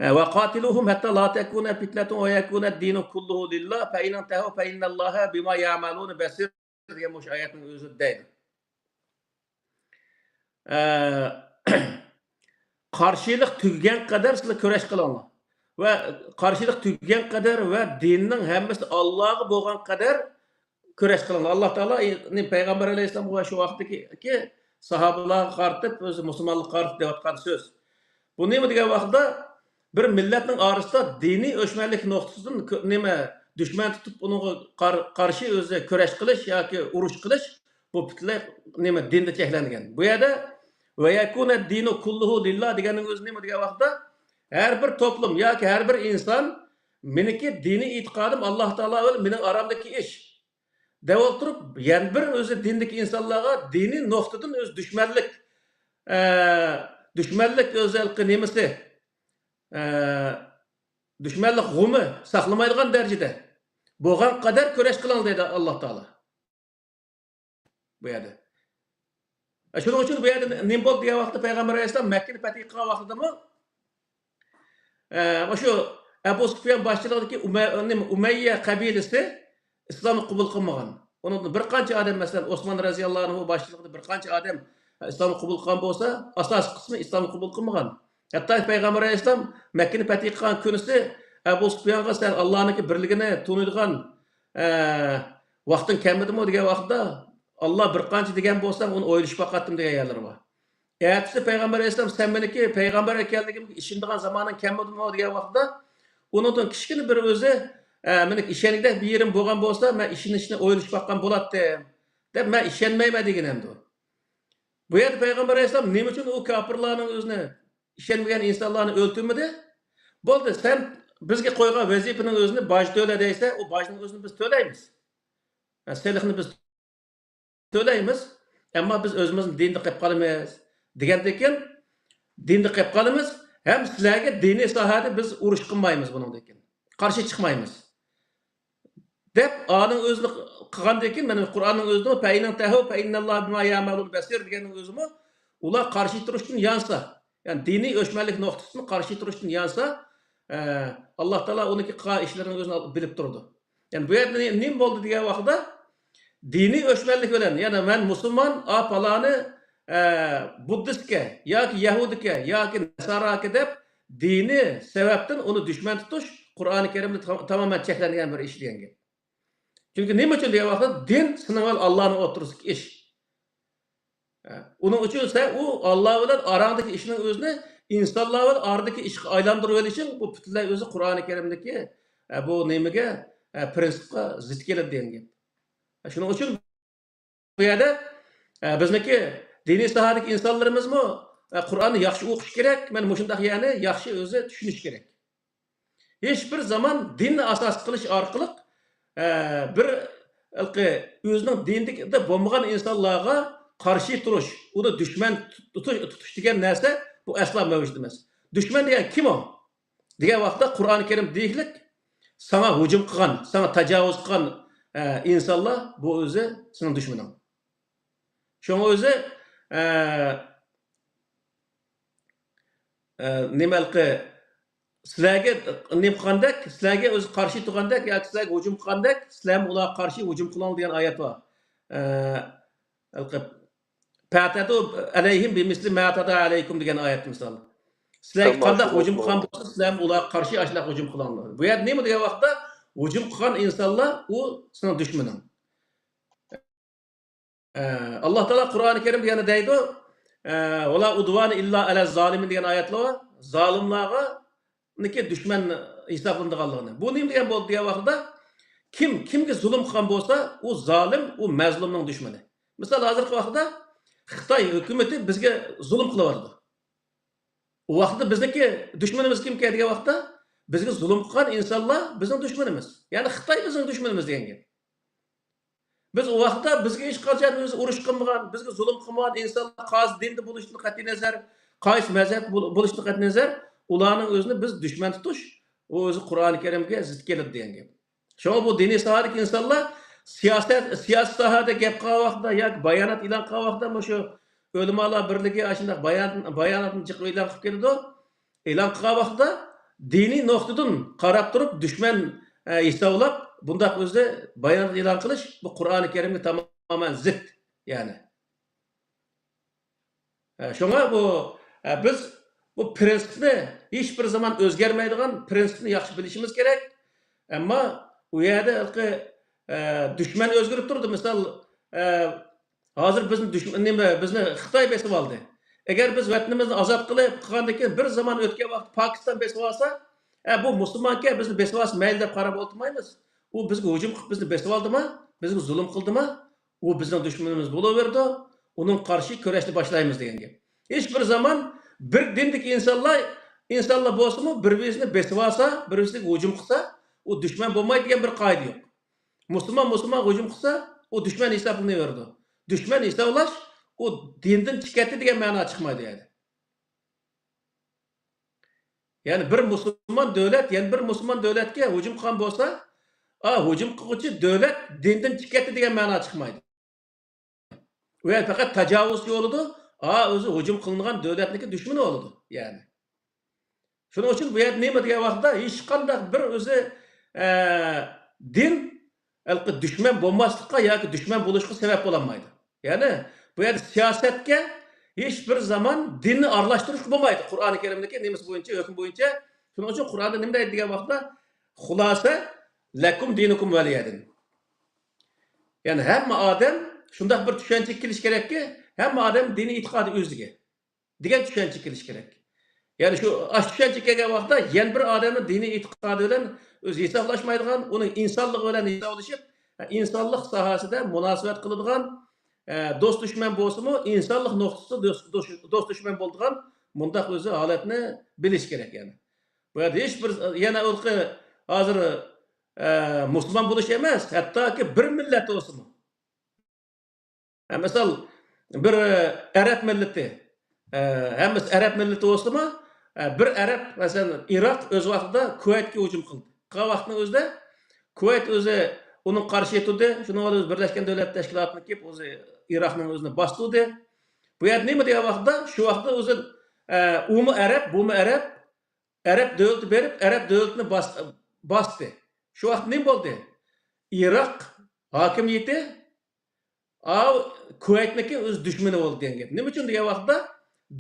ھە، وقاتلوهم حتى لا تكون فتنة ويكون الدين كله لله فإن انتهوا فإن الله بما يعملون بصير. دېگەن مۇشۇ ئايەتنىڭ ئۆزى دەيدۇ. ئە، قارشىلىق تۈگىگەن قەدەر سىلەر كۈرەش قىلىڭلار. ۋە قارشىلىق تۈگىگەن قەدەر ۋە دىننىڭ ھەممىسى ئاللاغا بولغان قەدەر كۈرەش قىلىڭلار. ئاللا تائالا، ئى، پەيغەمبەر ئەلەيھىسسالام ۋە شۇ ۋاقىتتىكى ساھابىلارغا قارىتىپ، ئۆزى مۇسۇلمانلىققا قارىتىپ دەۋاتقان سۆز. بۇ نېمە دېگەن ۋاقىتتا، بىر مىللەتنىڭ ئارىسىدا دىنىي ئۆچمەنلىك نۇقتىسىدىن كۆ-، نېمە، دۈشمەن تۇتۇپ، ئۇنىڭغا قار-، قارشى ئۆزى كۈرەش قىلىش ياكى ئۇرۇش قىلىش، بۇ پۈتۈنلەي نېمە، دىندا چەكلەنگەن. بۇ يەردە «ويكون الدين كله لله» دېگەننىڭ ئۆزى نېمە دېگەن ۋاقىتتا، ھەر بىر توپلۇم ياكى ھەر بىر ئىنسان، مېنىڭكى دىنىي ئېتىقادىم ئاللا تائالا بىلەن مېنىڭ ئارامدىكى ئىش. دەپ ئولتۇرۇپ، يەنە بىر ئۆزى دىندىكى ئىنسانلارغا دىنىي نۇقتىدىن ئۆز دۈشمەنلىك، ئە، دۈشمەنلىك ئۆزى ھېلىقى نېمىسى، ئە، دۈشمەنلىك غۇمى ساقلىمايدىغان دەرىجىدە بولغان قەدەر كۈرەش قىلىڭ دەيدۇ ئاللا تائالا. بۇ يەردە. ئە، شۇنىڭ ئۈچۈن بۇ يەردە نېمە بولدى دېگەن ۋاقىتتا پەيغەمبەر ئەلەيھىسسالام مەككىنى پەتھ قىلغان ۋاقتىدىمۇ، ئە، مۇشۇ ئەبۇ سۇفيان باشچىلىقىدىكى ئۇمە-، نېمە، ئۇمەييە قەبىلىسى ئىسلامنى قوبۇل قىلمىغان. ئۇنىڭدىن بىر قانچە ئادەم، مەسىلەن، ئوسمان رەزىياللاھۇ ئەنھۇ باشچىلىقىدا بىر قانچە ئادەم، ئە، ئىسلامنى قوبۇل قىلغان بولسا، ئاساسىي قىسمى ئىسلامنى قوبۇل قىلمىغان. ھەتتا پەيغەمبەر ئەلەيھىسسالام مەككىنى پەتھ قىلغان كۈنىسى ئەبۇ سۇفيانغا، «سەن ئاللانىڭكى بىرلىكىنى تونۇيدىغان، ئە، ۋاقتىڭ كەلمىدىمۇ؟» دېگەن ۋاقىتتا، «ئاللا بىر قانچە دېگەن بولساڭ، ئۇنى ئويلىشىپ باقاتتىم» دېگەن يەرلىرى بار. ئەتىسى پەيغەمبەر ئەلەيھىسسالام، «سەن مېنىڭكى پەيغەمبەر ئىكەنلىكىمگە ئىشىنىدىغان زامانىڭ كەلمىدىمۇ؟» دېگەن ۋاقىتتا، ئۇنىڭدىن كىچىككىنە بىر ئۆزى، ئە، مېنىڭ ئىشەنگۈدەك بىر يېرىم بولغان بولسا، مەن ئىشىنىشنى ئويلىشىپ باققان بولاتتىم، دەپ، مەن ئىشەنمەيمەن دېگەن ئەمدى. بۇ يەردە پەيغەمبەر ئەلەيھىسسالام نېمە ئۈچۈن ئۇ كاپىرلارنىڭ ئۆزىنى، ئىشەنمىگەن ئىنسانلارنى ئۆلتۈرمىدى؟ بولدى، سەن بىزگە قويغان ۋەزىپىنىڭ ئۆزىنى باج تۆلە دەيسە، ئۇ باجنىڭ ئۆزىنى بىز تۆلەيمىز. ھە، سېلىقنى بىز تۆلەيمىز. ئەمما بىز ئۆزىمىزنى دىندا قىلىپ قالىمىز دېگەندىن كېيىن، دىندا قىلىپ قالىمىز ھەم سىلەرگە دىنىي ساھەدە بىز ئۇرۇش قىلمايمىز بۇنىڭدىن كېيىن. قارشى چىقمايمىز. دەپ، ئانىڭ ئۆزىنى قىلغاندىن كېيىن، مانا قۇرئاننىڭ ئۆزىدىمۇ، فَإِنْ تَنْتَهُوا فَإِنَّ اللَّهَ بِمَا يَعْمَلُونَ بَصِيرٌ دېگەننىڭ ئۆزىمۇ، ئۇلار قارشى تۇرۇشتىن يانسا، يەنى دىنىي ئۆچمەنلىك نۇقتىسىدىن قارشى تۇرۇشتىن يانسا، ئە، ئاللا تائالا ئۇنىڭكى قىلغان ئىشلىرىنىڭ ئۆزىنى بىلىپ تۇرىدۇ. يەنى بۇ يەردە نېمە بولدى دېگەن ۋاقىتتا، دىنىي ئۆچمەنلىك بىلەن، يەنى مەن مۇسۇلمان، ئا، پالانى، ئە، بۇددىستكەن ياكى يەھۇدىيكەن ياكى نەساراكەن دەپ، دىنىي سەۋەبتىن ئۇنى دۈشمەن تۇتۇش قۇرئانى كەرىمدە تا-، تامامەن چەكلەنگەن بىر ئىش دېگەن گەپ. چۈنكى نېمە ئۈچۈن دېگەن ۋاقىتتا، دىن سېنىڭ بىلەن ئاللانىڭ ئوتتۇرىسىدىكى ئىش. ئە، ئۇنىڭ ئۈچۈن سەن ئۇ ئاللا بىلەن ئاراڭدىكى ئىشنىڭ ئۆزىنى ئىنسانلار بىلەن ئارىدىكى ئىشقا ئايلاندۇرۇۋېلىشىڭ، بۇ پۈتۈنلەي ئۆزى قۇرئانى كەرىمدىكى، ئە، بۇ نېمىگە، ئە، پرىنسىپقا زىت كېلىدۇ دېگەن گەپ. شۇنىڭ ئۈچۈن بۇ يەردە، ئە، بىزنىڭكى دىنىي ساھەدىكى ئىنسانلىرىمىزمۇ، ئە، قۇرئاننى ياخشى ئوقۇش كېرەك، مانا مۇشۇنداق يەرنى ياخشى ئۆزى چۈشىنىش كېرەك. ھېچ بىر زامان دىننى ئاساس قىلىش ئارقىلىق، ئە، بىر ھېلىقى ئۆزىنىڭ دىنىدا بولمىغان ئىنسانلارغا قارشى تۇرۇش، ئۇنى دۈشمەن تۇتۇش، تۇتۇش دېگەن نەرسە بۇ ئەسلا مەۋجۇت ئەمەس. دۈشمەن دېگەن كىم ئۇ؟ دېگەن ۋاقىتتا قۇرئانى كەرىم دېيىكلىك، ساڭا ھۇجۇم قىلغان، ساڭا تاجاۋۇز قىلغان، ئە، ئىنسانلار بۇ ئۆزى سېنىڭ دۈشمىنىڭ. شۇڭا ئۆزى، ئە، ئە، نېمە ھېلىقى سىلەرگە نېمە قىلغاندەك، سىلەرگە ئۆزى قارشى تۇرغاندەك ياكى سىلەرگە ھۇجۇم قىلغاندەك، سىلەرمۇ ئۇلارغا قارشى ھۇجۇم قىلىڭ دېگەن ئايەت بار. ئە، ھېلىقى فَاعْتَدُوا عَلَيْهِمْ بِمِثْلِ مَا اعْتَدَوْا عَلَيْكُمْ دېگەن ئايەت مىسال. سىلەرگە قانداق ھۇجۇم قىلغان بولسا، سىلەرمۇ ئۇلارغا قارشى ئاشۇنداق ھۇجۇم قىلىڭلار. بۇ يەردە نېمە دېگەن ۋاقىتتا، ھۇجۇم قىلغان ئىنسانلار ئۇ سېنىڭ دۈشمىنىڭ. ئە، ئاللا تائالا قۇرئانى كەرىمدە يەنە دەيدۇ، ئە، «وَلَا عُدْوَانَ إِلَّا عَلَى الظَّالِمِينَ» دېگەن ئايەتلەر بار. زالىملارغا نىكى دۈشمەن ھېسابلىنىدىغانلىقىنى. بۇ نېمە دېگەن بولدى دېگەن ۋاقتىدا، كىم كىمگە زۇلۇم قىلغان بولسا، ئۇ زالىم، ئۇ مەزلۇمنىڭ دۈشمىنى. مىسال، ھازىرقى ۋاقىتتا خىتاي ھۆكۈمىتى بىزگە زۇلۇم قىلىۋاتىدۇ. ئۇ ۋاقىتتا بىزنىڭكى دۈشمىنىمىز كىمكەن دېگەن ۋاقىتتا، بىزگە زۇلۇم قىلغان ئىنسانلار بىزنىڭ دۈشمىنىمىز. يەنى خىتاي بىزنىڭ دۈشمىنىمىز دېگەن گەپ. بىز ئۇ ۋاقىتتا بىزگە ھېچقاچان ئۆزى ئۇرۇش قىلمىغان، بىزگە زۇلۇم قىلمىغان ئىنسانلار قايسى دىندا بولۇشىدىن قەتئىينەزەر، قايسى مەزھەپ بول-، بولۇشىدىن قەتئىينەزەر، ئۇلارنىڭ ئۆزىنى بىز دۈشمەن تۇتۇش، ئۇ ئۆزى قۇرئانى كەرىمگە زىت كېلىدۇ دېگەن گەپ. شۇڭا بۇ دىنىي ساھەدىكى ئىنسانلار سىياسەت، سىياسىي ساھەدە گەپ قىلغان ۋاقتىدا ياكى بايانات ئېلان قىلغان ۋاقتىدا مۇشۇ ئۆلىمالار بىرلىكى ئاشۇنداق بايان-، باياناتنى جىق ئېلان قىلىپ كېلىدۇ. ئېلان قىلغان ۋاقتىدا دىنىي نۇقتىدىن قاراپ تۇرۇپ دۈشمەن، ئە، ھېسابلاپ بۇنداق ئۆزى بايانات ئېلان قىلىش بۇ قۇرئانى كەرىمگە تامامەن زىت، يەنى. ئە، شۇڭا بۇ، ئە، بىز بۇ پرىنسىپنى ھېچ بىر زامان ئۆزگەرمەيدىغان پرىنسىپنى ياخشى بىلىشىمىز كېرەك. ئەمما ئۇ يەردە ھېلىقى، ئە، دۈشمەن ئۆزگىرىپ تۇرىدۇ. مىسال، ئە، ھازىر بىزنى دۈشمەن، نېمە، بىزنى خىتاي بېسىۋالدى. ئەگەر بىز ۋەتىنىمىزنى ئازاد قىلىپ قىلغاندىن كېيىن بىر زامان ئۆتكەن ۋاقىتتا پاكىستان بېسىۋالسا، ئە، بۇ مۇسۇلمانكەن، بىزنى بېسىۋالسا مەيلى دەپ قاراپ ئولتۇرمايمىز. ئۇ بىزگە ھۇجۇم قىلىپ بىزنى بېسىۋالدىمۇ، بىزگە زۇلۇم قىلدىمۇ، ئۇ بىزنىڭ دۈشمىنىمىز بولۇۋېرىدۇ. ئۇنىڭغا قارشى كۈرەشنى باشلايمىز دېگەن گەپ. ھېچ بىر زامان بىر دىندىكى ئىنسانلار، ئىنسانلار بولسىمۇ، بىر-بىرسىنى بېسىۋالسا، بىر-بىرسىگە ھۇجۇم قىلسا، ئۇ دۈشمەن بولمايدۇ دېگەن بىر قائىدە يوق. مۇسۇلمان مۇسۇلمانغا ھۇجۇم قىلسا، ئۇ دۈشمەن ھېسابلىنىۋېرىدۇ. دۈشمەن ھېسابلاش، ئۇ دىندىن چىقىپ كەتتى دېگەن مەنا چىقمايدۇ يەنى. يەنى بىر مۇسۇلمان دۆلەت يەنە بىر مۇسۇلمان دۆلەتكە ھۇجۇم قىلغان بولسا، ئا، ھۇجۇم قىلغۇچى دۆلەت دىندىن چىقىپ كەتتى دېگەن مەنا چىقمايدۇ. ئۇ يەردە پەقەت تاجاۋۇزچى بولىدۇ. ئا، ئۆزى ھۇجۇم قىلىنغان دۆلەتنىڭكى دۈشمىنى بولىدۇ، يەنى. شۇنىڭ ئۈچۈن بۇ يەردە نېمە دېگەن ۋاقىتتا ھېچقانداق بىر ئۆزى، ئە، دىن ھېلىقى دۈشمەن بولماسلىققا ياكى دۈشمەن بولۇشقا سەۋەب بولالمايدۇ. يەنى بۇ يەردە سىياسەتكە ھېچ بىر زامان دىننى ئارىلاشتۇرۇشقا بولمايدۇ. قۇرئانى كەرىمدىكى نېمىسى بويىچە، ھۆكمى بويىچە. شۇنىڭ ئۈچۈن قۇرئاندا نېمە دەيدۇ دېگەن ۋاقىتتا، خۇلاسە، لەكۇم دىنۇكۇم ۋەلىيەدىن. يەنى ھەممە ئادەم شۇنداق بىر چۈشەنچىگە كېلىش كېرەككى، ھەممە ئادەم دىنىي ئېتىقادى ئۆزىگە دېگەن چۈشەنچىگە كېلىش كېرەك. يەنى شۇ، ئاشۇ چۈشەنچىگە كەلگەن ۋاقىتتا يەنە بىر ئادەمنىڭ دىنىي ئېتىقادى بىلەن ئۆزى ھېسابلاشمايدىغان، ئۇنىڭ ئىنسانلىقى بىلەن ھېسابلىشىپ، ئىنسانلىق ساھەسىدە مۇناسىۋەت قىلىدىغان، ئە، دوست دۈشمەن بولسىمۇ، ئىنسانلىق نۇقتىسىدا دوست، دوست، دوست دۈشمەن بولىدىغان مۇنداق ئۆزى ھالەتنى بىلىش كېرەك يەنى. بۇ يەردە ھېچ بىر يەنە ئۇرقى ھازىر، ئە، مۇسۇلمان بولۇش ئەمەس، ھەتتاكى بىر مىللەت بولسىمۇ. ئە، مىسال، بىر، ئە، ئەرەب مىللىتى، ئە، ھەممىسى ئەرەب مىللىتى بولسىمۇ، ئە، بىر ئەرەب، مەسىلەن، ئىراق ئۆز ۋاقتىدا كۇۋەيتكە ھۇجۇم قىلدى. قىلغان ۋاقىتنىڭ ئۆزىدە كۇۋەيت ئۆزى ئۇنىڭ قارشى تۇردى. شۇنىڭ بىلەن ئۆزى بىرلەشكەن دۆلەتلەر تەشكىلاتىنى كېلىپ، ئۆزى ئىراقنىڭ ئۆزىنى باستۇردى. بۇ يەردە نېمە دېگەن ۋاقىتتا، شۇ ۋاقىتتا ئۆزى، ئە، ئۇمۇ ئەرەب، بۇمۇ ئەرەب، ئەرەب دۆلىتى بېرىپ، ئەرەب دۆلىتىنى باس-، باستى. شۇ ۋاقىت نېمە بولدى؟ ئىراق ھاكىمىيىتى، ئاۋۇ كۇۋەيتنىڭكى ئۆز دۈشمىنى بولدى دېگەن گەپ. نېمە ئۈچۈن دېگەن ۋاقىتتا،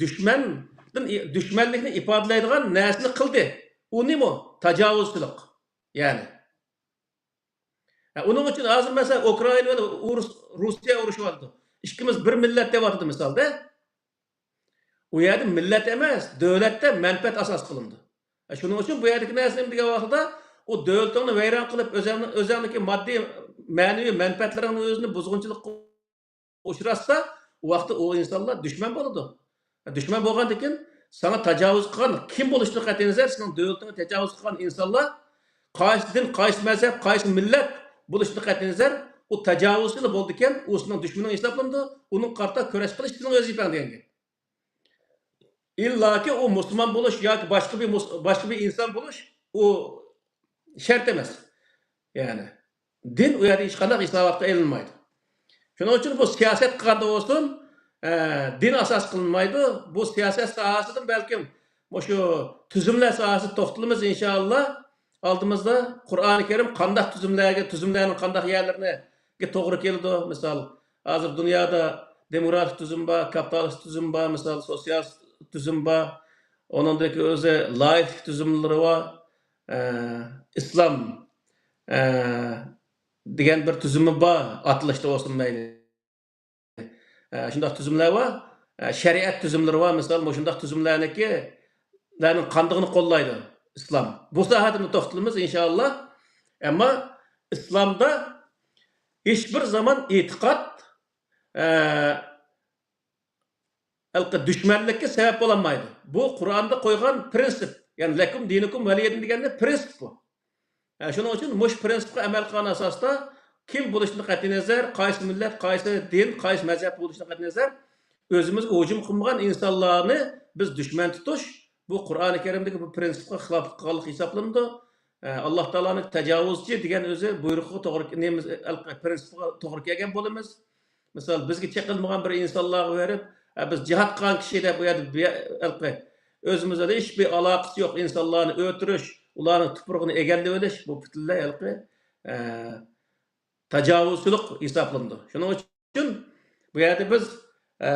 دۈشمەندىن، دۈشمەنلىكنى ئىپادىلەيدىغان نەرسىنى قىلدى. ئۇ نېمە ئۇ؟ تاجاۋۇزچىلىق. يەنى. ھە، ئۇنىڭ ئۈچۈن ھازىر، مەسىلەن، ئۇكرائىنا بىلەن ئۇرۇس-، روسىيە ئۇرۇشۇۋاتىدۇ. ئىككىمىز بىر مىللەت دەۋاتىدۇ، مىسالدا. ئۇ يەردە مىللەت ئەمەس، دۆلەتتە مەنپەئەت ئاساس قىلىنىدۇ. ھە، شۇنىڭ ئۈچۈن بۇ يەردىكى نەرسە نېمە دېگەن ۋاقتىدا، ئۇ دۆلىتىڭنى ۋەيران قىلىپ، ئۆزەڭنى، ئۆزەڭنىڭكى ماددىي، مەنىۋى مەنپەئەتلىرىڭنى ئۆزىنى بۇزغۇنچىلىققا ئۇچراتسا، ئۇ ۋاقىتتا ئۇ ئىنسانلار دۈشمەن بولىدۇ. دۈشمەن بولغاندىن كېيىن، ساڭا تاجاۋۇز قىلغان كىم بولۇشىدىن قەتئىينەزەر، سېنىڭ دۆلىتىڭگە تاجاۋۇز قىلغان ئىنسانلار قايسى دىن، قايسى مەزھەپ، قايسى مىللەت بولۇشىدىن قەتئىينەزەر، ئۇ تاجاۋۇزچىلا بولىدىكەن، ئۇ سېنىڭ دۈشمىنىڭ ھېسابلىنىدۇ، ئۇنىڭغا قارىتا كۈرەش قىلىش سېنىڭ ۋەزىپەڭ دېگەن گەپ. ئىللاكى ئۇ مۇسۇلمان بولۇش ياكى باشقا بىر مۇس-، باشقا بىر ئىنسان بولۇش، ئۇ شەرت ئەمەس. يەنى دىن ئۇ يەردە ھېچقانداق ھېساباتقا ئېلىنمايدۇ. شۇنىڭ ئۈچۈن بۇ سىياسەت قىلغاندا بولسۇن، ئە، دىن ئاساس قىلىنمايدۇ. بۇ سىياسەت ساھەسىدىن بەلكىم مۇشۇ تۈزۈملەر ساھەسىدە توختىلىمىز، ئىنشائاللا. ئالدىمىزدا قۇرئانى كەرىم قانداق تۈزۈملەرگە، تۈزۈملەرنىڭ قانداق يەرلىرىگە توغرا كېلىدۇ. مىسال، ھازىر دۇنيادا دېموكراتىك تۈزۈم بار، كاپىتالىستىك تۈزۈم بار، مىسال، سوتسىيالىستىك تۈزۈم بار. ئۇنىڭدىكى ئۆزى لايىكلىك تۈزۈملىرى بار. ئە، ئىسلام، ئە، دېگەن بىر تۈزۈمى بار، ئاتىلىشتا بولسۇن مەيلى. ئە، شۇنداق تۈزۈملەر بار. ئە، شەرىئەت تۈزۈملىرى بار. مىسال، مۇشۇنداق تۈزۈملەرنىڭكى، لەرنىڭ قاندىقىنى قوللايدۇ ئىسلام. بۇ ساھەدىمۇ توختىلىمىز، ئىنشائاللا. ئەمما ئىسلامدا ھېچبىر زامان ئېتىقاد، ئە، ھېلىقى دۈشمەنلىككە سەۋەب بولالمايدۇ. بۇ قۇرئاندا قويغان پرىنسىپ، يەنى لەكۇم دىنۇكۇم ۋەلىيەدىن دېگەندە پرىنسىپ بۇ. ھە، شۇنىڭ ئۈچۈن مۇشۇ پرىنسىپقا ئەمەل قىلغان ئاساستا كىم بولۇشىدىن قەتئىينەزەر، قايسى مىللەت، قايسى دىن، قايسى مەزھەپ بولۇشىدىن قەتئىينەزەر، ئۆزىمىزگە ھۇجۇم قىلمىغان ئىنسانلارنى بىز دۈشمەن تۇتۇش، بۇ قۇرئانى كەرىمدىكى بۇ پرىنسىپقا خىلاپلىق قىلغانلىق ھېسابلىنىدۇ. ئە، ئاللا تائالانىڭ تاجاۋۇزچى دېگەن ئۆزى بۇيرۇقىغا توغرا، نېمە، پرىنسىپقا توغرا كەلگەن بولىمىز. مىسال، بىزگە چېقىلمىغان بىر ئىنسانلارغا بېرىپ، ئە، بىز جىھاد قىلغان كىشى دەپ، بۇ يەردە بۇ يە-، ھېلىقى ئۆزىمىزدە ھېچبىر ئالاقىسى يوق ئىنسانلارنى ئۆلتۈرۈش، ئۇلارنىڭ تۇپرىقىنى ئىگىلىۋېلىش، بۇ پۈتۈنلەي ھېلىقى، ئە، تاجاۋۇزچىلىق ھېسابلىنىدۇ. شۇنىڭ ئۈچۈن بۇ يەردە بىز، ئە،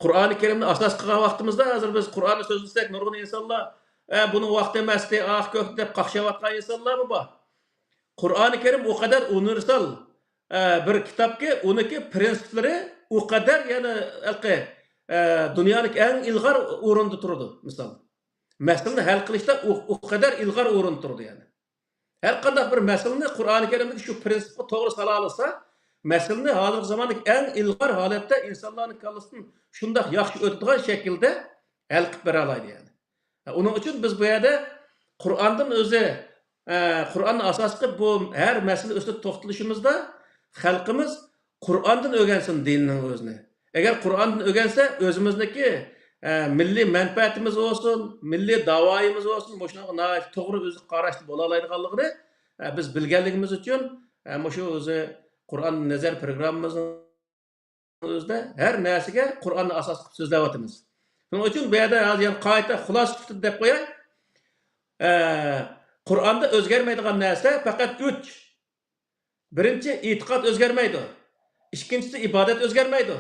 قۇرئانى كەرىمنى ئاساس قىلغان ۋاقتىمىزدا، ھازىر بىز قۇرئاننى سۆزلىسەك، نۇرغۇن ئىنسانلار، ئە، بۇنىڭ ۋاقتى ئەمەستى، ئاھ، كۆپتى دەپ قاقشاۋاتقان ئىنسانلارمۇ بار. قۇرئانى كەرىم ئۇ قەدەر ئۇنىۋېرسال، ئە، بىر كىتابكى، ئۇنىڭكى پرىنسىپلىرى ئۇ قەدەر، يەنى، ھېلىقى، ئە، دۇنيانىڭ ئەڭ ئىلغار ئورنىدا تۇرىدۇ، مىسال. مەسىلىنى ھەل قىلىشتا ئۇ، ئۇ قەدەر ئىلغار ئورۇندا تۇرىدۇ، يەنى. ھەر قانداق بىر مەسىلىنى قۇرئانى كەرىمدىكى شۇ پرىنسىپقا توغرا سالالىسا، مەسىلىنى ھازىرقى زاماندىكى ئەڭ ئىلغار ھالەتتە ئىنسانلارنىڭ كاللىسىدىن شۇنداق ياخشى ئۆتىدىغان شەكىلدە ھەل قىلىپ بېرەلايدۇ، يەنى. ئۇنىڭ ئۈچۈن بىز بۇ يەردە قۇرئاندىن ئۆزى، ئە، قۇرئاننى ئاساس قىلىپ بۇ ھەر مەسىلە ئۈستىدە توختىلىشىمىزدا خەلقىمىز قۇرئاندىن ئۆگەنسۇن دىننىڭ ئۆزىنى. ئەگەر قۇرئاندىن ئۆگەنسە، ئۆزىمىزنىڭكى، ئە، مىللىي مەنپەئەتىمىز بولسۇن، مىللىي داۋايىمىز بولسۇن، مۇشۇنىڭغا ناھايىتى توغرا ئۆزى قاراشتا بولالايدىغانلىقىنى، ئە، بىز بىلگەنلىكىمىز ئۈچۈن، ئە، مۇشۇ ئۆزى قۇرئان نەزەر پروگراممىمىزنىڭ ئۆزىدە ھەر نەرسىگە قۇرئاننى ئاساس قىلىپ سۆزلەۋاتىمىز. شۇنىڭ ئۈچۈن بۇ يەردە ھازىر يەنە قايتا خۇلاسە سۈپىتىدە دەپ قوياي. ئە، قۇرئاندا ئۆزگەرمەيدىغان نەرسە پەقەت ئۈچ. بىرىنچى، ئېتىقاد ئۆزگەرمەيدۇ. ئىككىنچىسى، ئىبادەت ئۆزگەرمەيدۇ.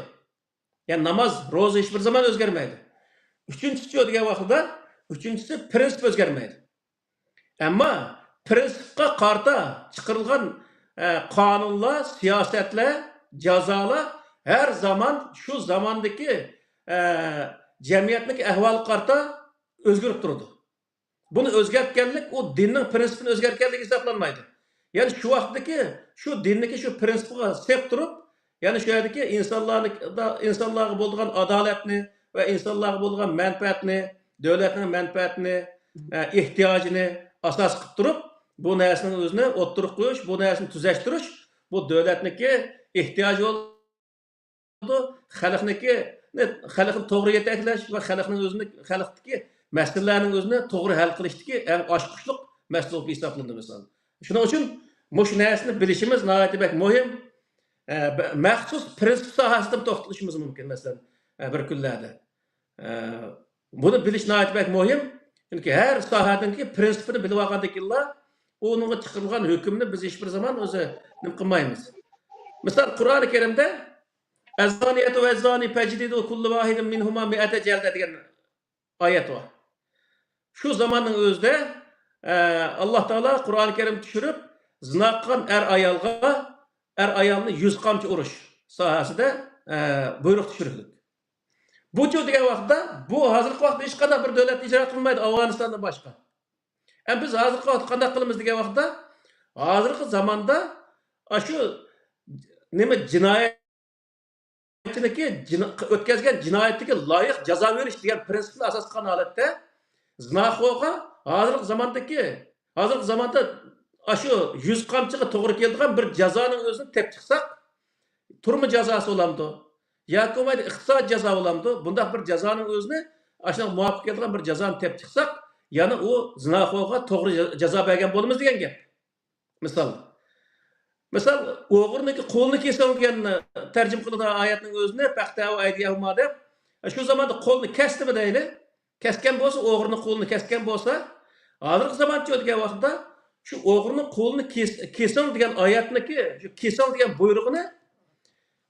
يەنى ناماز، روزا ھېچبىر زامان ئۆزگەرمەيدۇ. ئۈچىنچىسى دېگەن ۋاقتىدا، ئۈچىنچىسى، پرىنسىپ ئۆزگەرمەيدۇ. ئەمما پرىنسىپقا قارىتا چىقىرىلغان، ئە، قانۇنلار، سىياسەتلەر، جازالار ھەر زامان شۇ زاماندىكى، ئە، جەمئىيەتنىڭ ئەھۋالىغا قارىتا ئۆزگىرىپ تۇرىدۇ. بۇنى ئۆزگەرتكەنلىك ئۇ دىننىڭ پرىنسىپىنى ئۆزگەرتكەنلىك ھېسابلانمايدۇ. يەنى شۇ ۋاقىتتىكى، شۇ دىننىڭكى شۇ پرىنسىپىغا سەپ تۇرۇپ، يەنى شۇ يەردىكى ئىنسانلارنى، ئىنسانلارغا بولىدىغان ئادالەتنى ۋە ئىنسانلارغا بولىدىغان مەنپەئەتنى، دۆلەتنىڭ مەنپەئەتىنى، ئە، ئېھتىياجىنى ئاساس قىلىپ تۇرۇپ، بۇ نەرسىنىڭ ئۆزىنى ئوتتۇرىغا قويۇش، بۇ نەرسىنى تۈزەشتۈرۈش، بۇ دۆلەتنىڭكى ئېھتىياجى بولىدۇ. خەلقنىڭكى، خەلقنى توغرا يېتەكلەش ۋە خەلقنىڭ ئۆزىنى، خەلقتىكى مەسىلىلەرنىڭ ئۆزىنى توغرا ھەل قىلىشتىكى ئەڭ ئاچقۇچلۇق مەسىلە بولۇپ ھېسابلىنىدۇ، مىسال. شۇنىڭ ئۈچۈن مۇشۇ نەرسىنى بىلىشىمىز ناھايىتى بەك مۇھىم. ئە، بە-، مەخسۇس پىرىنسىپ ساھەسىدە توختىلىشىمىز مۇمكىن، مەسىلەن، ئە، بىر كۈنلەردە. ئە، بۇنى بىلىش ناھايىتى بەك مۇھىم. چۈنكى ھەر ساھەنىڭكى پىرىنسىپىنى بىلىپ ئالغاندىن كېيىنلا، ئۇنىڭغا چىقىرىلغان ھۆكۈمنى بىز ھېچبىر زامان ئۆزى نېمە قىلمايمىز. مىسال، قۇرئانى كەرىمدە، «ئەززانىيەتۇ ۋەززانى پەجلىدۇ كۇللۇ ۋاھىدىن مىنھۇما مىئەتە جەلدە» دېگەن ئايەت بار. شۇ زاماننىڭ ئۆزىدە، ئە، ئاللا تائالا قۇرئانى كەرىم چۈشۈرۈپ، زىنا قىلغان ئەر ئايالغا، ئەر ئايالنى يۈز قامچا ئۇرۇش ساھەسىدە، ئە، بۇيرۇق چۈشۈرۈلدى. بۇچۇ دېگەن ۋاقىتتا، بۇ ھازىرقى ۋاقىتتا ھېچقانداق بىر دۆلەت ئىجرا قىلمايدۇ، ئافغانىستاندىن باشقا. ئە، بىز ھازىرقى ۋاقىتتا قانداق قىلىمىز دېگەن ۋاقىتتا، ھازىرقى زاماندا ئاشۇ نېمە جىنايەتچىنىڭكى جىنا-، ئۆتكەزگەن جىنايىتىگە لايىق جازا بېرىش دېگەن پىرىنسىپنى ئاساس قىلغان ھالەتتە زىناخورغا ھازىرقى زاماندىكى، ھازىرقى زاماندا ئاشۇ يۈز قامچىغا توغرا كېلىدىغان بىر جازانىڭ ئۆزىنى تېپىپ چىقساق، تۈرمە جازاسى بولامدۇ؟ ياكى بولمايدۇ ئىقتىساد جازا بولامدۇ؟ بۇنداق بىر جازانىڭ ئۆزىنى، ئاشۇنىڭغا مۇۋاپىق كېلىدىغان بىر جازانى تېپىپ چىقساق، يەنە ئۇ زىناخورغا توغرا جا-، جازا بەرگەن بولىمىز دېگەن گەپ. مىسال. مىسال، «ئوغرىنىڭكى قولىنى كېسىڭ» دېگەن تەرجىمە قىلىدىغان ئايەتنىڭ ئۆزىنى، «پەقتەئۇ ئەيدىيەھۇما» دەپ، شۇ زاماندا قولنى كەستىمۇ دەيلى. كەسكەن بولسا، ئوغرىنىڭ قولىنى كەسكەن بولسا، ھازىرقى زامانچە دېگەن ۋاقىتتا شۇ «ئوغرىنىڭ قولىنى كېس-، كېسىڭ» دېگەن ئايەتنىكى شۇ «كېسىڭ» دېگەن بۇيرۇقىنى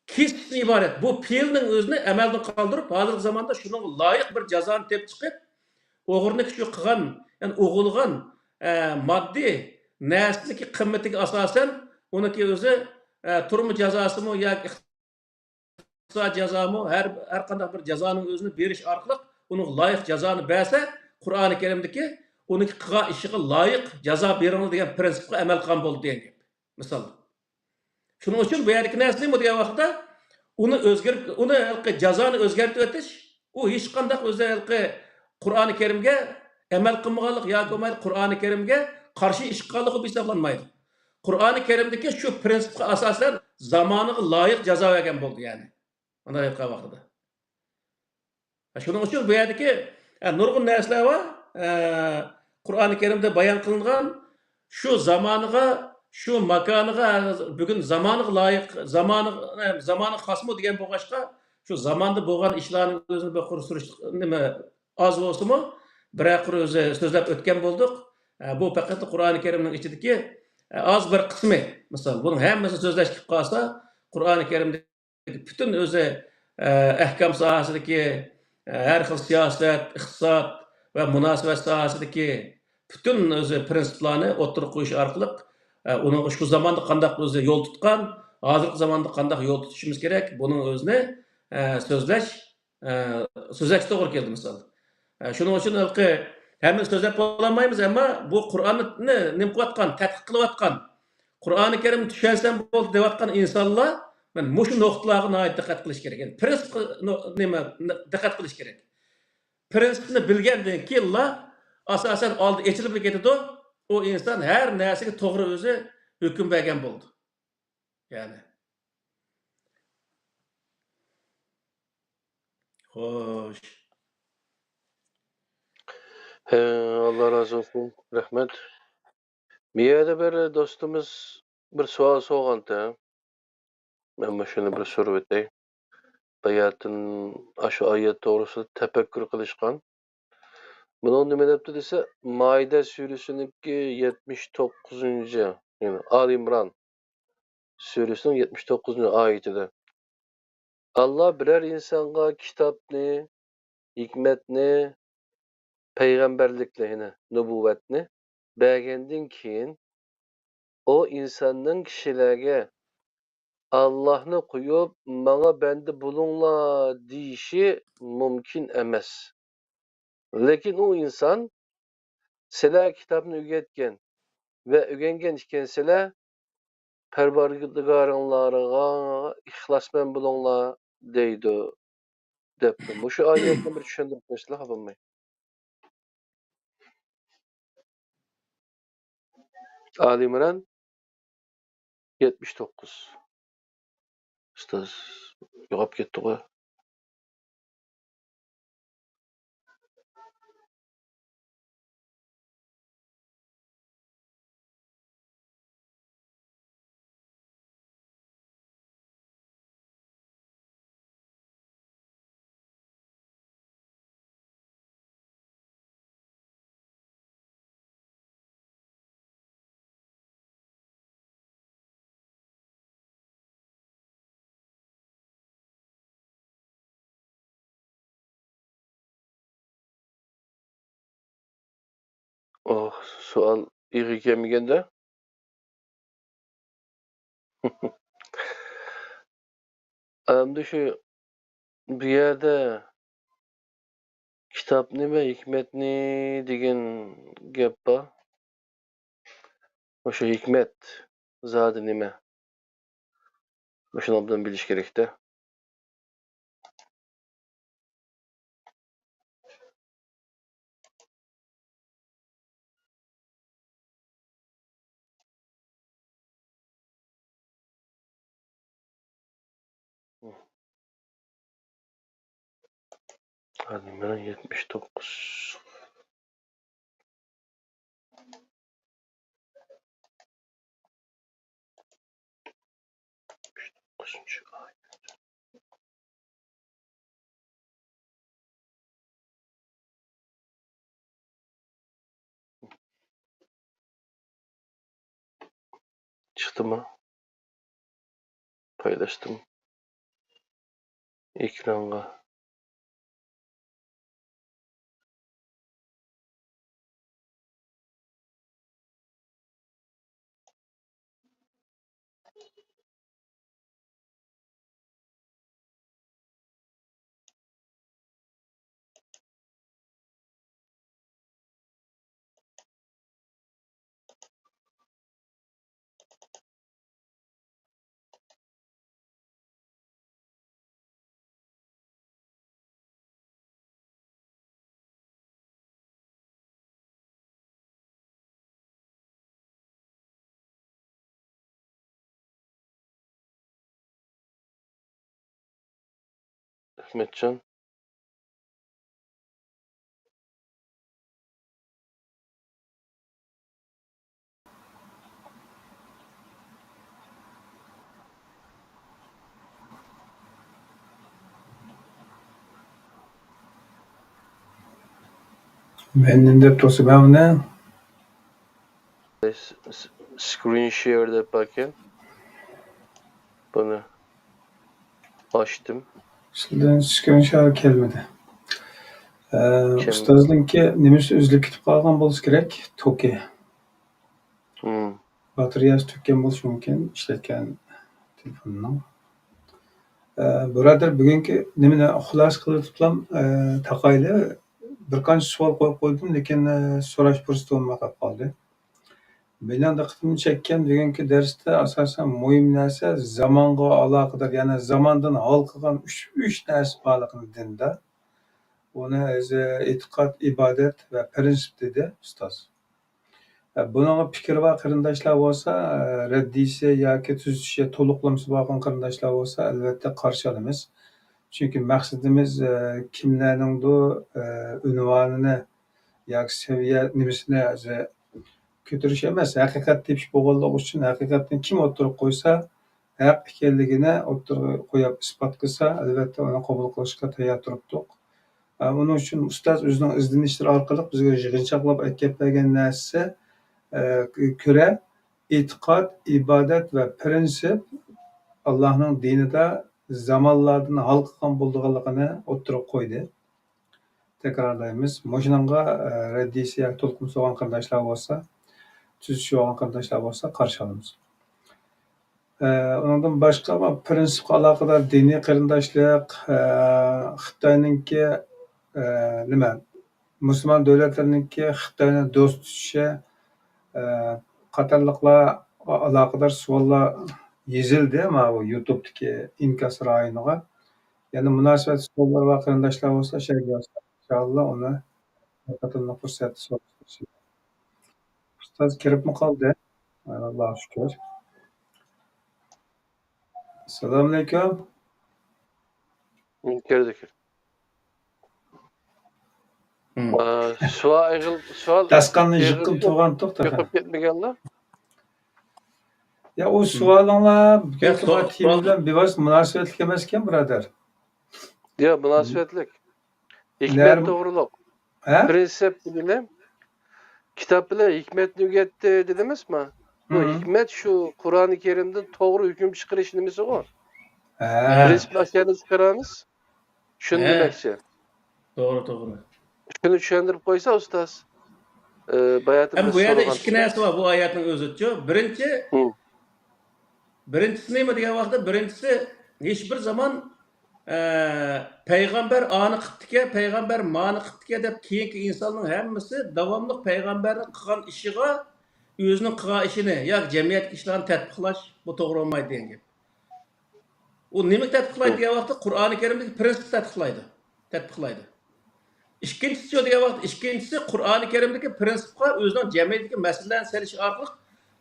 كېسىشتىن ئىبارەت. بۇ پېئىلنىڭ ئۆزىنى ئەمەلدىن قالدۇرۇپ، ھازىرقى زاماندا شۇنىڭغا لايىق بىر جازانى تېپىپ چىقىپ، ئوغرىنىڭكى شۇ قىلغان، يەنى ئوغرىلىغان، ئە، ماددىي نەرسىنىڭكى قىممىتىگە ئاساسەن، ئۇنىڭكى ئۆزى، ئە، تۈرمە جازاسىمۇ ياكى ئىقتىساد جازامۇ، ھەر، ھەر قانداق بىر جازانىڭ ئۆزىنى بېرىش ئارقىلىق ئۇنىڭغا لايىق جازانى بەرسە، قۇرئانى كەرىمدىكى «ئۇنىڭكى قىلغان ئىشىغا لايىق جازا بېرىڭلار» دېگەن پىرىنسىپقا ئەمەل قىلغان بولدى دېگەن گەپ. مىسال. شۇنىڭ ئۈچۈن بۇ يەردىكى نەرسە نېمە دېگەن ۋاقىتتا، ئۇنى ئۆزگەرت-، ئۇنى ھېلىقى جازانى ئۆزگەرتىۋېتىش، ئۇ ھېچقانداق ئۆزى ھېلىقى قۇرئانى كەرىمگە ئەمەل قىلمىغانلىق ياكى بولمايدۇ قۇرئانى كەرىمگە قارشى ئىش قىلغانلىق بولۇپ ھېسابلانمايدۇ. قۇرئانى كەرىمدىكى شۇ پىرىنسىپقا ئاساسەن زامانىغا لايىق جازا بەرگەن بولدى، يەنى. مانا ئېيتقان ۋاقتىدا. شۇنىڭ ئۈچۈن بۇ يەردىكى، ئە، نۇرغۇن نەرسىلەر بار. ئە، قۇرئانى كەرىمدە بايان قىلىنغان شۇ زامانىغا، شۇ ماكانىغا، بۈگۈن زامانىغا لايىق، زامانىغا، ئە، زامانىغا خاسمۇ دېگەن بولغاچقا، شۇ زاماندا بولغان ئىشلارنىڭ ئۆزىنى بىر قۇر سۈرۈشتۈرۈپ، نېمە، ئاز بولسىمۇ، بىرەر قۇر ئۆزى سۆزلەپ ئۆتكەن بولدۇق. ئە، بۇ پەقەت قۇرئانى كەرىمنىڭ ئىچىدىكى، ئە، ئاز بىر قىسمى. مىسال، بۇنىڭ ھەممىسىنى سۆزلەش كېلىپ قالسا، قۇرئانى كەرىمدە پۈتۈن ئۆزى، ئە، ئەھكام ساھەسىدىكى، ئە، ھەر خىل سىياسەت، ئىقتىساد ۋە مۇناسىۋەت ساھەسىدىكى پۈتۈن ئۆزى پىرىنسىپلارنى ئوتتۇرىغا قويۇش ئارقىلىق، ئە، ئۇنىڭغا شۇ زاماندا قانداق ئۆزى يول تۇتقان، ھازىرقى زاماندا قانداق يول تۇتۇشىمىز كېرەك، بۇنىڭ ئۆزىنى، ئە، سۆزلەش، ئە، سۆزلەشكە توغرا كېلىدۇ، مىسال. ئە، شۇنىڭ ئۈچۈن ھېلىقى ھەممىنى سۆزلەپ بولالمايمىز، ئەمما بۇ قۇرئاننى نېمە قىلىۋاتقان، تەتقىق قىلىۋاتقان، قۇرئانى كەرىمنى چۈشەنسەم بولدى دەۋاتقان ئىنسانلار مانا مۇشۇ نۇقتىلارغا ناھايىتى دىققەت قىلىش كېرەك. يەنى پىرىنسىپ، نو-، نېمە، دىققەت قىلىش كېرەك. پىرىنسىپنى بىلگەندىن كېيىنلا، ئاساسەن، ئالدى ئېچىلىپلا كېتىدۇ. ئۇ ئىنسان ھەر نەرسىگە توغرا ئۆزى ھۆكۈم بەرگەن بولىدۇ. يەنى. خوش. ھە، ئاللا رازى بولسۇن. رەھمەت. بۇ يەردە بىر دوستىمىز بىر سوئال سورىغانتى. مەن مۇشۇنى بىر سورىۋېتەي. باياتىن ئاشۇ ئايەت توغرىسىدا تەپەككۇر قىلىشقان. بۇنىڭ نېمە دەپتۇ دېسە، مائىدە سۈرىسىنىڭكى يەتمىش توققۇزىنچى، يەنى ئال ئىمران سۈرىسىنىڭ يەتمىش توققۇزىنچى ئايىتىدە، ئاللا بىرەر ئىنسانغا كىتابنى، ھېكمەتنى، پەيغەمبەرلىكنى، يەنى نۇبۇۋۋەتنى بەرگەندىن كېيىن، ئۇ ئىنساننىڭ كىشىلەرگە «ئاللاھنى قويۇپ، ماڭا بەندە بولۇڭلار» دېيىشى مۇمكىن ئەمەس. لېكىن ئۇ ئىنسان، «سىلەر كىتابنى ئۆگەتكەن ۋە ئۆگەنگەن ئىكەنسىلەر، پەرۋەردىگارىڭلارغا ئىخلاسمەن بولۇڭلار» دەيدۇ، دەپتۇ. مۇشۇ ئايەتنى بىر چۈشەندۈرۈپ قويسىلا، خاپا بولماي. ئالىمران يەتمىش توققۇز. ئۇستاز يوقاپ كەتتىغۇ. ئوھ، سوئال ئېغىر كەلمىگەندە؟ ئەمدى شۇ بۇ يەردە كىتاب نېمە، ھېكمەت نېمە دېگەن گەپ بار. مۇشۇ ھېكمەت زادى نېمە؟ مۇشۇنى ئوبدان بىلىش كېرەكتە. ھازىر مانا يەتمىش توققۇز. يەتمىش توققۇزىنچى ئايەت. چىقتىمۇ؟ پايلاشتىم. ئېكرانغا. ئەخمەتجان. مەن نېمە دەپ تۇرسىمەن ئۇنى؟ س-، س-، سكرىن شېر دەپ باركەن. بۇنى ئاچتىم. سىلدىن سكرىن شېر كەلمىدى. ئە، كەم- ئۇستازنىڭكى نېمىسى ئۈزۈلۈپ كېتىپ قالغان بولسا كېرەك، توكى. مم. باتارېيەسى تۈگىگەن بولۇشى مۇمكىن، ئىشلەتكەن تېلېفوننىڭ. ئە، بۇرادەر، بۈگۈنكى نېمىنى خۇلاسە قىلىۋېتىپلام، ئە، تاقايلى. بىر قانچە سوئال قويۇپ قويدۇم، لېكىن، ئە، سوراش پۇرسىتى بولماي قېلىپ قالدى. مېنىڭ دىققىتىمنى چەككەن بۈگۈنكى دەرستە ئاساسەن مۇھىم نەرسە زامانغا ئالاقىدار، يەنى زاماندىن ھالقىغان ئۈچ، ئۈچ نەرسە بارلىقىنى دىندا. ئۇنى ئۆزى ئېتىقاد، ئىبادەت ۋە پىرىنسىپ دېدى ئۇستاز. بۇنىڭغا پىكرى بار قېرىنداشلار بولسا، رەددىيىسى ياكى تۈزىتىشى، تولۇقلىمىسى بولغان قېرىنداشلار بولسا، ئەلۋەتتە قارشى ئالىمىز. چۈنكى مەقسىتىمىز، كىملەرنىڭدۇر، ئۇنۋانىنى ياكى سەۋىيە نېمىسىنى كۆتۈرۈش ئەمەس، ھەقىقەت تېپىش بولغانلىقى ئۈچۈن، ھەقىقەتنى كىم ئوتتۇرىغا قويسا، ھەق ئىكەنلىكىنى ئوتتۇرىغا قويۇپ ئىسپات قىلسا، ئەلۋەتتە ئۇنى قوبۇل قىلىشقا تەييار تۇرۇپتۇق. ئە، ئۇنىڭ ئۈچۈن ئۇستاز ئۆزىنىڭ ئىزدىنىشلىرى ئارقىلىق بىزگە يىغىنچاقلاپ ئەكەپ بەرگەن نەرسىسى، ئە، كۆرە ئېتىقاد، ئىبادەت ۋە پىرىنسىپ ئاللاھنىڭ دىنىدا زامانلاردىن ھالقىغان بولىدىغانلىقىنى ئوتتۇرىغا قويدى. تەكرارلايمىز، مۇشۇنىڭغا، ئە، رەددىيىسى ياكى تولۇقلىمىسى بولغان قېرىنداشلار بولسا، تۈزىتىشى بولغان قېرىنداشلار بولسا قارشى ئالىمىز. ئە، ئۇنىڭدىن باشقا، ما، پىرىنسىپقا ئالاقىدار دىنىي قېرىنداشلىق، ئە، خىتاينىڭكى، ئە، نېمە، مۇسۇلمان دۆلەتلىرىنىڭكى خىتاينى دوست تۇتۇشى، ئە، قاتارلىقلار ئالاقىدار سوئاللار يېزىلدى ماۋۇ يۇتۇبتىكى ئىنكاس رايونىغا. يەنە مۇناسىۋەتلىك سوئاللار بار قېرىنداشلار بولسا، شەرھگە يازسا، ئىنشائاللا ئۇنى بىر قېتىملىق پۇرسەتتە سوراپ. ئۇستاز كىرىپمۇ قالدى؟ ئاللاھقا شۈكۈر. ئەسسالامۇئەلەيكۇم. كىردى، كىردى. ھىم. ئا، سوئال ئېغىل-، سوئال داستىخاننى ئېغىل-، يىققىن تۇرغان توختاپ. يىقىپ كەتمىگەنلا؟ يا، ئۇ ھىم. سوئالىڭلار يا، بۇ سوئال، تېما سوئال بىلەن بىۋاسىتە مۇناسىۋەتلىك ئەمەسكەن، بۇرادەر. يا، مۇناسىۋەتلىك. ھىكمەت نەر-، توغرۇلۇق. ھە؟ پىرىنسىپ دېگىنى، كىتاب بىلەن ھېكمەتنى ئۆگەتتى دېدىمىزمۇ؟ بۇ ھىم. ھېكمەت شۇ قۇرئانى كەرىمدىن توغرا ھۆكۈم چىقىرىش نېمىسىغۇ؟ ھە. پىرىنسىپنى ئاشۇ يەردىن چىقىرىمىز. شۇنى ھە. دېمەكچى. توغرا، توغرا. شۇنى چۈشەندۈرۈپ قويسا، ئۇستاز. ئە، باياتىن ھەم بىز بۇ يەردە سورىغان ئىككى نەرسە بار بۇ ئايەتنىڭ ئۆزىدىچۇ. بىرىنچى، ھىم. بىرىنچىسى نېمە دېگەن ۋاقىتتا، بىرىنچىسى، ھېچبىر زامان، ئە، پەيغەمبەر ئانى قىپتىكەن، پەيغەمبەر مانى قىپتىكەن دەپ كېيىنكى ئىنساننىڭ ھەممىسى داۋاملىق پەيغەمبەرنىڭ قىلغان ئىشىغا ئۆزىنىڭ قىلغان ئىشىنى ياكى جەمئىيەتتىكى ئىشلارنى تەتبىقلاش، بۇ توغرا بولمايدۇ دېگەن گەپ. ئۇ نېمىگە تەتبىقلايدۇ دېگەن ۋاقىتتا، قۇرئانى كەرىمدىكى پىرىنسىپنى تەتبىقلايدۇ. تەتبىقلايدۇ. ئىككىنچىسى دېگەن ۋاقىت، ئىككىنچىسى قۇرئانى كەرىمدىكى پىرىنسىپقا ئۆزىنىڭ جەمئىيەتتىكى مەسىلىلەرنى سېلىش ئارقىلىق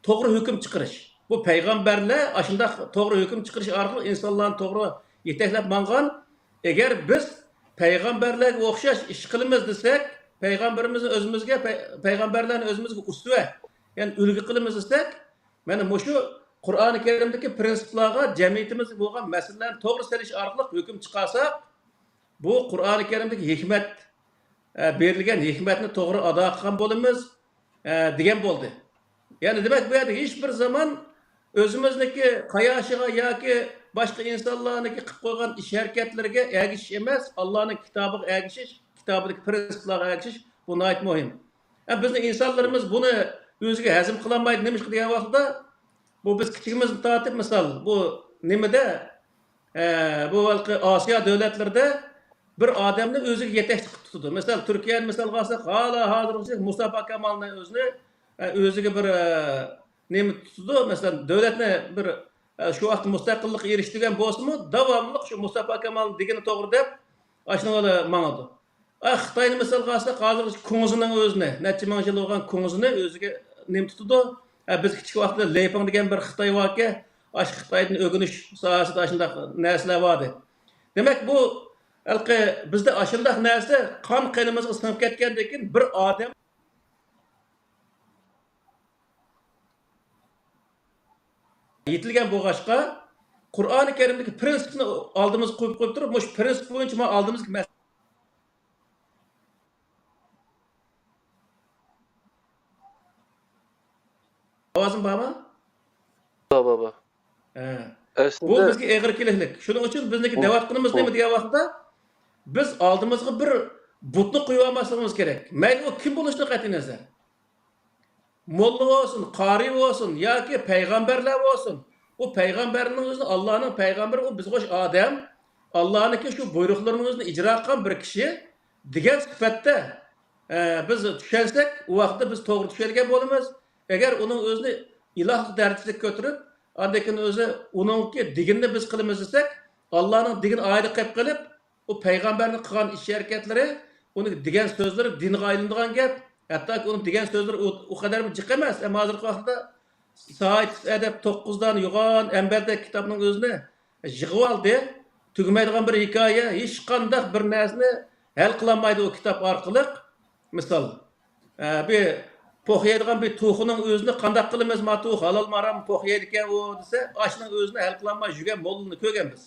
توغرا ھۆكۈم چىقىرىش. بۇ پەيغەمبەرلەر ئاشۇنداق توغرا ھۆكۈم چىقىرىش ئارقىلىق ئىنسانلارنى توغرا يېتەكلەپ ماڭغان. ئەگەر بىز پەيغەمبەرلەرگە ئوخشاش ئىش قىلىمىز دېسەك، پەيغەمبىرىمىزنى ئۆزىمىزگە، پەي-، پەيغەمبەرلەرنى ئۆزىمىزگە ئۇسۋە، يەنى ئۈلگە قىلىمىز دېسەك، مانا مۇشۇ قۇرئانى كەرىمدىكى پىرىنسىپلارغا جەمئىيىتىمىزدە بولغان مەسىلىلەرنى توغرا سېلىش ئارقىلىق ھۆكۈم چىقارساق، بۇ قۇرئانى كەرىمدىكى ھېكمەت، ئە، بېرىلگەن ھېكمەتنى توغرا ئادا قىلغان بولىمىز، ئە، دېگەن بولدى. يەنى دېمەك، بۇ يەردە ھېچبىر زامان ئۆزىمىزنىڭكى قاياشىغا ياكى باشقا ئىنسانلارنىڭكى قىلىپ قويغان ئىش ھەرىكەتلىرىگە ئەگىشىش ئەمەس، ئاللانىڭ كىتابىغا ئەگىشىش، كىتابىدىكى پىرىنسىپلارغا ئەگىشىش، بۇ ناھايىتى مۇھىم. ئە، بىزنىڭ ئىنسانلىرىمىز بۇنى ئۆزىگە ھەزىم قىلالمايدۇ. نېمىشقا دېگەن ۋاقىتتا، بۇ بىز كىچىكىمىزدىن تارتىپ، مىسال، بۇ نېمىدە، ئە، بۇ ھېلىقى ئاسىيا دۆلەتلىرىدە بىر ئادەمنى ئۆزىگە يېتەكچى قىلىپ تۇتىدۇ. مىسال، تۈركىيەنى مىسالغا ئالساق، ھالا ھازىرغىچە مۇستافا كامالنى ئۆزىنى، ئە، ئۆزىگە بىر، ئە، نېمە تۇتىدۇ. مىسال، دۆلەتنى بىر، ئە، شۇ ۋاقىتتا مۇستەقىللىققا ئېرىشتۈرگەن بولسىمۇ، داۋاملىق شۇ مۇستافا كامالنىڭ دېگىنى توغرا دەپ، ئاشۇنىڭ بىلەن ماڭىدۇ. ئا، خىتاينى مىسالغا ئالساق، ھازىرغىچە كۇڭزىنىڭ ئۆزىنى، نەچچە مىڭ يىل بولغان كۇڭزىنى ئۆزىگە نېمە تۇتىدۇ؟ ئا، بىز كىچىك ۋاقىتتا لېيپىڭ دېگەن بىر خىتاي باركەن، ئاشۇ خىتايدىن ئۆگىنىش ساھەسىدە ئاشۇنداق نەرسىلەر بار ئىدى. دېمەك، بۇ ھېلىقى بىزدە ئاشۇنداق نەرسە قان قېنىمىزغا سىڭىپ كەتكەندىن كېيىن بىر ئادەم يېتىلگەن بولغاچقا، قۇرئانى كەرىمدىكى پىرىنسىپنى ئالدىمىزغا قويۇپ، قويۇپ تۇرۇپ، مۇشۇ پىرىنسىپ بويىچە مانا ئالدىمىزدىكى مەسىلە. ئاۋازىم بارمۇ؟ بار، بار، بار. ھە. بۇ ئەسلىدە بىزگە ئېغىر كېلىشلىك. شۇنىڭ ئۈچۈن بىزنىڭكى دەۋاتقىنىمىز نېمە دېگەن ۋاقىتتا، بىز ئالدىمىزغا بىر بۇتنى قويۇۋالماسلىقىمىز كېرەك. مەيلى ئۇ كىم بولۇشىدىن قەتئىينەزەر. موللا بولسۇن، قارىي بولسۇن ياكى پەيغەمبەرلەر بولسۇن، ئۇ پەيغەمبەرنىڭ ئۆزىنى، ئاللانىڭ پەيغەمبىرى، ئۇ بىزگە ئوخشاش ئادەم، ئاللانىڭكى شۇ بۇيرۇقلىرىنىڭ ئۆزىنى ئىجرا قىلغان بىر كىشى دېگەن سۈپەتتە، ئە، بىز چۈشەنسەك، ئۇ ۋاقىتتا بىز توغرا چۈشەنگەن بولىمىز. ئەگەر ئۇنىڭ ئۆزىنى ئىلاھلىق دەرىجىسىگە كۆتۈرۈپ، ئاندىن كېيىن ئۆزى ئۇنىڭكى دېگىنىنى بىز قىلىمىز دېسەك، ئاللانىڭ دېگىنى ئايرى قىلىپ قېلىپ، ئۇ پەيغەمبەرنىڭ قىلغان ئىش ھەرىكەتلىرى، ئۇنىڭ دېگەن سۆزلىرى دىنغا ئايلىنىدىغان گەپ. ھەتتاكى ئۇنىڭ دېگەن سۆزلىرى ئۇ، ئۇ قەدەر بىر جىق ئەمەس. ئەمما ھازىرقى ۋاقىتتا ساھىتىس ئەدەپ توققۇز دانە يوغان ئەمبەردەك كىتابنىڭ ئۆزىنى يىغىۋالدى. تۈگىمەيدىغان بىر ھېكايە، ھېچقانداق بىر نەرسىنى ھەل قىلالمايدۇ ئۇ كىتاب ئارقىلىق. مىسال، ئە، بىر پوخ يەيدىغان بىر توخۇنىڭ ئۆزىنى قانداق قىلىمىز، ما توخۇ ھالالمۇ ھاراممۇ پوخ يەيدىكەن ئۇ دېسە، ئاشۇنىڭ ئۆزىنى ھەل قىلالماي يۈرگەن موللىنى كۆرگەن بىز.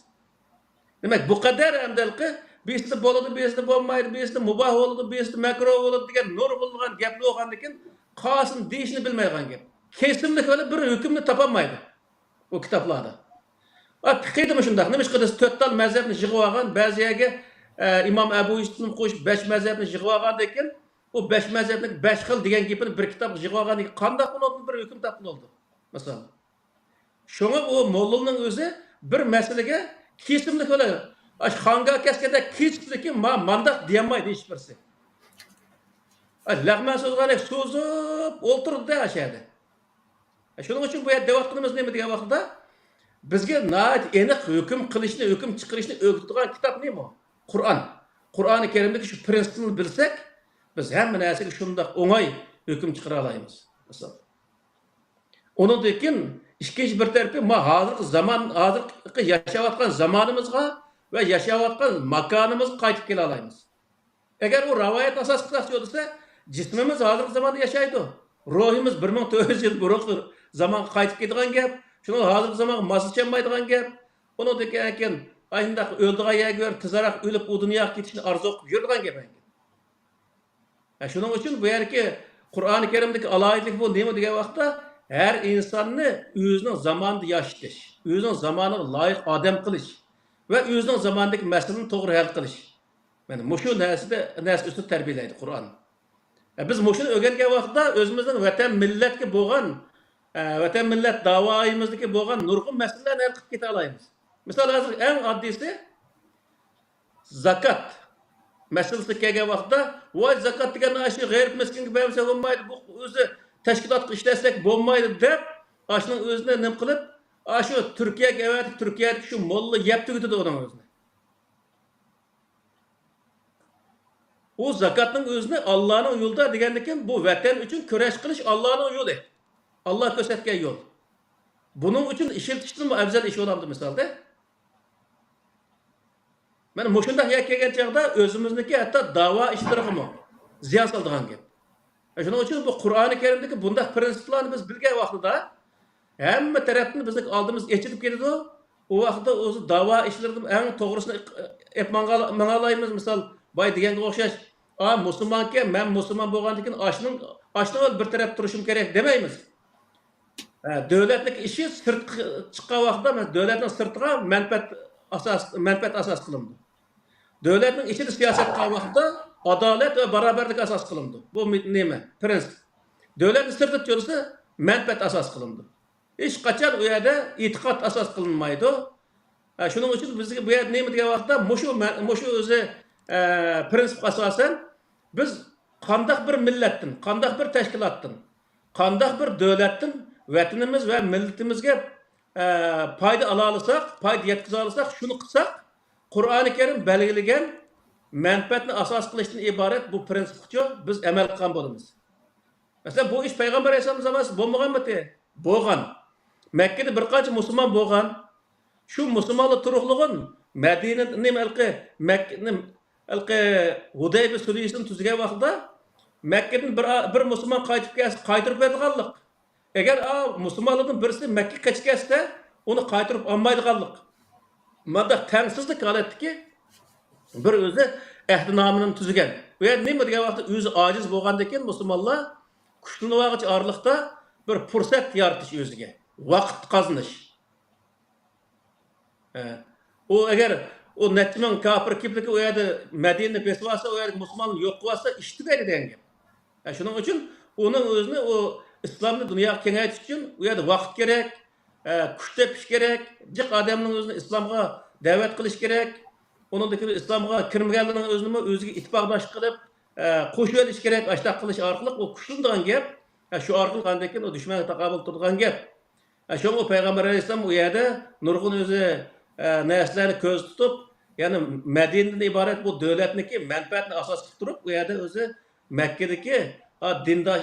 دېمەك، بۇ قەدەر ئەمدى ھېلىقى بىرسىدە بولىدۇ، بىرسىدە بولمايدۇ، بىرسىدە مۇباھ بولىدۇ، بىرسىدە مەكرۇھ بولىدۇ دېگەن نۇرغۇنلىغان گەپلەر بولغاندىكىن، قالسۇن دېيىشنى بىلمەيدىغان گەپ. كېسىملىك بىلەن بىر ھۆكۈمنى تاپالمايدۇ ئۇ كىتابلاردا. ئا، پىقىدىمۇ شۇنداق. نېمىشقا دېسە، تۆت تال مەزھەپنى يىغىۋالغان، بەزى يەرگە، ئە، ئىمام ئەبۇ يۈسۈپنى قوشۇپ، بەش مەزھەپنى يىغىۋالغاندىن كېيىن، ئۇ بەش مەزھەپنىڭ بەش خىل دېگەن گېپىنى بىر كىتابقا يىغىۋالغاندىن كېيىن، قانداق ئۇنىڭدىن بىر ھۆكۈم تاپقىلى بولىدۇ؟ مىسال. شۇڭا ئۇ موللىنىڭ ئۆزى بىر مەسىلىگە كېسىملىك بىلەن، ئاشۇ خانگا كەسكەندەك كېسىملىكى ما-، مانداق دېيەلمەيدۇ ھېچبىرسى. ئا، لەغمەن سوزغاندەك سوزۇپ ئولتۇرىدۇ-دە ئاشۇ يەردە. شۇنىڭ ئۈچۈن بۇ يەردە دەۋاتقىنىمىز نېمە دېگەن ۋاقىتتا، بىزگە ناھايىتى ئېنىق ھۆكۈم قىلىشنى، ھۆكۈم چىقىرىشنى ئۆگىتىدىغان كىتاب نېمە؟ قۇرئان. قۇرئانى كەرىمدىكى شۇ پىرىنسىپنى بىلسەك، بىز ھەممە نەرسىگە شۇنداق ئوڭاي ھۆكۈم چىقىرالايمىز. مىسال. ئۇنىڭدىن كېيىن ئىككىنچى بىر تەرىپى، ما ھازىرقى زامان، ھازىرقى ياشاۋاتقان زامانىمىزغا ۋە ياشاۋاتقان ماكانىمىزغا قايتىپ كېلەلەيمىز. ئەگەر ئۇ رىۋايەتنى ئاساس قىلساق دېسە، جىسمىمىز ھازىرقى زاماندا ياشايدۇ. روھىمىز بىر مىڭ تۆت يۈز يىل بۇرۇنقى زامانغا قايتىپ كېتىدىغان گەپ. شۇنىڭ ھازىرقى زامانغا ماسلىشالمايدىغان گەپ. ئۇنىڭدىن كېيىن ئاشۇنداق ئۆلىدىغان يەرگە بېرىپ، تېزراق ئۆلۈپ، ئۇ دۇنياغا كېتىشنى ئارزۇ قىلىپ يۈرىدىغان گەپ ئەمەسكەن. ھە، شۇنىڭ ئۈچۈن بۇ يەردىكى قۇرئانى كەرىمدىكى ئالاھىدىلىك بۇ نېمە دېگەن ۋاقىتتا، ھەر ئىنساننى ئۆزىنىڭ زامانىدا ياشىتىش، ئۆزىنىڭ زامانىغا لايىق ئادەم قىلىش ۋە ئۆزىنىڭ زامانىدىكى مەسىلىنى توغرا ھەل قىلىش. مانا مۇشۇ نەرسىدە، نەرسە ئۈستىدە تەربىيەلەيدۇ قۇرئان. ئە، بىز مۇشۇنى ئۆگەنگەن ۋاقىتتا ئۆزىمىزنىڭ ۋەتەن مىللەتكە بولغان، ئە، ۋەتەن مىللەت داۋايىمىزدىكى بولغان نۇرغۇن مەسىلىلەرنى ھەل قىلىپ كېتەلەيمىز. مىسال، ھازىر ئەڭ ئاددىيسى زاكات مەسىلىسىگە كەلگەن ۋاقىتتا، ۋاي، زاكات دېگەننى ئاشۇ غېرىب مىسكىنگە بەرمىسەك بولمايدۇ، بۇ ئۆزى تەشكىلاتقا ئىشلەتسەك بولمايدۇ دەپ، ئاشۇنىڭ ئۆزىنى نېمە قىلىپ، ئاشۇ تۈركىيەگە ئەۋەتىپ، تۈركىيەدىكى شۇ موللا يەپ تۈگىتىدۇ ئۇنىڭ ئۆزىنى. ئۇ زاكاتنىڭ ئۆزىنى ئاللانىڭ يولىدا دېگەندىكىن، بۇ ۋەتەن ئۈچۈن كۈرەش قىلىش ئاللانىڭ يولى. ئاللا كۆرسەتكەن يول. بۇنىڭ ئۈچۈن ئىشلىتىشتىنمۇ ئەۋزەل ئىش بولامدۇ مىسالدا؟ مانا مۇشۇنداق يەرگە كەلگەن چاغدا ئۆزىمىزنىڭكى ھەتتا داۋا ئىشلىرىغىمۇ زىيان سالىدىغان گەپ. شۇنىڭ ئۈچۈن بۇ قۇرئانى كەرىمدىكى بۇنداق پىرىنسىپلارنى بىز بىلگەن ۋاقتىدا، ھەممە تەرەپتىن بىزنىڭ ئالدىمىز ئېچىلىپ كېتىدۇ. ئۇ ۋاقىتتا ئۆزى داۋا ئىشلىرىدىن ئەڭ توغرىسىنى ئېپ ماڭا-، ماڭالايمىز. مىسال، بايا دېگەنگە ئوخشاش، ئا، مۇسۇلمانكەن، مەن مۇسۇلمان بولغاندىن كېيىن ئاشنىڭ، ئاشنىڭ بىر تەرەپ تۇرۇشۇم كېرەك دېمەيمىز. ھە، دۆلەتنىڭ ئىشى سىرتقا چىققان ۋاقىتتا، مەسىلەن، دۆلەتنىڭ سىرتىغا مەنپەئەت ئاساس، مەنپەئەت ئاساس قىلىنىدۇ. دۆلەتنىڭ ئىچىدە سىياسەت قىلغان ۋاقىتتا ئادالەت ۋە باراۋەرلىك ئاساس قىلىنىدۇ. بۇ مې-، نېمە؟ پىرىنسىپ. دۆلەتنى سىرتىدا تۇرسا مەنپەئەت ئاساس قىلىنىدۇ. ھېچقاچان ئۇ يەردە ئېتىقاد ئاساس قىلىنمايدۇ. ھە، شۇنىڭ ئۈچۈن بىزگە بۇ يەردە نېمە دېگەن ۋاقىتتا مۇشۇ مە-، مۇشۇ ئۆزى، ئە، پىرىنسىپقا ئاساسەن بىز قانداق بىر مىللەتتىن، قانداق بىر تەشكىلاتتىن، قانداق بىر دۆلەتتىن ۋەتىنىمىز ۋە مىللىتىمىزگە، ئە، پايدا ئالالىساق، پايدا يەتكۈزەلىسەق، شۇنى قىلساق، قۇرئانى كەرىم بەلگىلىگەن مەنپەئەتنى ئاساس قىلىشتىن ئىبارەت بۇ پىرىنسىپقىچە بىز ئەمەل قىلغان بولىمىز. مەسىلەن، بۇ ئىش پەيغەمبەر ئەلەيھىسسالام زامانىسىدا بولمىغانمىدى؟ بولغان. مەككىدە بىر قانچە مۇسۇلمان بولغان. شۇ مۇسۇلمانلار تۇرۇقلىغان مەدىنە، نېمە، ھېلىقى مەك-، نېمە، ھېلىقى ھۇدەيبىيە سۈلھىسىنى تۈزگەن ۋاقتىدا مەككىدىن بىر، بىر مۇسۇلمان قايتىپ كەلسە، قايتۇرۇپ بېرىدىغانلىق. ئەگەر ئا، مۇسۇلمانلاردىن بىرسى مەككىگە قېچىپ كەتسە، ئۇنى قايتۇرۇپ ئالمايدىغانلىق. مانداق تەڭسىزلىك ھالەتتىكى بىر ئۆزى ئەھدىنامىنى تۈزگەن. بۇ يەردە نېمە دېگەن ۋاقىتتا ئۆزى ئاجىز بولغاندىن كېيىن مۇسۇلمانلار كۈچلىنىۋالغۇچە ئارىلىقتا بىر پۇرسەت يارىتىش ئۆزىگە، ۋاقىت قازىنىش. ھە. ئۇ ئەگەر ئۇ نەچچە مىڭ كاپىر كېپىلىكى ئۇ يەردە مەدىنىنى بېسىۋالسا، ئۇ يەردىكى مۇسۇلماننى يوق قىلىۋالسا، ئىش تۈگەيدۇ دېگەن گەپ. ھە، شۇنىڭ ئۈچۈن ئۇنىڭ ئۆزىنى، ئۇ ئىسلامنى دۇنياغا كېڭەيتىش ئۈچۈن ئۇ يەردە ۋاقىت كېرەك، ھە، كۈچ تېپىش كېرەك، جىق ئادەمنىڭ ئۆزىنى ئىسلامغا دەۋەت قىلىش كېرەك. ئۇنىڭدىن كېيىن ئىسلامغا كىرمىگەنلەرنىڭ ئۆزىنىمۇ ئۆزىگە ئىتتىپاقداش قىلىپ، ئە، قوشۇۋېلىش كېرەك. ئاشۇنداق قىلىش ئارقىلىق ئۇ كۈچلىنىدىغان گەپ. ئە، شۇ ئارقىلىق ئاندىن كېيىن ئۇ دۈشمەنگە تاقابىل تۇرىدىغان گەپ. ئە، شۇڭا ئۇ پەيغەمبەر ئەلەيھىسسالام ئۇ يەردە نۇرغۇن ئۆزى، ئە، نەرسىلەرنى كۆزدە تۇتۇپ، يەنى مەدىنىدىن ئىبارەت بۇ دۆلەتنىكى مەنپەئەتنى ئاساس قىلىپ تۇرۇپ، ئۇ يەردە ئۆزى مەككىدىكى، ئا، دىنداش،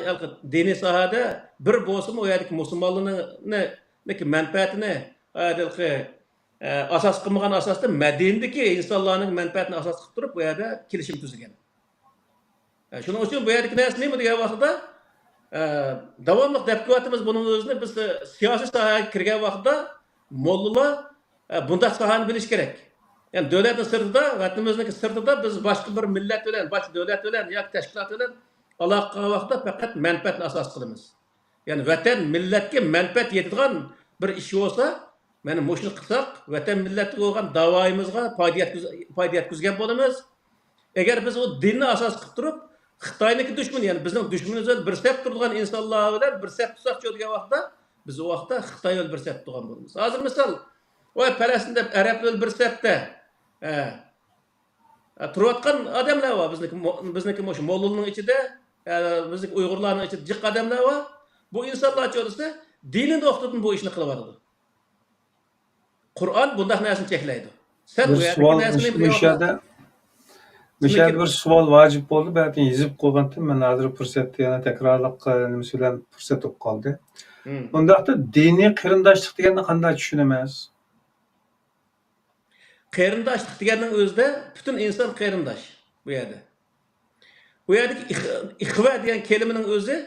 دىنىي ساھەدە بىر بولسىمۇ، ئۇ يەردىكى مۇسۇلمانلارنىڭ، نىكى مەنپەئەتىنى، ئا، ھېلىقى ئە، ئاساس قىلمىغان ئاساستا مەدىنىدىكى ئىنسانلارنىڭ مەنپەئەتىنى ئاساس قىلىپ تۇرۇپ، بۇ يەردە كېلىشىم تۈزگەن. ئە، شۇنىڭ ئۈچۈن بۇ يەردىكى نەرسە نېمە دېگەن ۋاقتىدا، ئە، داۋاملىق دەپ كېلىۋاتىمىز بۇنىڭ ئۆزىنى، بىز، ئە، سىياسىي ساھەگە كىرگەن ۋاقتىدا موللىلار، ئە، بۇنداق ساھەنى بىلىشى كېرەك. يەنى دۆلەتنىڭ سىرتىدا، ۋەتىنىمىزنىڭكى سىرتىدا بىز باشقا بىر مىللەت بىلەن، باشقا دۆلەت بىلەن ياكى تەشكىلات بىلەن ئالاقە قىلغان ۋاقىتتا پەقەت مەنپەئەتنى ئاساس قىلىمىز. يەنى ۋەتەن، مىللەتكە مەنپەئەت يېتىدىغان بىر ئىش بولسا، مانا مۇشۇنى قىلساق، ۋەتەن، مىللەتكە بولغان داۋايىمىزغا پايدا يەتكۈز-، پايدا يەتكۈزگەن بولىمىز. ئەگەر بىز ئۇ دىننى ئاساس قىلىپ تۇرۇپ، خىتاينىڭكى دۈشمىنى، يەنى بىزنىڭ دۈشمىنىمىز بىلەن بىر سەپ تۇرىدىغان ئىنسانلار بىلەن بىر سەپ تۇتساقچۇ دېگەن ۋاقىتتا، بىز ئۇ ۋاقىتتا خىتاي بىلەن بىر سەپ تۇرغان بولىمىز. ھازىر مىسال، ۋاي، پەلەستىن دەپ ئەرەبلەر بىلەن بىر سەپتە. ھە. ئە، تۇرۇۋاتقان ئادەملەر بار. بىزنىڭكى مو-، بىزنىڭكى مۇشۇ موللىنىڭ ئىچىدە، ئە، بىزنىڭكى ئۇيغۇرلارنىڭ ئىچىدە جىق ئادەملەر بار. بۇ ئىنسانلارچۇ دېسە، دىنىي نۇقتىدىن بۇ ئىشنى قىلىۋاتىدۇ. قۇرئان بۇنداق نەرسىنى چەكلەيدۇ. سەن بىر ئۇ يەردىكى سوئال نەرسىنى مۇشۇ، مۇشۇ يەردە، مۇشۇ يەردە بىر سوئال ۋاجىپ بولدى، بەلكى يېزىپ قويغانتىم، مەن ھازىر پۇرسەت، يەنە تەكرارلىق، ئە، نېمىسى بىلەن پۇرسەت بولۇپ قالدى. مم. ئۇنداقتا دىنىي قېرىنداشلىق دېگەننى قانداق چۈشىنىمىز؟ قېرىنداشلىق دېگەننىڭ ئۆزىدە پۈتۈن ئىنسان قېرىنداش بۇ يەردە. بۇ يەردىكى ئىخ-، ئىخۋە دېگەن كەلىمىنىڭ ئۆزى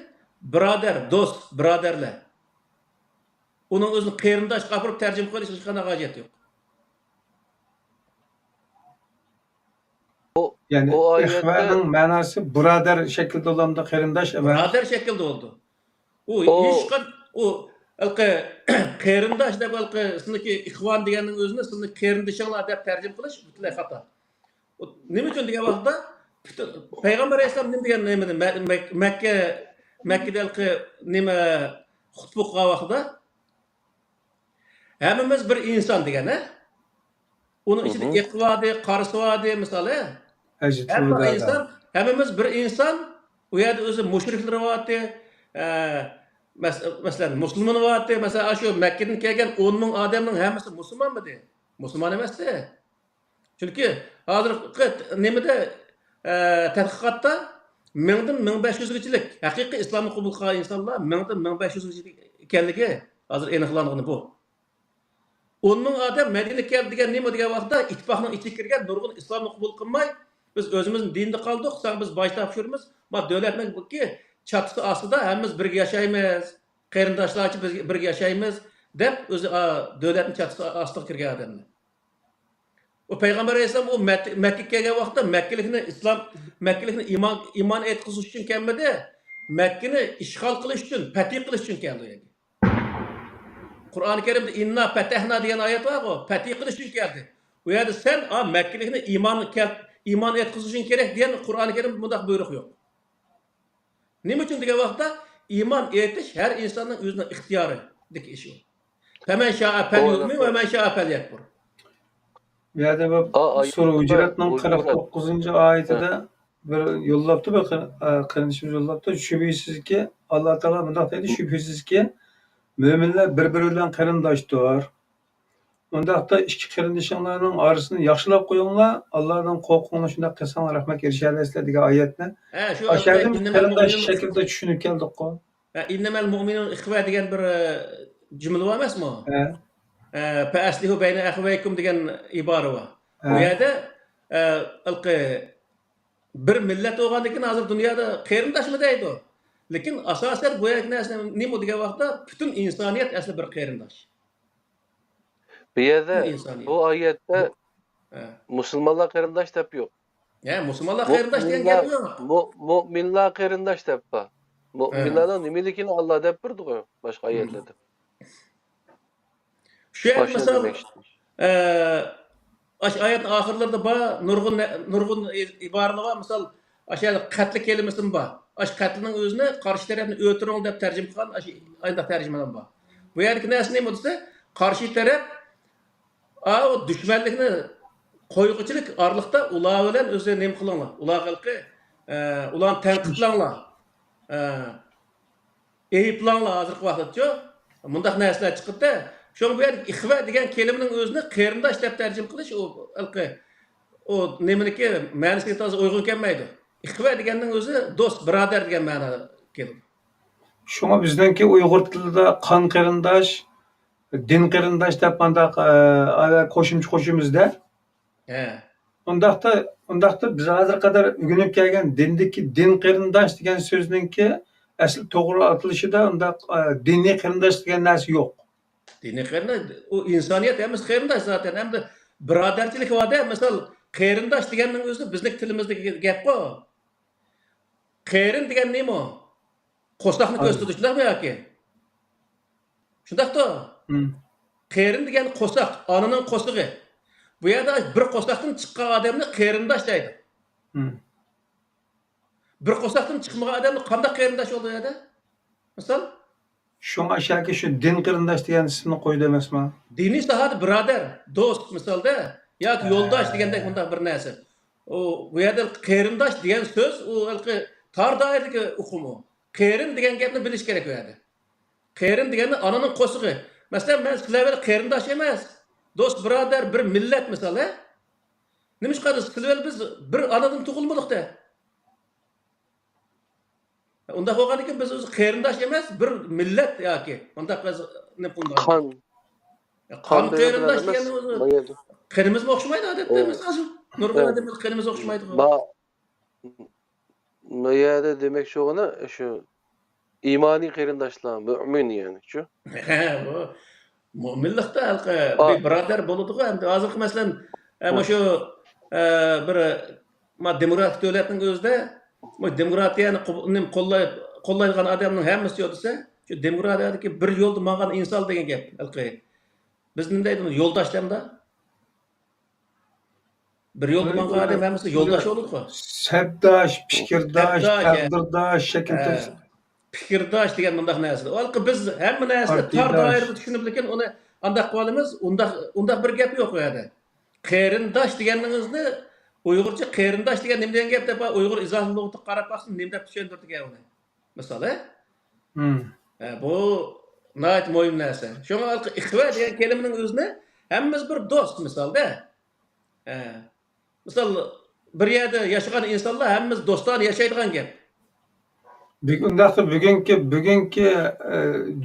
بۇرادەر، دوست، بۇرادەرلەر. ئۇنىڭ ئۆزىنى قېرىنداشقا ئاپىرىپ تەرجىمە قىلىش ھېچقانداق ھاجەت يوق. ئۇ، يەنى ئۇ ئايەتتە ئىخۋەنىڭ مەناسى بۇرادەر شەكلىدە بولامدۇ، قېرىنداش ئەمەس؟ بۇرادەر شەكلىدە بولىدۇ. ئۇ ئۇ ھېچقان-، ئۇ ھېلىقى قېرىنداش دەپ ھېلىقى سىزنىڭكى ئىخۋان دېگەننىڭ ئۆزىنى سىزنىڭ قېرىندىشىڭلار دەپ تەرجىمە قىلىش پۈتۈنلەي خاتا. ئۇ نېمە ئۈچۈن دېگەن ۋاقىتتا، پۈتۈن پەيغەمبەر ئەلەيھىسسالام نېمە دېگەن، نېمىدە، مە-، مەك-، مەككە، مەككىدە ھېلىقى نېمە خۇتبە ئوقۇغان ۋاقتىدا، ھەممىمىز بىر ئىنسان دېگەن، ھە؟ ئۇنىڭ ئىچىدە مھم. ئېقى باردى، قارىسى باردى، مىسال، ھە؟ ھەممە ئىنسان، ھەممىمىز بىر ئىنسان. ئۇ يەردە ئۆزى مۇشرىكلىرى بارتى، ئە، مەس-، مەسىلەن، مۇسۇلمىنى بارتى. مەسىلەن، ئاشۇ مەككىدىن كەلگەن ئون مىڭ ئادەمنىڭ ھەممىسى مۇسۇلمانمىدى؟ مۇسۇلمان ئەمەستى. چۈنكى ھازىرقى نېمىدە، ئە، تەتقىقاتتا مىڭدىن مىڭ بەش يۈزگىچىلىك ھەقىقىي ئىسلامنى قوبۇل قىلغان ئىنسانلار مىڭدىن مىڭ بەش يۈزگىچىلىك ئىكەنلىكى ھازىر ئېنىقلانغىنى بۇ. ئون مىڭ ئادەم مەدىنىگە كەلدى دېگەن نېمە دېگەن ۋاقىتتا، ئىتتىپاقنىڭ ئىچىگە كىرگەن نۇرغۇن ئىسلامنى قوبۇل قىلماي، بىز ئۆزىمىزنىڭ دىنىدا قالدۇق، ساڭا بىز باج تاپشۇرىمىز، ما دۆلەتنىڭكى چاتىسى ئاستىدا ھەممىمىز بىرگە ياشايمىز، قېرىنداشلارچە بىز بىرگە ياشايمىز دەپ ئۆزى، ئا، دۆلەتنىڭ چاتىسى ئاستىغا كىرگەن ئادەمنى. ئۇ پەيغەمبەر ئەلەيھىسسالام ئۇ مەت-، مەككىگە كەلگەن ۋاقىتتا مەككىلىكنى ئىسلام، مەككىلىكنى ئىمان، ئىمان ئېيتقۇزۇش ئۈچۈن كەلمىدى. مەككىنى ئىشغال قىلىش ئۈچۈن، پەتھى قىلىش ئۈچۈن كەلدى ئۇ يەرگە. قۇرئانى كەرىمدە «ئىننا پەتەھنا» دېگەن ئايەت بارغۇ، پەتھى قىلىش ئۈچۈن كەلدى. ئۇ يەردە سەن، ئا، مەككىلىكنى ئىمان كەل-، ئىمان ئېيتقۇزۇشۇڭ كېرەك دېگەن قۇرئانى كەرىمدە بۇنداق بۇيرۇق يوق. نېمە ئۈچۈن دېگەن ۋاقىتتا، ئىمان ئېيتىش ھەر ئىنساننىڭ ئۆزىنىڭ ئىختىيارىدىكى ئىشى ئۇ. فمن شاء فليؤمن ومن شاء فليكفر. بۇ يەردە بۇ سۈرە ھۇجراتنىڭ قىرىق توققۇزىنچى ئايىتىدە بىر يوللاپتۇ، بىر قېر-، ئە، قېرىندىشىمىز يوللاپتۇ. شۈبھىسىزكى، ئاللا تائالا مۇنداق دەيدۇ، شۈبھىسىزكى، مۆمىنلەر بىر-بىرى بىلەن قېرىنداشتۇر. ئۇنداقتا ئىككى قېرىندىشىڭلارنىڭ ئارىسىنى ياخشىلاپ قويۇڭلار، ئاللادىن قورقۇڭلار، شۇنداق قىلساڭلار رەھمەتكە ئېرىشەلەيسىلەر دېگەن ئايەتنى ھە، شۇ ئاشۇ يەردىن قېرىنداش شەكلىدە چۈشىنىپ كەلدۇققۇ. ھە، «ئىننەمەل مۇئمىنۇن ئىخۋە» دېگەن بىر، ئە، جۈملە بار ئەمەسمۇ؟ ھە. ئە، «فەئەسلىھۇ بەينە ئەخۋەيكۇم» دېگەن ئىبارە بار. بۇ ھە. يەردە، ئە، ھېلىقى بىر مىللەت بولغاندىكىن ھازىر دۇنيادا قېرىنداشمۇ دەيدۇ. لېكىن ئاساسەن بۇ يەردىكى نەرسە نېمە دېگەن ۋاقىتتا، پۈتۈن ئىنسانىيەت ئەسلى بىر قېرىنداش. بۇ يەردە، بۇ ئايەتتە مۇسۇلمانلار قېرىنداش دەپ يوق. ھە، مۇسۇلمانلار قېرىنداش دېگەن گەپ يوق. مۇ-، مۇ-، مۇئمىنلار قېرىنداش دەپ بار. مۇئمىنلارنىڭ نېمىلىكىنى ئاللا دەپ بېرىدىغۇ باشقا ئايەتلەردە. شۇ يەردە مىسال، ئە، ئاشۇ ئايەتنىڭ ئاخىرلىرىدا بار، نۇرغۇن، نۇرغۇن ئىبارىلەر بار. مىسال، ئاشۇ يەردە قەتل كەلىمىسىمۇ بار. ئاشۇ قەتلنىڭ ئۆزىنى قارشى تەرەپنى ئۆلتۈرۈڭ دەپ تەرجىمە قىلغان، ئاشۇ ئاينداق تەرجىمىلەر بار. بۇ يەردىكى نەرسە نېمە دېسە، قارشى تەرەپ، ئا، ئۇ دۈشمەنلىكنى قويغۇچىلىك ئارىلىقتا ئۇلار بىلەن ئۆزى نېمە قىلىڭلار، ئۇلارغا ھېلىقى، ئە، ئۇلارنى تەنقىدلەڭلار. ئە، ئەيىبلەڭلار ھازىرقى ۋاقىتتىچۇ. مۇنداق نەرسىلەر چىقىپتۇ. شۇڭا بۇ يەردە ئىخۋە دېگەن كەلىمىنىڭ ئۆزىنى قېرىنداش دەپ تەرجىمە قىلىش، ئۇ ھېلىقى، ئۇ نېمىنىڭكى مەنىسىگە تازا ئۇيغۇن كەلمەيدۇ. ئىخۋە دېگەننىڭ ئۆزى دوست، بۇرادەر دېگەن مەنادا كېلىدۇ. شۇڭا بىزنىڭكى ئۇيغۇر تىلىدا قان قېرىنداش، دىن قېرىنداش دەپ مانداق، ئە، قوشۇمچە قوشىمىز-دە. ھە. ئۇنداقتا، ئۇنداقتا بىز ھازىرغا قەدەر ئۆگىنىپ كەلگەن دىندىكى دىن قېرىنداش دېگەن سۆزنىڭكى ئەسلى توغرا ئاتىلىشىدا ئۇنداق، ئە، دىنىي قېرىنداش دېگەن نەرسە يوق. دىنىي قېرىنداش، ئۇ ئىنسانىيەت ھەممىسى قېرىنداش زاتەن. ھەمدە بۇرادەرچىلىك بار-دە، مىسال، قېرىنداش دېگەننىڭ ئۆزى بىزنىڭ تىلىمىزدىكى گەپقۇ. قېرىن دېگەن نېمە؟ قورساقنى كۆرسىتىدۇ، شۇنداقمۇ ياكى؟ شۇنداقتۇ؟ مم. قېرىن دېگەن قورساق، ئانىنىڭ قورسىقى. بۇ يەردە بىر قورساقتىن چىققان ئادەمنى قېرىنداش دەيدۇ. مم. بىر قورساقتىن چىقمىغان ئادەمنى قانداق قېرىنداش بولىدۇ ئۇ يەردە؟ مىسال؟ شۇڭا شەكى شۇ دىن قېرىنداش دېگەن ئىسىمنى قويدى ئەمەسمۇ؟ دىنىي ساھەدە بۇرادەر، دوست مىسالدا ياكى ھە. يولداش دېگەندەك مۇنداق بىر نەرسە. ئۇ، بۇ يەردە قېرىنداش دېگەن سۆز، ئۇ ھېلىقى تار دائىرىدىكى ئۇقۇم ئۇ. قېرىن دېگەن گەپنى بىلىش كېرەك ئۇ يەردە. قېرىن دېگەندە ئانىنىڭ قورسىقى. مەسىلەن، مەن سىلەر بىلەن قېرىنداش ئەمەس، دوست، بۇرادەر، بىر مىللەت مىسال، ھە؟ نېمىشقا دېسە، سىلى بىلەن بىز بىر ئانىدىن تۇغۇلمىدۇق-دە. ئۇنداق بولغاندىكىن بىز ئۆزى قېرىنداش ئەمەس، بىر مىللەت ياكى ئۇنداق بىز نېمە قىلىدىغان. قان، قان قېرىندىۋىلەن قېرىنداش ئەمەس، دېگەننىڭ ئۆزى، ما يەردە. قېنىمىزمۇ ئوخشىمايدۇ ئادەتتە، ئۇ، بىز ھازىر نۇرغۇن، ھە، ئادەملەر قېنىمىز ئوخشىمايدۇ. ما-، ما يەردە دېمەكچى بولغىنى شۇ، ئىمانىي قېرىنداشلار، مۆمىن يەنى شۇ. ھە، بۇ مۆمىنلىقتا ھېلىقى، ئا، بىر بۇرادەر بولىدىغۇ ئەمدى. ھازىرقى مەسىلەن، ئە، ھە. مۇشۇ، ئە، بىر، ما، دېموكراتىك دۆلەتنىڭ ئۆزىدە، بۇ دېموكراتىيەنى قو-، نېمە، قوللاي-، قوللايدىغان ئادەمنىڭ ھەممىسى يوق دېسە، شۇ دېموكراتىيەدىكى بىر يولدا ماڭغان ئىنسان دېگەن گەپ، ھېلىقى. بىز نېمە دەيدۇ، يولداش دەمدا؟ بىر يولدا ماڭغان ئادەم ھەممىسى يولداش بولىدىغۇ. سەپداش، پىكىرداش، سەپداش، ھە. تەقدىرداش، شەكىلداش. ھە. پىكىرداش دېگەن مۇنداق نەرسە. ھېلىقى بىز ھەممە نەرسىنى تار دائىرىدە چۈشىنىپ، لېكىن ئۇنى ئانداق قىلىۋالىمىز. ئۇنداق، ئۇنداق بىر گەپ يوق ئۇ يەردە. قېرىنداش دېگەننىڭىزنى ئۇيغۇرچە قېرىنداش دېگەن نېمە دېگەن گەپ دەپ، ئۇيغۇر ئىزاھلىق لۇغىتىغا قاراپ باقسۇن، نېمە دەپ چۈشەندۈرىدىكەن ئۇنى. مىسال، ھە؟ مم. ھە، بۇ ناھايىتى مۇھىم نەرسە. شۇڭا ئىخۋە دېگەن كەلىمىنىڭ ئۆزىنى ھەممىمىز بىر دوست، مىسالدا. ھە. مىسال، بىر يەردە ياشىغان ئىنسانلار ھەممىمىز دوستانە ياشايدىغان گەپ. بۈگ-، ئۇنداقتا بۈگۈنكى، بۈگۈنكى، ئە،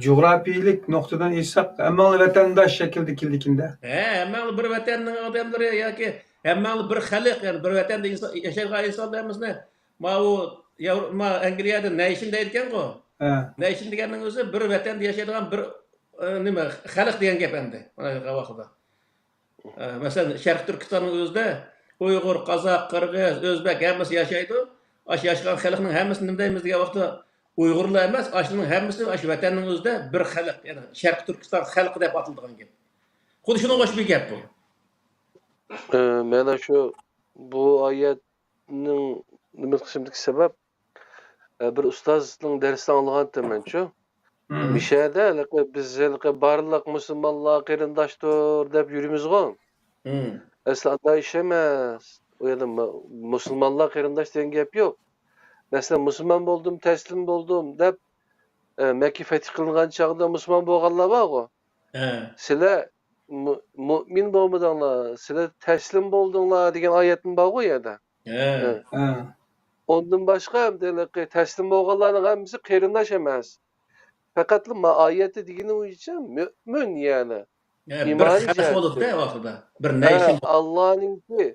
جۇغراپىيىلىك نۇقتىدىن ئېيتساق، ھەممىڭلار ۋەتەنداش شەكلىدە كېلىدىكىن-دە. ھە، ھەممىڭلار بىر ۋەتەننىڭ ئادەملىرى ياكى ھەممىڭلار بىر خەلق، يەنى بىر ۋەتەندە ئىنسان، ياشايدىغان ئىنسانلار ھەممىسىنى ماۋۇ ياۋرو-، ما ئەنگلىيەدە نەيشن دەيدىكەنغۇ. ھە. نەيشن دېگەننىڭ ئۆزى بىر ۋەتەندە ياشايدىغان بىر، ئە، نېمە، خەلق دېگەن گەپ ئەمدى. مانا ۋاقىتتا. ئە، مەسىلەن، شەرقىي تۈركىستاننىڭ ئۆزىدە ئۇيغۇر، قازاق، قىرغىز، ئۆزبەك ھەممىسى ياشايدۇ. ئاشۇ ياشىغان خەلقنىڭ ھەممىسىنى نېمە دەيمىز دېگەن ۋاقىتتا ئۇيغۇرلا ئەمەس، ئاشۇنىڭ ھەممىسى ئاشۇ ۋەتەننىڭ ئۆزىدە بىر خەلق، يەنى شەرقىي تۈركىستان خەلقى دەپ ئاتىلىدىغان گەپ. خۇددى شۇنىڭغا ئوخشاش بىر گەپ بۇ. ئە، مانا شۇ، بۇ ئايەتنىڭ نېمە قىسمىدىكى سەۋەب، ئە، بىر ئۇستازنىڭ دەرسىنى ئاڭلىغانتىمەنچۇ. مم. مىشەدە ھېلىقى بىز ھېلىقى بارلىق مۇسۇلمانلار قېرىنداشتۇر دەپ يۈرىمىزغۇ. مم. ئەسلى ئانداق ئىش ئەمەس. ئۇ يەردە مۇ-، مۇسۇلمانلار قېرىنداش دېگەن گەپ يوق. مەسىلەن، مۇسۇلمان بولدۇم، تەسلىم بولدۇم دەپ، ئە، مەككە فەتھ قىلىنغان چاغدا مۇسۇلمان بولغانلار بارغۇ. ھە. سىلەر مۇ-، مۇئمىن بولمىدىڭلار، سىلەر تەسلىم بولدۇڭلار دېگەن ئايەتمۇ بارغۇ يەردە. ھە. ھە. ھە. ئۇندىن باشقا، ھېلىقى تەسلىم بولغانلارنىڭ ھەممىسى قېرىنداش ئەمەس. پەقەتلا ما ئايەتتە دېگىنى بويىچە مۆمىن، يەنى ھە، بىر ئىمانىي خەلق جەھەتتە. بولىدۇ-دە ۋاقتىدا. بىر ھە، نەيشن. ئاللانىڭكى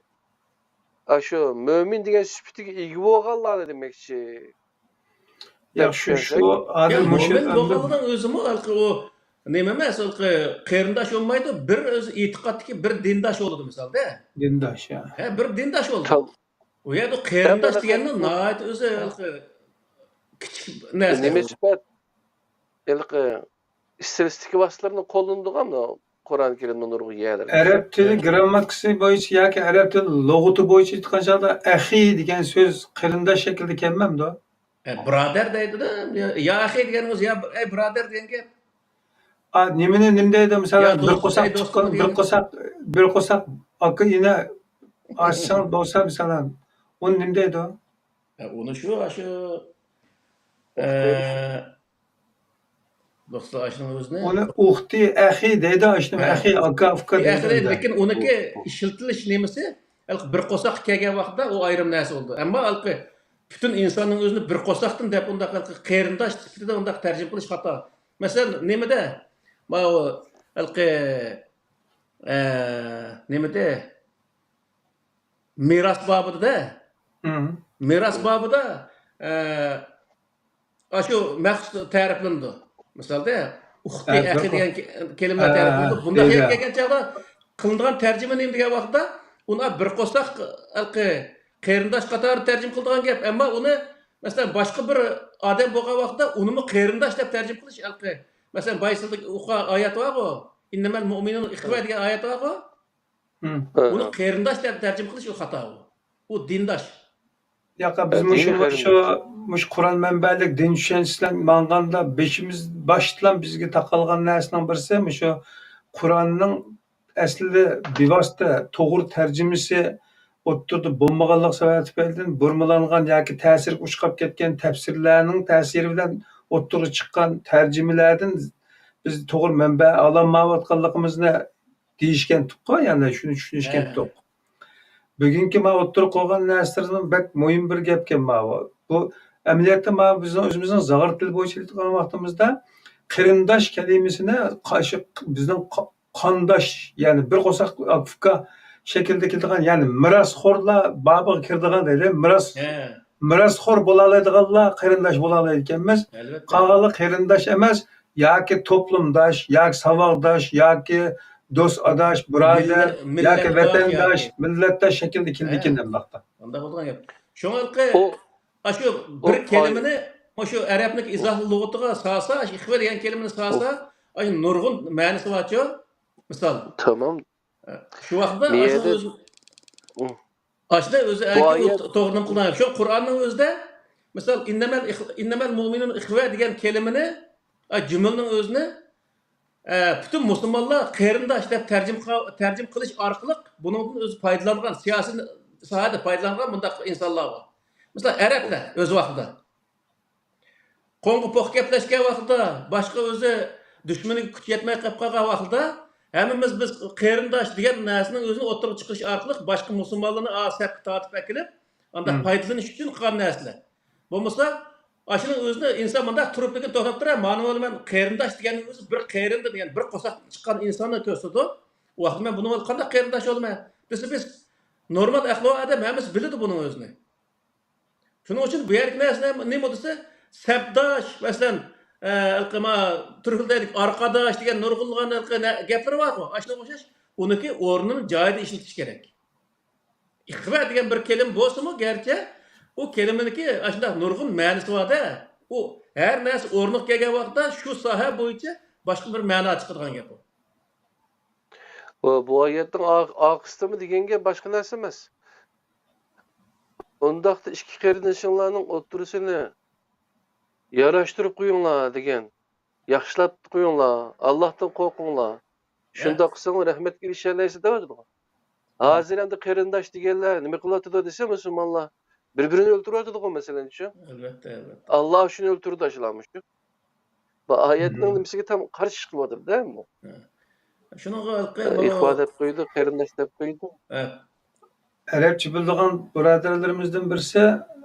ئاشۇ مۆمىن دېگەن سۈپىتىگە ئىگە بولغانلارنى دېمەكچى. ياق، شۇ، شۇ، يا، ھازىر مۇشۇ مۆمىن ئەمدى بولغانلىقنىڭ ئۆزىمۇ ھېلىقى ئۇ نېمە ئەمەس، ھېلىقى قېرىنداش بولمايدۇ، بىر ئۆزى ئېتىقادتىكى بىر دىنداش بولىدۇ، مىسالدا. دىنداش، يا. ھە، بىر دىنداش بولىدۇ. تام-، ئۇ يەردە قېرىنداش دېگەننىڭ ناھايىتى ئۆزى ھېلىقى كىچىك نەرسە. نېمە سۈپەت؟ ھېلىقى ئىستىلىستىكا ۋاسىتىلىرىنى قوللىنىدىغان قۇرئان كەرىمنىڭ نۇرغۇن يەرلىرىدە. ئەرەب تىلى گىرامماتىكىسى بويىچە ياكى ئەرەب تىلى لۇغىتى بويىچە ئېيتقان چاغدا ئەخى دېگەن سۆز قېرىنداش شەكلىدە كەلمەمدۇ؟ ئە، بۇرادەر دەيدۇ-دە، يا، يا ئەخى دېگەنىڭىز يا، ئەي بۇرادەر دېگەن گەپ. ئا، نېمىنى، نېمە دەيدۇ؟ مىسالەن، يا بىر دوست، قورساق ئەي دوستۇم تۇغقان، بىر دېگەن. قورساق، بىر قورساق ئاكا ئىنى ئاچساڭ بولسا، مىسالەن، ئۇنى نېمە دەيدۇ؟ ئە، ئۇنى شۇ، شۇ، ئە، دوستلار ئاشۇنىڭ ئۆزىنى. ئۇنى ئۇختى، ئەخى دەيدۇ، ئاشۇنى ھە. ئەخى، ئاكا، ئۇكا ئەخى دەيدۇ دەيدۇ، ئەمدى. لېكىن ئۇنىڭكى ئىشلىتىلىش نېمىسى، ھېلىقى بىر قورساققا كەلگەن ۋاقىتتا ئۇ ئايرىم نەرسە بولىدۇ. ئەمما ھېلىقى پۈتۈن ئىنساننىڭ ئۆزىنى بىر قورساقتىن دەپ ئۇنداق ھېلىقى قېرىنداش سۈپىتىدە ئۇنداق تەرجىمە قىلىش خاتا. مەسىلەن، نېمىدە؟ ماۋۇ ھېلىقى، ئە، نېمىدە؟ مىراس بابىدا-دە. مم. مىراس بابىدا، ئە، ئاشۇ مەخسۇس تەرىپلىنىدۇ. مىسالدا، ئۇختى ھە، بىر ئەخى قو-، دېگەن كە-، كەلىمىلەر ھە، تەرىپلىنىدۇ. بۇنداق دەيدۇ. يەرگە كەلگەن چاغدا قىلىنىدىغان تەرجىمە نېمە دېگەن ۋاقىتتا، ئۇنى بىر قورساق ھېلىقى قېرىنداش قاتارىدا تەرجىمە قىلىدىغان گەپ. ئەمما ئۇنى، مەسىلەن، باشقا بىر ئادەم بولغان ۋاقىتتا ئۇنىمۇ قېرىنداش دەپ تەرجىمە قىلىش ھېلىقى. مەسىلەن، بايسىلدىكى ئوقۇغان ئايەت بارغۇ، «ئىننەمەل مۇئمىنۇنە ئىخۋە» دېگەن ئايەت بارغۇ. مم. ئۇنى قېرىنداش دەپ تەرجىمە قىلىش ئۇ خاتا ئۇ. ئۇ دىنداش. ياق، بىز ھە، مۇشۇ، دىنىي مۇشۇ، خەلق. مۇشۇ قۇرئان مەنبەلىك دىن چۈشەنچىسى بىلەن ماڭغاندا بېشىمىز، باشتىلا بىزگە تاقالغان نەرسىنىڭ بىرسى مۇشۇ قۇرئاننىڭ ئەسلىدە بىۋاسىتە توغرا تەرجىمىسى ئوتتۇرىدا بولمىغانلىقى سەۋەبى تۈپەيلىدىن بۇرمىلانغان ياكى تەسىرگە ئۇچراپ كەتكەن تەپسىرلەرنىڭ تەسىرى بىلەن ئوتتۇرىغا چىققان تەرجىمىلەردىن بىز توغرا مەنبە ئالالمايۋاتقانلىقىمىزنى دېيىشكەنتۇققۇ، يەنى شۇنى چۈشىنىشكەنتۇق. ھە. بۈگۈنكى ماۋۇ ئوتتۇرىغا قويغان نەرسىلىرىمۇ بەك مۇھىم بىر گەپكەن ماۋۇ. بۇ ئەمەلىيەتتە ماۋۇ بىزنىڭ ئۆزىمىزنىڭ زاغرا تىلى بويىچە ئېيتىدىغان ۋاقتىمىزدا قېرىنداش كەلىمىسىنى قا-، شۇ بىزنىڭ قا-، قانداش، يەنى بىر قورساق ئاكا-ئۇكا شەكلىدە كېلىدىغان، يەنى مىراسخورلار بابىغا كىرىدىغان دەيلى. مىراس-، ھە. مىراسخور بولالايدىغانلار قېرىنداش بولالايدىكەنمىز. ئەلۋەتتە. قالغانلار قېرىنداش ئەمەس، ياكى توپلۇمداش، ياكى ساۋاقداش، ياكى دوست ئاداش، بۇرادەر، مىللەت-، ياكى مىللەتداش ۋەتەنداش، ياكى مىللەتداش شەكلىدە كېلىدىكەن ھە. ئەمدىقتا. ئۇنداق بولىدىغان گەپ. شۇڭا ھېلىقى ئۇ، ئاشۇ ئۇ بىر قاي-، كېلىمىنى، مۇشۇ ئەرەبنىڭ ئىزاھلىق لۇغىتىغا سالسا، ئىخۋە دېگەن كېلىمىنى ئۇ سالسا، ئاشۇ نۇرغۇن مەنىسى بارچۇ. مىسال. تامام. شۇ ۋاقىتتا ئاشۇنىڭ مىيەدە ئۆزى، ئۇ. ئاشۇنى ئۆزى بۇ ئەركىن ئايەت تو-، توغرىنىڭ قىلىدۇ. شۇ قۇرئاننىڭ ئۆزىدە، مىسال، «ئىننەمەل ئىخ-، ئىننەمەل مۇئمىنۇن ئىخۋە» دېگەن كېلىمىنى، ئا، جۈملىنىڭ ئۆزىنى، ئە، پۈتۈن مۇسۇلمانلار قېرىنداش دەپ تەرجىمە قا-، تەرجىمە قىلىش ئارقىلىق بۇنىڭدىن ئۆزى پايدىلانغان، سىياسىي ساھەدە پايدىلانغان مۇنداق ئىنسانلار بار. مىسال، ئەرەبلەر ئۆز ۋاقتىدا. قوڭغا پوق گەپلەشكەن ۋاقتىدا، باشقا ئۆزى دۈشمىنىگە كۈچى يەتمەي قېلىپ قالغان ۋاقتىدا، ھەممىمىز بىز قېرىنداش دېگەن نەرسىنىڭ ئۆزىنى ئوتتۇرىغا چىقىرىش ئارقىلىق باشقا مۇسۇلمانلارنى ئا سەپكە تارتىپ ئەكېلىپ، ئانداق مم. پايدىلىنىش ئۈچۈن قىلغان نەرسىلەر. بولمىسا، ئاشۇنىڭ ئۆزىنى ئىنسان مۇنداق تۇرۇپلۇقىدا توختاپ تۇرۇپ، مانا مانا مەن قېرىنداش دېگەننىڭ ئۆزى بىر قېرىندىن دېگەن بىر قورساقتىن چىققان ئىنساننى كۆرسىتىدۇ. ئۇ ۋاقىتتا مەن بۇنىڭ بىلەن قانداق قېرىنداش بولىمەن دېسە، بىز نورمال ئەقلىۋار ئادەم ھەممىسى بىلىدۇ بۇنىڭ ئۆزىنى. شۇنىڭ ئۈچۈن بۇ يەردىكى نەرسە نېمە، نېمە دېسە، سەپداش، مەسىلەن، ئە، ما-، تۈركلەردىكى ئارقىداش دېگەن نۇرغۇنلىغان ھېلىقى نە-، گەپلىرى بارغۇ، ئاشۇنىڭغا ئوخشاش ئۇنىڭكى ئورنىنى جايىدا ئىشلىتىش كېرەك. ئىخۋە دېگەن بىر كېلىمە بولسىمۇ، گەرچە ئۇ كېلىمىنىڭكى ئاشۇنداق نۇرغۇن مەنىسى بار-دە، ئۇ ھەر نەرسە ئورنىغا كەلگەن ۋاقىتتا شۇ ساھە بويىچە باشقا بىر مەنا چىقىدىغان گەپ ئۇ. بۇ، بۇ ئايەتنىڭ ئا-، ئارقىسىدىمۇ دېگەن گەپ باشقا نەرسە ئەمەس. ئۇنداقتا ئىككى قېرىندىشىڭلارنىڭ ئوتتۇرىسىنى ياراشتۇرۇپ قويۇڭلار دېگەن. ياخشىلاپ قويۇڭلار، ئاللاھتىن قورقۇڭلار. ھە. شۇنداق قىلساڭلار رەھمەتكە ئېرىشەلەيسىلەر دەۋاتىدىغۇ. ھە. ھازىر ئەمدى قېرىنداش دېگەنلەر نېمە قىلىۋاتىدۇ دېسە، مۇسۇلمانلار بىر-بىرىنى ئۆلتۈرۈۋاتىدىغۇ، مەسىلەن، شۇ. ئەلۋەتتە، ئەلۋەتتە. ئاللا ئۈچۈن ئۆلتۈرىدۇ ئاشۇلارمۇ شۇ. بۇ ئايەتنىڭ مم. نېمىسىگە تام قارشى چىقىۋاتىدۇ-دە ئەمدى. ھە. شۇنىڭغا ھېلىقى ئە، مانا ئىخۋا دەپ قويىدۇ، قېرىنداش دەپ قويىدۇ. ھە. ئەرەبچە بىلىدىغان بۇرادەرلىرىمىزدىن بىرسى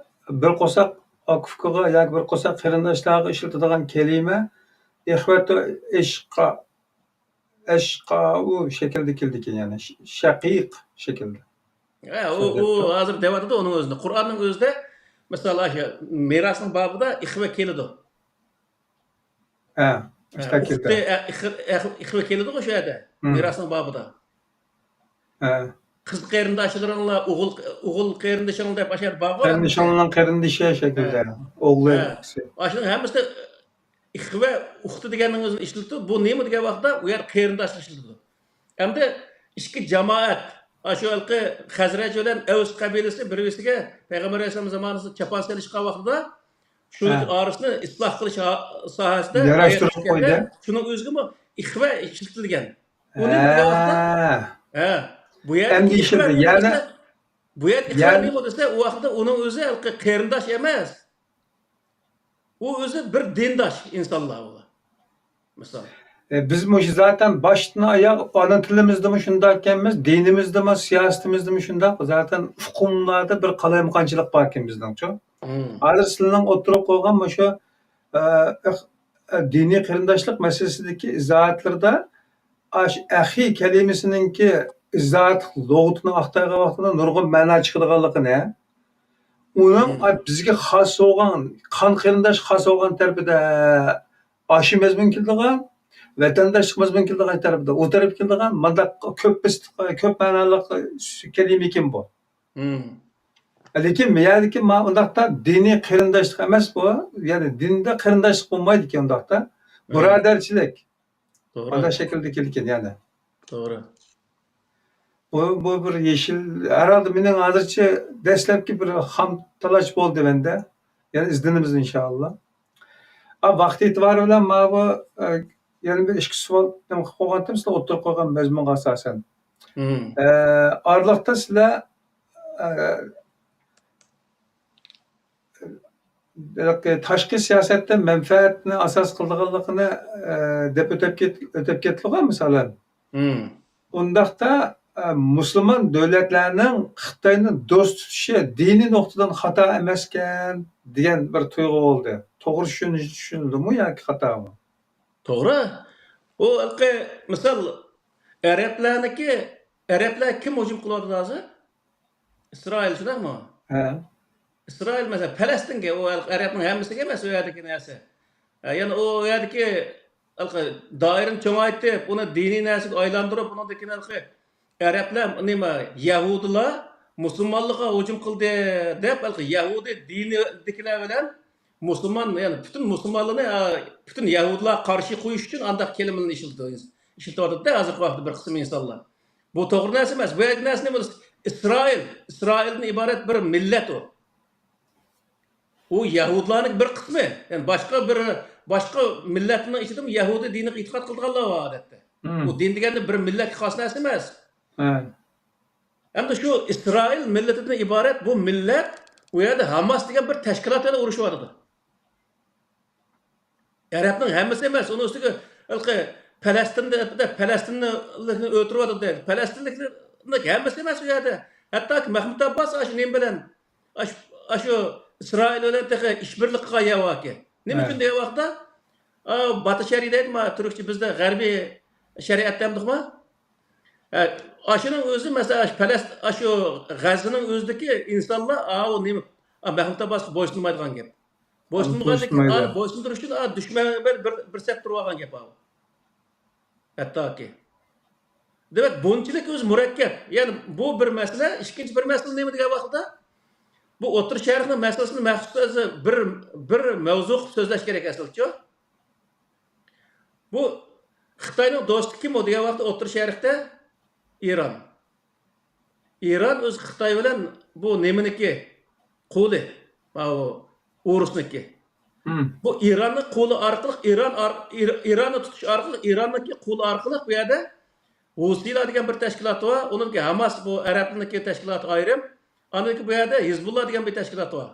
بىر قورساق ئاكا-ئۇكىغا ياكى بىر قورساق قېرىنداشلارغا ئىشلىتىدىغان كەلىمە ئىخۋەتۇ ئىشقا، ئەشقاۋۇ شەكلىدە كېلىدىكەن، يەنى ش-، شەقىق شەكلىدە. ھە، ئۇ، ئۇ ھازىر دەۋاتىدۇ ئۇنىڭ ئۆزىنى. قۇرئاننىڭ ئۆزىدە، مىسال، ئاشۇ مىراسنىڭ بابىدا ئىخۋە كېلىدۇ. ھە، ھە، ئىختا ئۇختى، كېلىدۇ. ئە، ئىخ-، ئەخ-، ئىخۋە كېلىدىغۇ شۇ يەردە، مم. مىراسنىڭ بابىدا. ھە. قىز قېرىنداشلىرىڭلار، ئوغۇل، ئوغۇل قېرىندىشىڭ دەپ ئاشۇ يەردە بارغۇ. قېرىندىشىڭنىڭ قېرىندىشى شەكلىدە. ھە. ئوغلى، ھە. ئۇكىسى. ئاشۇنىڭ ھەممىسىدە ئىخۋە، ئۇختى دېگەننىڭ ئۆزىنى ئىشلىتىپ، بۇ نېمە دېگەن ۋاقىتتا، ئۇ يەردە قېرىنداشلىق ئىشلىتىدۇ. ئەمدى ئىككى جامائەت، ئاشۇ ھېلىقى خەزرەج بىلەن ئەۋس قەبىلىسى بىر-بىرسىگە پەيغەمبەر ئەلەيھىسسالام زامانىسىدا چاپان سېلىشقان ۋاقتىدا، شۇنىڭ ھە. ئارىسىنى ئىسلاھ قىلىش ھا-، ساھەسىدە ياراشتۇرۇپ ئايرىلىپ كەتكەندە، قويدى. شۇنىڭ ئۆزىگىمۇ ئىخۋە ئىشلىتىلگەن. ئۇ نېمە دېگەن ۋاقىتتا؟ ھە. ھە. بۇ يەردىكى ئەمدى ئىخۋە ئىشلىتىلدى. نېمە يەنە دېسە، بۇ يەردىكى ئىخۋە يەنە نېمە دېسە، ئۇ ۋاقىتتا ئۇنىڭ ئۆزى ھېلىقى قېرىنداش ئەمەس. ئۇ ئۆزى بىر دىنداش ئىنسانلار ئۇلار. مىسال. ئە، بىز مۇشۇ زاتەن باشتىن ئاياغ ئانا تىلىمىزدىمۇ شۇنداق ئىكەنمىز، دىنىمىزدىمۇ، سىياسىتىمىزدىمۇ شۇنداق. زاتەن ئۇقۇملاردا بىر قالايمىقانچىلىق بار ئىكەن بىزنىڭچۇ. مم. ھازىر سىلىنىڭ ئوتتۇرىغا قويغان مۇشۇ، ئە، ئىخ-، ئە، دىنىي قېرىنداشلىق مەسىلىسىدىكى ئىزاھاتلىرىدا ئاش-، ئەخى كەلىمىسىنىڭكى ئىزاھات لۇغىتىنى ئاختارغان ۋاقتىدا نۇرغۇن مەنا چىقىدىغانلىقىنى، ئۇنىڭ مم. بىزگە خاس بولغان، قان قېرىنداش خاس بولغان تەرىپىدە ئاشۇ مەزمۇن كېلىدىغان، ۋەتەنداشلىق مەزمۇن كېلىدىغان تەرىپىدە، ئۇ تەرەپ كېلىدىغان مانداق كۆپ بىس-، كۆپ مەنالىق كەلىمە ئىكەن بۇ. مم. لېكىن بۇ يەردىكى ما-، ئۇنداقتا دىنىي قېرىنداشلىق ئەمەس بۇ، يەنى دىندا قېرىنداشلىق بولمايدىكەن ئۇنداقتا. مم. بۇرادەرچىلىك. توغرا. ئانداق شەكىلدە كېلىدىكەن يەنە. توغرا. بۇ، بۇ بىر يېشىل، ھەرھالدا مېنىڭ ھازىرچە دەسلەپكى بىر خام تالاش بولدى مەندە. يەنە ئىزدىنىمىز ئىنشائاللا. ئا، ۋاقىت ئېتىبارى بىلەن ماۋۇ، ئە، يەنە بىر ئىككى سوئال نېمە قىلىپ قويغانتىم، سىلەر ئوتتۇرىغا قويغان مەزمۇنغا ئاساسەن. مم. ئە، ئارىلىقتا سىلەر، ئە، ھېلىقى تاشقى سىياسەتتە مەنپەئەتنى ئاساس قىلىدىغانلىقىنى، ئە، دەپ ئۆتۈپ كەت-، ئۆتۈپ كەتتىغۇ، مىسالەن. مم. ئۇنداقتا، ئە، مۇسۇلمان دۆلەتلەرنىڭ خىتاينى دوست تۇتۇشى دىنىي نۇقتىدىن خاتا ئەمەسكەن دېگەن بىر تۇيغۇ بولدى. توغرا چۈشىنىش، چۈشىنىلدىمۇ ياكى خاتامۇ؟ توغرا. ئۇ ھېلىقى مىسال، ئەرەبلەرنىڭكى، ئەرەبلەر كىم ھۇجۇم قىلىۋاتىدۇ ھازىر؟ ئىسرائىل، شۇنداقمۇ؟ ھە. ئىسرائىل، مەسىلەن، پەلەستىنگە، ئۇ ھېلىقى ئەرەبنىڭ ھەممىسىگە ئەمەس ئۇ يەردىكى نەرسە. ھە، يەنە ئۇ يەردىكى ھېلىقى دائىرىنى چوڭايتىپ، ئۇنى دىنىي نەرسىگە ئايلاندۇرۇپ، ئۇنىڭدىن كېيىن ھېلىقى ئەرەبلەر، نېمە، يەھۇدىيلار مۇسۇلمانلارغا ھۇجۇم قىلدى دەپ، ھېلىقى يەھۇدىي دىنىدىكىلەر بىلەن مۇسۇلمان، يەنى پۈتۈن مۇسۇلمانلارنى، ئا، پۈتۈن يەھۇدىيلارغا قارشى قويۇش ئۈچۈن ئانداق كېلىمىنى ئىشلىتىدۇ، ئىشلىتىۋاتىدۇ-دە ھازىرقى ۋاقىتتا بىر قىسىم ئىنسانلار. بۇ توغرا نەرسە ئەمەس. بۇ يەردىكى نەرسە نېمە بولسا، ئىسرائىل، ئىسرائىلدىن ئىبارەت بىر مىللەت ئۇ. ئۇ يەھۇدىيلارنىڭ بىر قىسمى. يەنى باشقا بىر، باشقا مىللەتنىڭ ئىچىدىمۇ يەھۇدىي دىنىغا ئېتىقاد قىلىدىغانلار بار ئادەتتە. مم. ئۇ دىن دېگەننى بىر مىللەتكە خاس نەرسە ئەمەس. ھە. ئەمدى شۇ ئىسرائىل مىللىتىدىن ئىبارەت بۇ مىللەت، ئۇ يەردە ھاماس دېگەن بىر تەشكىلات بىلەن ئۇرۇشۇۋاتىدۇ. ئەرەبنىڭ ھەممىسى ئەمەس، ئۇنىڭ ئۈستىگە ھېلىقى پەلەستىندە، پەلەستىنلىكنى ئۆلتۈرۈۋاتىدۇ. پەلەستىنلىكنىڭ ھەممىسى ئەمەس ئۇ يەردە. ھەتتاكى مەھمۇد ئابباس ئاشۇ نېمە بىلەن، ئاشۇ، ئاشۇ ئىسرائىل بىلەن تېخى ئىشبىرلىك قىلغان يەر باركەن. نېمە ھە. ئۈچۈن دەيۋاقتا؟ ئا، باتى شەرئى دەيدۇ، ما، تۈركچە بىزدە غەربىي شەرىئەت دەمدۇقما؟ ھە، ئاشۇنىڭ ئۆزى، مەسىلەن، ئاشۇ پەلەست-، ئاشۇ غەززىنىڭ ئۆزىدىكى ئىنسانلار، ئاۋۇ نېمە، ئا، مەھمۇد ئابباسقا بويسۇنمايدىغان گەپ. بويسۇنمىغاندىن كېيىن، بويسۇنمايدۇ. ئا، بويسۇندۇرۇش ئۈچۈن، ئا، دۈشمەن بىلەن بىر، بىر سەپ تۇرۇۋالغان گەپ ئاۋۇ. ھەتتاكى. دېمەك، بۇنچىلىك ئۆزى مۇرەككەپ. يەنى بۇ بىر مەسىلە، ئىككىنچى بىر مەسىلە نېمە دېگەن ۋاقىتتا، بۇ ئوتتۇرا شەرقنىڭ مەسىلىسىنى مەخسۇس ئۆزى بىر، بىر مەۋزۇ قىلىپ سۆزلەش كېرەك ئەسلىچۇ. بۇ خىتاينىڭ دوستى كىم ئۇ دېگەن ۋاقىتتا ئوتتۇرا شەرقتە ئىران. ئىران ئۆزى خىتاي بىلەن بۇ نېمىنىكى؟ قۇلى. ماۋۇ ئۇرۇسنىكى. مم. بۇ ئىراننىڭ قۇلى ئارقىلىق، ئىران ئار-، ئىر-، ئىراننى تۇتۇش ئارقىلىق، ئىراننىڭكى قۇلى ئارقىلىق بۇ يەردە ھۇسىيلار دېگەن بىر تەشكىلات بار. ئۇنىڭكى ھاماس، بۇ ئەرەبنىڭكى تەشكىلاتى ئايرىم. ئاندىن كېيىن بۇ يەردە ھىزبۇللا دېگەن بىر تەشكىلات بار.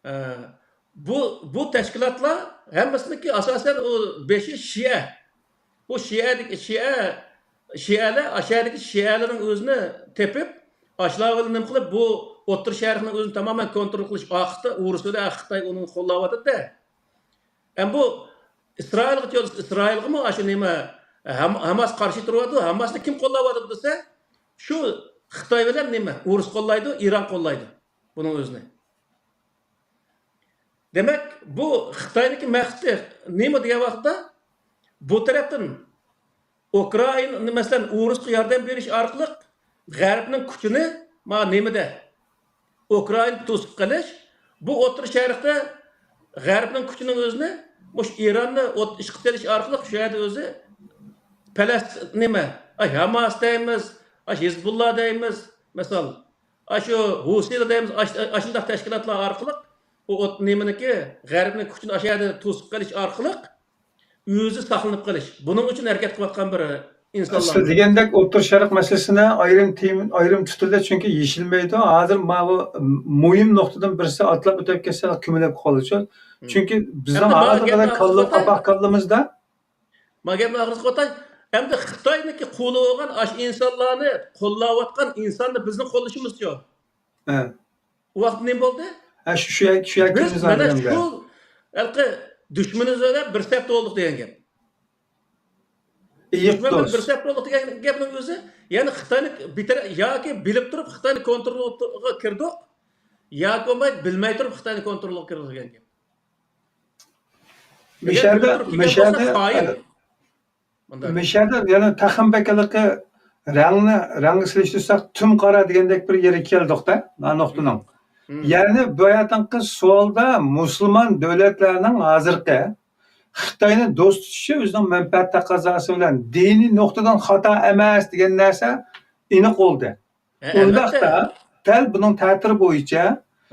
ئە، بۇ، بۇ تەشكىلاتلار ھەممىسىنىڭكى ئاساسەن ئۇ بېشى شىئە. بۇ شىئەدىكى، شىئە، شىئەلەر، ئاشۇ يەردىكى شىئەلەرنىڭ ئۆزىنى تېپىپ، ئاشۇلار بىلەن نېمە قىلىپ، بۇ ئوتتۇرا شەرقنىڭ ئۆزىنى تامامەن كونترول قىلىش ئارقىسىدا ئۇرۇس بىلەن خىتاي ئۇنى قوللاۋاتىدۇ-دە. ئەمما بۇ ئىسرائىلغا، ئىسرائىلغىمۇ ئاشۇ نېمە، ھام-، ھاماس قارشى تۇرۇۋاتىدۇ، ھاماسنى كىم قوللاۋاتىدۇ دېسە، شۇ خىتاي بىلەن نېمە، ئۇرۇس قوللايدۇ، ئىران قوللايدۇ بۇنىڭ ئۆزىنى. دېمەك، بۇ خىتاينىڭكى مەقسىتى نېمە دېگەن ۋاقىتتا، بۇ تەرەپتىن ئۇكرائىنا، مەسىلەن، ئۇرۇسقا ياردەم بېرىش ئارقىلىق غەربنىڭ كۈچىنى، ما، نېمىدە، ئۇكرائىنىدا توسۇپ قېلىش، بۇ ئوتتۇرا شەرقتە غەربنىڭ كۈچىنىڭ ئۆزىنى مۇشۇ ئىراننى ئوت، ئىشقا سېلىش ئارقىلىق شۇ يەردە ئۆزى پەلەس-، نېمە، ئاي، ھاماس دەيمىز، ئاي، ھىزبۇللا دەيمىز، مىسال. ئاشۇ ھۇسىيلار دەيمىز، ئاش-، ئاشۇنداق تەشكىلاتلار ئارقىلىق بۇ ئوت-، نېمىنىكى، غەربنىڭ كۈچىنى ئاشۇ يەردە توسۇپ قېلىش ئارقىلىق ئۆزى ساقلىنىپ قېلىش. بۇنىڭ ئۈچۈن ھەرىكەت قىلىۋاتقان بىر ئىنسانلار. سىز دېگەندەك ئوتتۇرا شەرق مەسىلىسىنى ئايرىم تېما، ئايرىم تۇتۇلدى، چۈنكى يېشىلمەيدۇ. ھازىر ماۋۇ مۇھىم نۇقتىدىن بىرسى ئاتلاپ ئۆتۈپ كەتسە كۈمۈلەپ قالىدۇ. چۈنكى بىزنىڭ ھازىرغىدەك كاللا، قاپاق كاللىمىزدا. ما گەپنى ئاخىرىغا قىلىۋاتاي. ئەمدى خىتاينىڭكى قۇلى بولغان ئاشۇ ئىنسانلارنى قوللاۋاتقان ئىنساننى بىزنىڭ قوللىشىمىزچۇ؟ ھە. ئۇ ۋاقىتتا نېمە بولدى؟ ھە، شۇ، شۇ، شۇ، بىز مانا شۇ ھېلىقى دۈشمىنىمىز بىلەن بىر سەپتە بولدۇق دېگەن گەپ. دۈشمەن بىلەن بىر سەپتە بولدۇق دېگەن گەپنىڭ ئۆزى، يەنى خىتاينى بىتەر-، ياكى بىلىپ تۇرۇپ خىتاينى كونترولغا كىردۇق، ياكى بولماي بىلمەي تۇرۇپ خىتاينى كونترولغا كىردۇق دېگەن گەپ. ئەگەر مىشەدە، بىلىپ تۇرۇپ كىرگەن بولسا، مىشەدە، خائىن. مۇنداق. مىشەدە يەنە تېخىمۇ بەكلىكى رەڭنى، رەڭگە سېلىشتۇرساق، تۈم قارا دېگەندەك بىر يېرىگە كەلدۇق-دە، مانا نۇقتىنىڭ. مم. يەنى بۇ يەردىكى سوئالدا مۇسۇلمان دۆلەتلەرنىڭ ھازىرقى خىتاينى دوست تۇتۇشى ئۆزىنىڭ مەنپەئەت تەقەززاسى بىلەن دىنىي نۇقتىدىن خاتا ئەمەس دېگەن نەرسە ئېنىق بولدى. ھە، ئۇنداقتا، ئەلۋەتتە. دەل بۇنىڭ تەتۈرى بويىچە،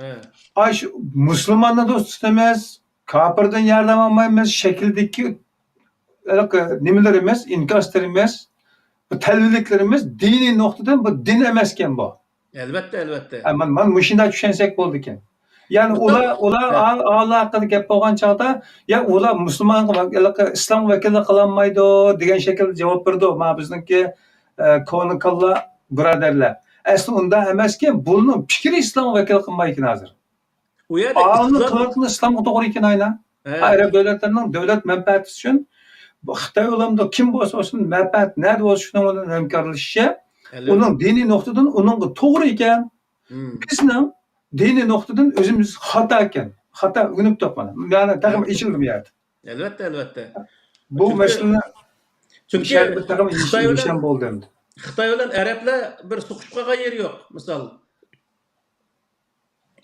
ھە. ئاي، شۇ مۇسۇلماننى دوست تۇتىمىز، كاپىردىن ياردەم ئالمايمىز شەكلىدىكى ھېلىقى نېمىلىرىمىز، ئىنكاسلىرىمىز، بۇ تەلۋىلىكلىرىمىز دىنىي نۇقتىدىن بۇ دىن ئەمەسكەن بۇ. ئەلۋەتتە، ئەلۋەتتە. ھە، مانا، مانا مۇشۇنداق چۈشەنسەك بولىدىكەن. يەنى ئۇلار، ئۇلار ھە. ئا-، ئاللا ھەققىدە گەپ بولغان چاغدا، يا ئۇلار مۇسۇلمانغا، ھېلىقى ئىسلامغا ۋەكىللىك قىلالمايدۇ دېگەن شەكىلدە جاۋاب بېرىدۇ. مانا بىزنىڭكى ئە، كونا كاللا بۇرادەرلەر. ئەسلى ئۇنداق ئەمەسكەن، بۇنىڭ پىكرى ئىسلامغا ۋەكىللىك قىلمايدىكەن ھازىر. ئۇ يەردە ئالىمنىڭ ئىقتىساد قىلىۋاتقىنى ئىسلامغا توغرا ئىكەن، ئاينا. ھە. ئەرەب دۆلەتلىرىنىڭ دۆلەت مەنپەئەتى ئۈچۈن، بۇ خىتاي بولامدۇ، كىم بولسا بولسۇن، مەنپەئەت نەدە بولسا شۇنىڭ بىلەن ھەمكارلىشىشى، ئەلۋەتتە. ئۇنىڭ دىنىي نۇقتىدىن ئۇنىڭغا توغرا ئىكەن. مم. بىزنىڭ دىنىي نۇقتىدىن ئۆزىمىز خاتا ئىكەن. خاتا ئۆگىنىپ تۇرۇپ مانا. يەنى تېخىمۇ ئېچىلدى بۇ يەردە. ئەلۋەتتە، ئەلۋەتتە. بۇ چۈنكى، مەسىلىنى چۈنكى مۇشەدە تېخىمۇ خىتاي بىلەن، يېشىل بولدى ئەمدى. خىتاي بىلەن ئەرەبلەر بىر سوقۇشۇپ قالغان يېرى يوق، مىسال.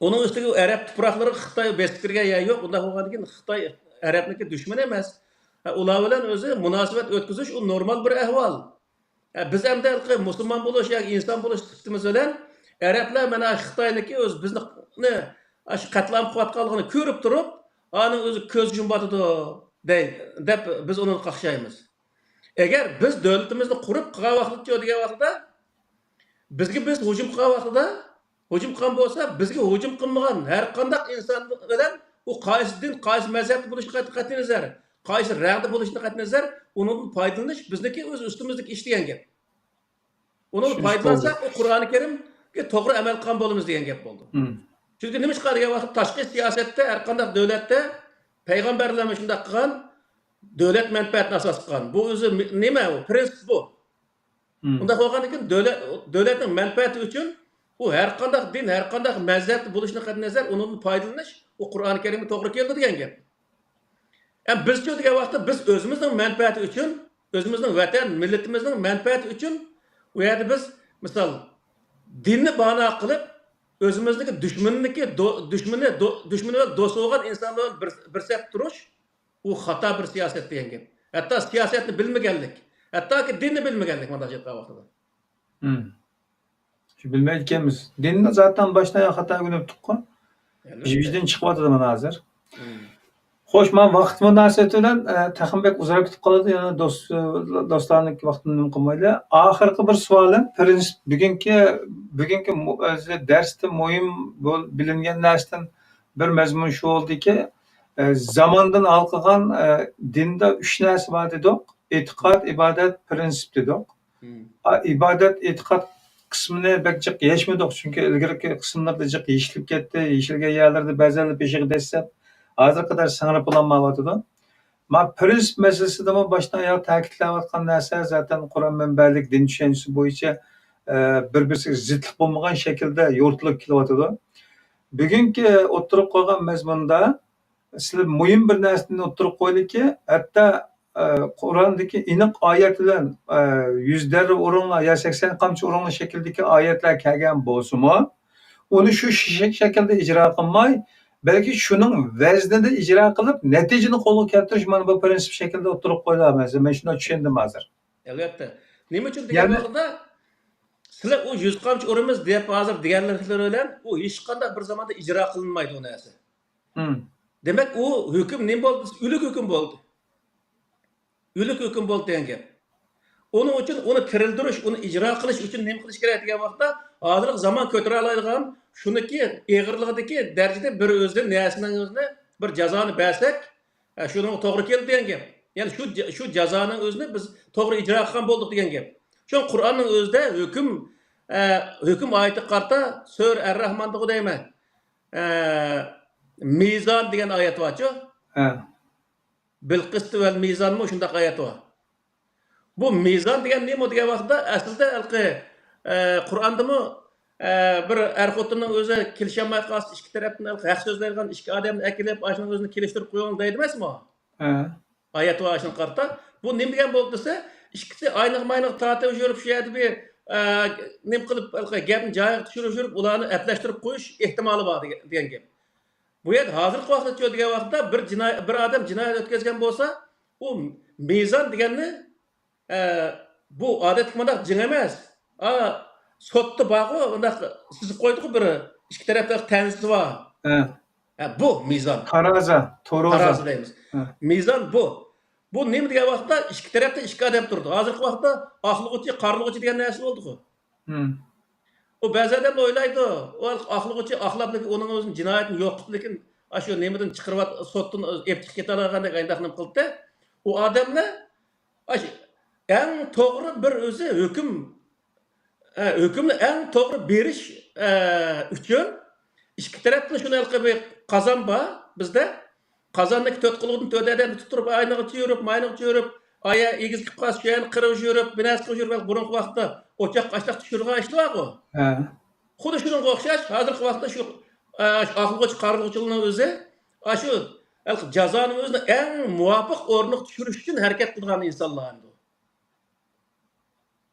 ئۇنىڭ ئۈستىگە ئەرەب تۇپراقلىرىغا خىتاي بېسىپ كىرگەن يەر يوق. ئۇنداق بولغاندىكىن خىتاي ئەرەبنىڭكى دۈشمىنى ئەمەس. ھە، ئۇلار بىلەن ئۆزى مۇناسىۋەت ئۆتكۈزۈش ئۇ نورمال بىر ئەھۋال. ھە، بىز ئەمدى ھېلىقى مۇسۇلمان بولۇش ياكى ئىنسان بولۇش سۈپىتىمىز بىلەن ئەرەبلەر مانا خىتاينىڭكى ئۆزى بىزنى ئاشۇ قەتلىئام قىلىۋاتقانلىقىنى كۆرۈپ تۇرۇپ، ئانىڭ ئۆزى كۆز يۇمۇۋاتىدۇ دەي-، دەپ بىز ئۇنى قاقشايمىز. ئەگەر بىز دۆلىتىمىزنى قۇرۇپ قىلغان ۋاقتىچۇ دېگەن ۋاقتىدا، بىزگە بىز ھۇجۇم قىلغان ۋاقتىدا، ھۇجۇم قىلغان بولسا، بىزگە ھۇجۇم قىلمىغان ھەر قانداق ئىنسان بىلەن ئۇ قايسى دىن، قايسى مەزھەپتە بولۇشىغا قەتئىينەزەر، قايسى رەڭدە بولۇشىدىن قەتئىينەزەر، ئۇنىڭدىن پايدىلىنىش بىزنىڭكى ئۆز ئۈستىمىزدىكى ئىش دېگەن گەپ. ئۇنىڭدىن چۈشىنىش پايدىلانساق، بولدى. ئۇ قۇرئانى كەرىمگە توغرا ئەمەل قىلغان بولىمىز دېگەن گەپ بولدى. مم. چۈنكى نېمىشقا دېگەن ۋاقىتتا تاشقى سىياسەتتە ھەر قانداق دۆلەتتە پەيغەمبەرلەرمۇ شۇنداق قىلغان، دۆلەت مەنپەئەتىنى ئاساس قىلغان. بۇ ئۆزى مى-، نېمە ئۇ؟ پرىنسىپ بۇ. مم. ئۇنداق بولغاندىكىن دۆلەت، دۆلەتنىڭ مەنپەئەتى ئۈچۈن ئۇ ھەر قانداق دىن، ھەر قانداق مەزھەپتە بولۇشىدىن قەتئىينەزەر، ئۇنىڭدىن پايدىلىنىش ئۇ قۇرئانى كەرىمگە توغرا كېلىدۇ دېگەن گەپ. ئەم، بىزچۇ دېگەن ۋاقىتتا بىز ئۆزىمىزنىڭ مەنپەئەتى ئۈچۈن، ئۆزىمىزنىڭ ۋەتەن، مىللىتىمىزنىڭ مەنپەئەتى ئۈچۈن ئۇ يەردە بىز، مىسال، دىننى بانا قىلىپ، ئۆزىمىزنىڭكى دۈشمىنىنىڭكى دو-، دۈشمىنى، دو-، دۈشمىنى بىلەن دوست بولغان ئىنسان بىلەن بىر، بىر سەپتە تۇرۇش، ئۇ خاتا بىر سىياسەت دېگەن گەپ. ھەتتا سىياسەتنى بىلمىگەنلىك، ھەتتاكى دىننى بىلمىگەنلىك، مۇنداق ئېيتقان ۋاقتىدا. مم. شۇ بىلمەيدىكەنمىز. دىننى زاتەن باشتىن ئاياغ خاتا ئۆگىنىپتۇققۇ. ئەلۋەتتە. بىزدىن چىقىۋاتىدۇ مانا ھازىر. مم. خوش، مانا ۋاقىت مۇناسىۋىتى بىلەن، ئە، تېخىمۇ بەك ئۇزىراپ كېتىپ قالىدۇ. يەنە دوست، دوستلارنىڭكى ۋاقتىنى نېمە قىلمايلى. ئاخىرقى بىر سوئالىم، پرىنسىپ، بۈگۈنكى، بۈگۈنكى مۇ-، ئۆزى دەرستە مۇھىم بول-، بىلىنگەن نەرسىدىن بىر مەزمۇن شۇ بولدىكى، ئە، زاماندىن ھالقىغان، ئە، دىندا ئۈچ نەرسە بار دېدۇق. ئېتىقاد، ئىبادەت، پرىنسىپ دېدۇق. مم. ئا، ئىبادەت، ئېتىقاد قىسمىنى بەك جىق يەشمىدۇق، چۈنكى ئىلگىرىكى قىسىملىرىدا جىق يېشىلىپ كەتتى، يېشىلگەن يەرلىرىدە بەزەنلەر بېشىغا دەسسەپ، ھازىرغا قەدەر سىڭىرىپ بولالمايۋاتىدۇ. ما پرىنسىپ مەسىلىسىدىمۇ باشتىن ئاياغ تەكىتلەۋاتقان نەرسە زاتەن قۇرئان مەنبەلىك دىن چۈشەنچىسى بويىچە، ئە، بىر-بىرسىگە زىتلىق بولمىغان شەكىلدە يورۇتۇلۇپ كېلىۋاتىدۇ. بۈگۈنكى ئوتتۇرىغا قويغان مەزمۇندا سىلەر مۇھىم بىر نەرسىنى ئوتتۇرىغا قويدىكى، ھەتتا ئە، قۇرئاندىكى ئېنىق ئايەت بىلەن، ئە، يۈز دەررە ئورۇنلار يا سەكسەن قامچا ئورۇنلار شەكلىدىكى ئايەتلەر كەلگەن بولسىمۇ، ئۇنى شۇ شەك-، شەكىلدە ئىجرا قىلماي، بەلكى شۇنىڭ ۋەزنىدە ئىجرا قىلىپ، نەتىجىنى قولغا كەلتۈرۈش، مانا بۇ پرىنسىپ شەكلىدە ئوتتۇرىغا قويۇلۇۋاتىدۇ. مەن شۇنداق چۈشەندىم ھازىر. ئەلۋەتتە. نېمە ئۈچۈن دېگەن يەنى ۋاقىتتا، سىلەر ئۇ يۈز قامچا ئۇرىمىز دەپ ھازىر دېگەنلىكلىرى بىلەن، ئۇ ھېچقانداق بىر زاماندا ئىجرا قىلىنمايدۇ ئۇ نەرسە. مم. دېمەك، ئۇ ھۆكۈم نېمە بولدى؟ ئۆلۈك ھۆكۈم بولدى. ئۆلۈك ھۆكۈم بولدى دېگەن گەپ. ئۇنىڭ ئۈچۈن ئۇنى تىرىلدۈرۈش، ئۇنى ئىجرا قىلىش ئۈچۈن نېمە قىلىش كېرەك دېگەن ۋاقىتتا، ھازىرقى زامان كۆتۈرەلەيدىغان شۇنىڭكى ئېغىرلىقىدىكى دەرىجىدە بىر ئۆزى نەرسىنىڭ ئۆزىنى بىر جازانى بەرسەك، ھە، شۇنىڭغا توغرا كېلىدۇ دېگەن گەپ. يەنى شۇ جا-، شۇ جازانىڭ ئۆزىنى بىز توغرا ئىجرا قىلغان بولدۇق دېگەن گەپ. شۇڭا قۇرئاننىڭ ئۆزىدە ھۆكۈم، ئە، ھۆكۈم ئايىتىگە قارىتا سۈرە ئەر-راھماندىغۇ دەيمەن. ئە، مىزان دېگەن ئايەت بارچۇ؟ ھە. بىلقىستى ۋەل مىزانمۇ شۇنداق ئايەت بار. بۇ مىزان دېگەن نېمە دېگەن ۋاقىتتا، ئەسلىدە ھېلىقى، ئە، قۇرئاندىمۇ، ئە، بىر ئەر-خوتۇننىڭ ئۆزى كېلىشەلمەي قالسا، ئىككى تەرەپتىن ھېلىقى ھەق سۆزلەيدىغان ئىككى ئادەمنى ئەكېلىپ، ئاشۇنىڭ ئۆزىنى كېلىشتۈرۈپ قويۇڭ دەيدۇ ئەمەسمۇ؟ ھە. ئايەت بار ئاشۇنىڭغا قارىتا. بۇ نېمە دېگەن بولدى دېسە، ئىككىسى ئاينىغا-ماينىغا تارتىۋېرىپ، شۇ يەردە بىر، ئە، نېمە قىلىپ، ھېلىقى گەپنى جايىغا چۈشۈرۈپ يۈرۈپ، ئۇلارنى ئەپلەشتۈرۈپ قويۇش ئېھتىمالى بار دېگەن، دېگەن گەپ. بۇ يەردە ھازىرقى ۋاقىتتا چۈ دېگەن ۋاقىتتا بىر جىناي-، بىر ئادەم جىنايەت ئۆتكۈزگەن بولسا، ئۇ مىزان دېگەننى، ئە، بۇ ئادەتتىكى مۇنداق جىڭ ئەمەس. ئا، سوتتا بارغۇ، ئۇنداق سىزىپ قويدىغۇ بىر ئىككى تەرەپتە تەنزىسى بار. ھە. ھە، بۇ مىزان. تارازا، تورازا. تارازا دەيمىز. ھە. مىزان بۇ. بۇ نېمە دېگەن ۋاقىتتا ئىككى تەرەپتە ئىككى ئادەم تۇرىدۇ. ھازىرقى ۋاقىتتا ئاقلىغۇچى، قارىلىغۇچى دېگەن نەرسە بولدىغۇ. ھىم. ئۇ بەزى ئادەملەر ئويلايدۇ، ئۇ ئاقلىغۇچى ئاقلاپ، لېكىن ئۇنىڭ ئۆزىنىڭ جىنايىتىنى يوق قىلىپ، لېكىن ئاشۇ نېمىدىن چىقىرىۋات-، سوتتىن ئېلىپ چىقىپ كېتەلەيدىغاندەك ئاينداق نېمە قىلدى. ئۇ ئادەملەر ئاشۇ ئەڭ توغرا بىر ئۆزى ھۆكۈم، ئە، ھۆكۈمنى ئەڭ توغرا بېرىش، ئە، ئۈچۈن ئىككى تەرەپتىن شۇنى ھېلىقى بىر قازان بار بىزدە. قازاننىڭكى تۆت قۇلىقىدىن تۆت ئادەمنى تۇتتۇرۇپ، ئاينىغا چۆرۈپ، ماينىغا چۆرۈپ، ئايا ئېگىز كېلىپ قالسا، شۇ يەرنى قىرىغا چۆرۈپ، بىر نەرسە قىلىپ يۈرۈپ، بۇرۇنقى ۋاقىتتا ئوچاققا ئاشلىق چۈشۈرىدىغان ئىشلار بارغۇ. ھە. خۇددى شۇنىڭغا ئوخشاش، ھازىرقى ۋاقىتتا شۇ، ئە، شۇ ئاقلىغۇچى، قارىغۇچىلارنىڭ ئۆزى، ئاشۇ ھېلىقى جازانىڭ ئۆزىنى ئەڭ مۇۋاپىق ئورنىغا چۈشۈرۈش ئۈچۈن ھەرىكەت قىلىدىغان ئىنسانلار ئەمدى.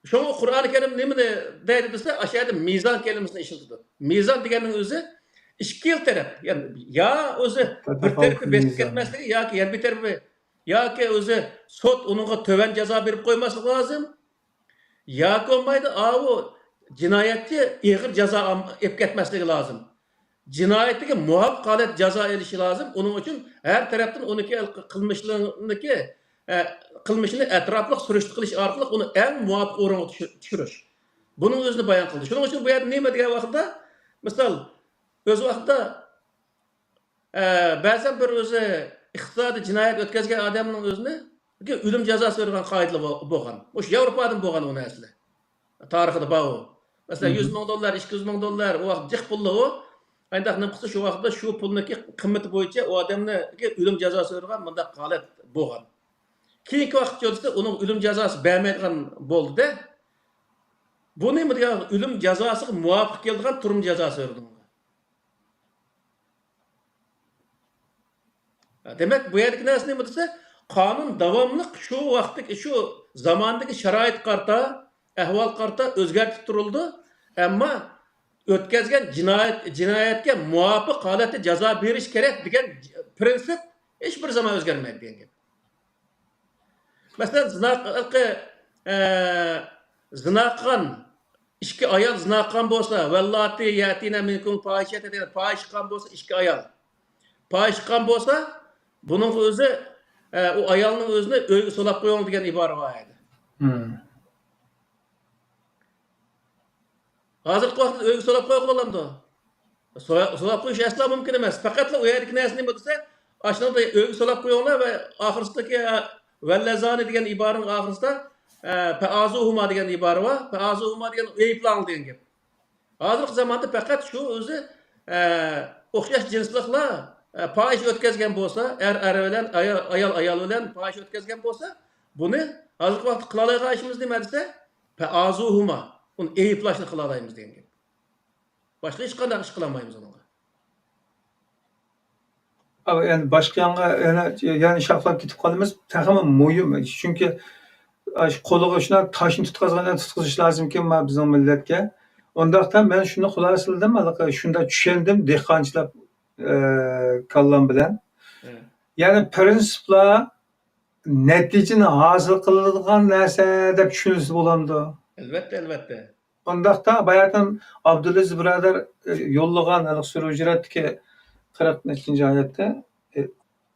شۇڭا قۇرئانى كەرىم نېمىنى دەيدۇ دېسە، ئاشۇ يەردە مىزان كەلىمىسىنى ئىشلىتىدۇ. مىزان دېگەننىڭ ئۆزى ئىككىلا تەرەپ. يەنى يا ئۆزى بىر تەرىپى بېسىپ كەتمەسلىكى ياكى يەنە بىر تەرىپى، ياكى ئۆزى سوت ئۇنىڭغا تۆۋەن جازا بېرىپ قويماسلىقى لازىم. ياكى بولمايدۇ، ئاۋۇ جىنايەتچى ئېغىر جازا ئام-، ئېلىپ كەتمەسلىكى لازىم. جىنايىتىگە مۇۋاپىق ھالەت جازا ئېلىشى لازىم. ئۇنىڭ ئۈچۈن ھەر تەرەپتىن ئۇنىڭكى قىلمىشلىرىنىكى، ئە، قىلمىشىنى ئەتراپلىق سۈرۈشتە قىلىش ئارقىلىق ئۇنى ئەڭ مۇۋاپىق ئورۇنغا چۈشۈر-، چۈشۈرۈش. بۇنىڭ ئۆزىنى بايان قىلدى. شۇنىڭ ئۈچۈن بۇ يەردە نېمە دېگەن ۋاقىتتا، مىسال، ئۆز ۋاقتىدا، ئە، بەزەن بىر ئۆزى ئىقتىسادىي جىنايەت ئۆتكەزگەن ئادەمنىڭ ئۆزىنى ئۆلۈم جازاسى بېرىدىغان قائىدىلەر بو-، بولغان. مۇشۇ ياۋروپادىن بولغان ئۇ نەرسىلەر. تارىخىدا بار ئۇ. مەسىلەن، يۈز مىڭ دوللار، ئىككى يۈز مىڭ دوللار، ئۇ ۋاقىت جىق پۇللا ئۇ. ئانداق نېمە قىلسا، شۇ ۋاقىتتا شۇ پۇلنىڭكى قىممىتى بويىچە ئۇ ئادەمنىگە ئۆلۈم جازاسى بېرىدىغان مۇنداق ھالەت بولغان. كېيىنكى ۋاقىت كۆرسە، ئۇنىڭ ئۆلۈم جازاسى بەرمەيدىغان بولدى-دە. بۇ نېمە دېگەن؟ ئۆلۈم جازاسىغا مۇۋاپىق كېلىدىغان تۈرمە جازاسى بېرىدۇ ئۇنىڭغا. دېمەك، بۇ يەردىكى نەرسە نېمە دېسە، قانۇن داۋاملىق شۇ ۋاقىتتىكى، شۇ زاماندىكى شارائىتقا قارىتا، ئەھۋالغا قارىتا ئۆزگەرتىپ تۇرۇلىدۇ. ئەمما ئۆتكەزگەن جىنايەت، جىنايەتكە مۇۋاپىق ھالەتتە جازا بېرىش كېرەك دېگەن پرىنسىپ ھېچ بىر زامان ئۆزگەرمەيدۇ دېگەن گەپ. مەسىلەن، زىنا، ئە، زىنا قىلغان ئىككى ئايال زىنا قىلغان بولسا، ۋەللاتى يەتىنە مىنكۇم پاھىشەتە دېگەن، پاھىشە قىلغان بولسا ئىككى ئايال. پاھىشە قىلغان بولسا، بۇنىڭغا ئۆزى، ئە، ئۇ ئايالنىڭ ئۆزىنى ئۆيگە سولاپ قويۇڭ دېگەن ئىبارە بار ئەدى. مم. ھازىرقى ۋاقىتتا ئۆيگە سولاپ قويغىلى بولامدۇ؟ سولا-، سولاپ قويۇش ئەسلا مۇمكىن ئەمەس. پەقەتلا ئۇ يەردىكى نەرسە نېمە دېسە، ئاشۇنىڭدا ئۆيگە سولاپ قويۇڭلار ۋە ئاخىرسىدىكى، ۋەللەزانى دېگەن ئىبارىنىڭ ئاخىرسىدا، ئە، پەئازۇھۇما دېگەن ئىبارە بار. پەئازۇھۇما دېگەن ئەيىبلەڭ دېگەن گەپ. ھازىرقى زاماندا پەقەت شۇ ئۆزى، ئە، ئوخشاش جىنسلىقلار، ئە، پاھىشە ئۆتكەزگەن بولسا، ئەر ئەر بىلەن، ئايال ئايال ئايال بىلەن پاھىشە ئۆتكەزگەن بولسا، بۇنى ھازىرقى ۋاقىتتا قىلالايدىغان ئىشىمىز نېمە دېسە، پەئازۇھۇما، ئۇنى ئەيىبلاشنى قىلالايمىز دېگەن گەپ. باشقا ھېچقانداق ئىش قىلالمايمىز ئۇنىڭغا. ئەمما يەنە باشقا يانغا يەنە، يەنە شاخلاپ كېتىپ قالىمىز. تېخىمۇ مۇھىم، چۈنكى ئاشۇ قولىغا شۇنداق تاشنى تۇتقازغاندەك تۇتقۇزۇش لازىمكەن ما بىزنىڭ مىللەتكە. ئۇنداقتا مەن شۇنى خۇلاسىلىدىم، ھېلىقى شۇنداق چۈشەندىم، دېھقانچىلىق، ئە، كاللام بىلەن. ھە. يەنى پىرىنسىپلار نەتىجىنى ھاسىل قىلىدىغان نەرسە دەپ چۈشىنىۋالسا بولامدۇ؟ ئەلۋەتتە، ئەلۋەتتە. ئۇنداقتا باياتىن ئابدۇلئەزىز بۇرادەر، ئە، يوللىغان ھېلىقى سۈرە ھۇجراتتىكى قىرىق نەچچىنچى ئايەتتە، ئە،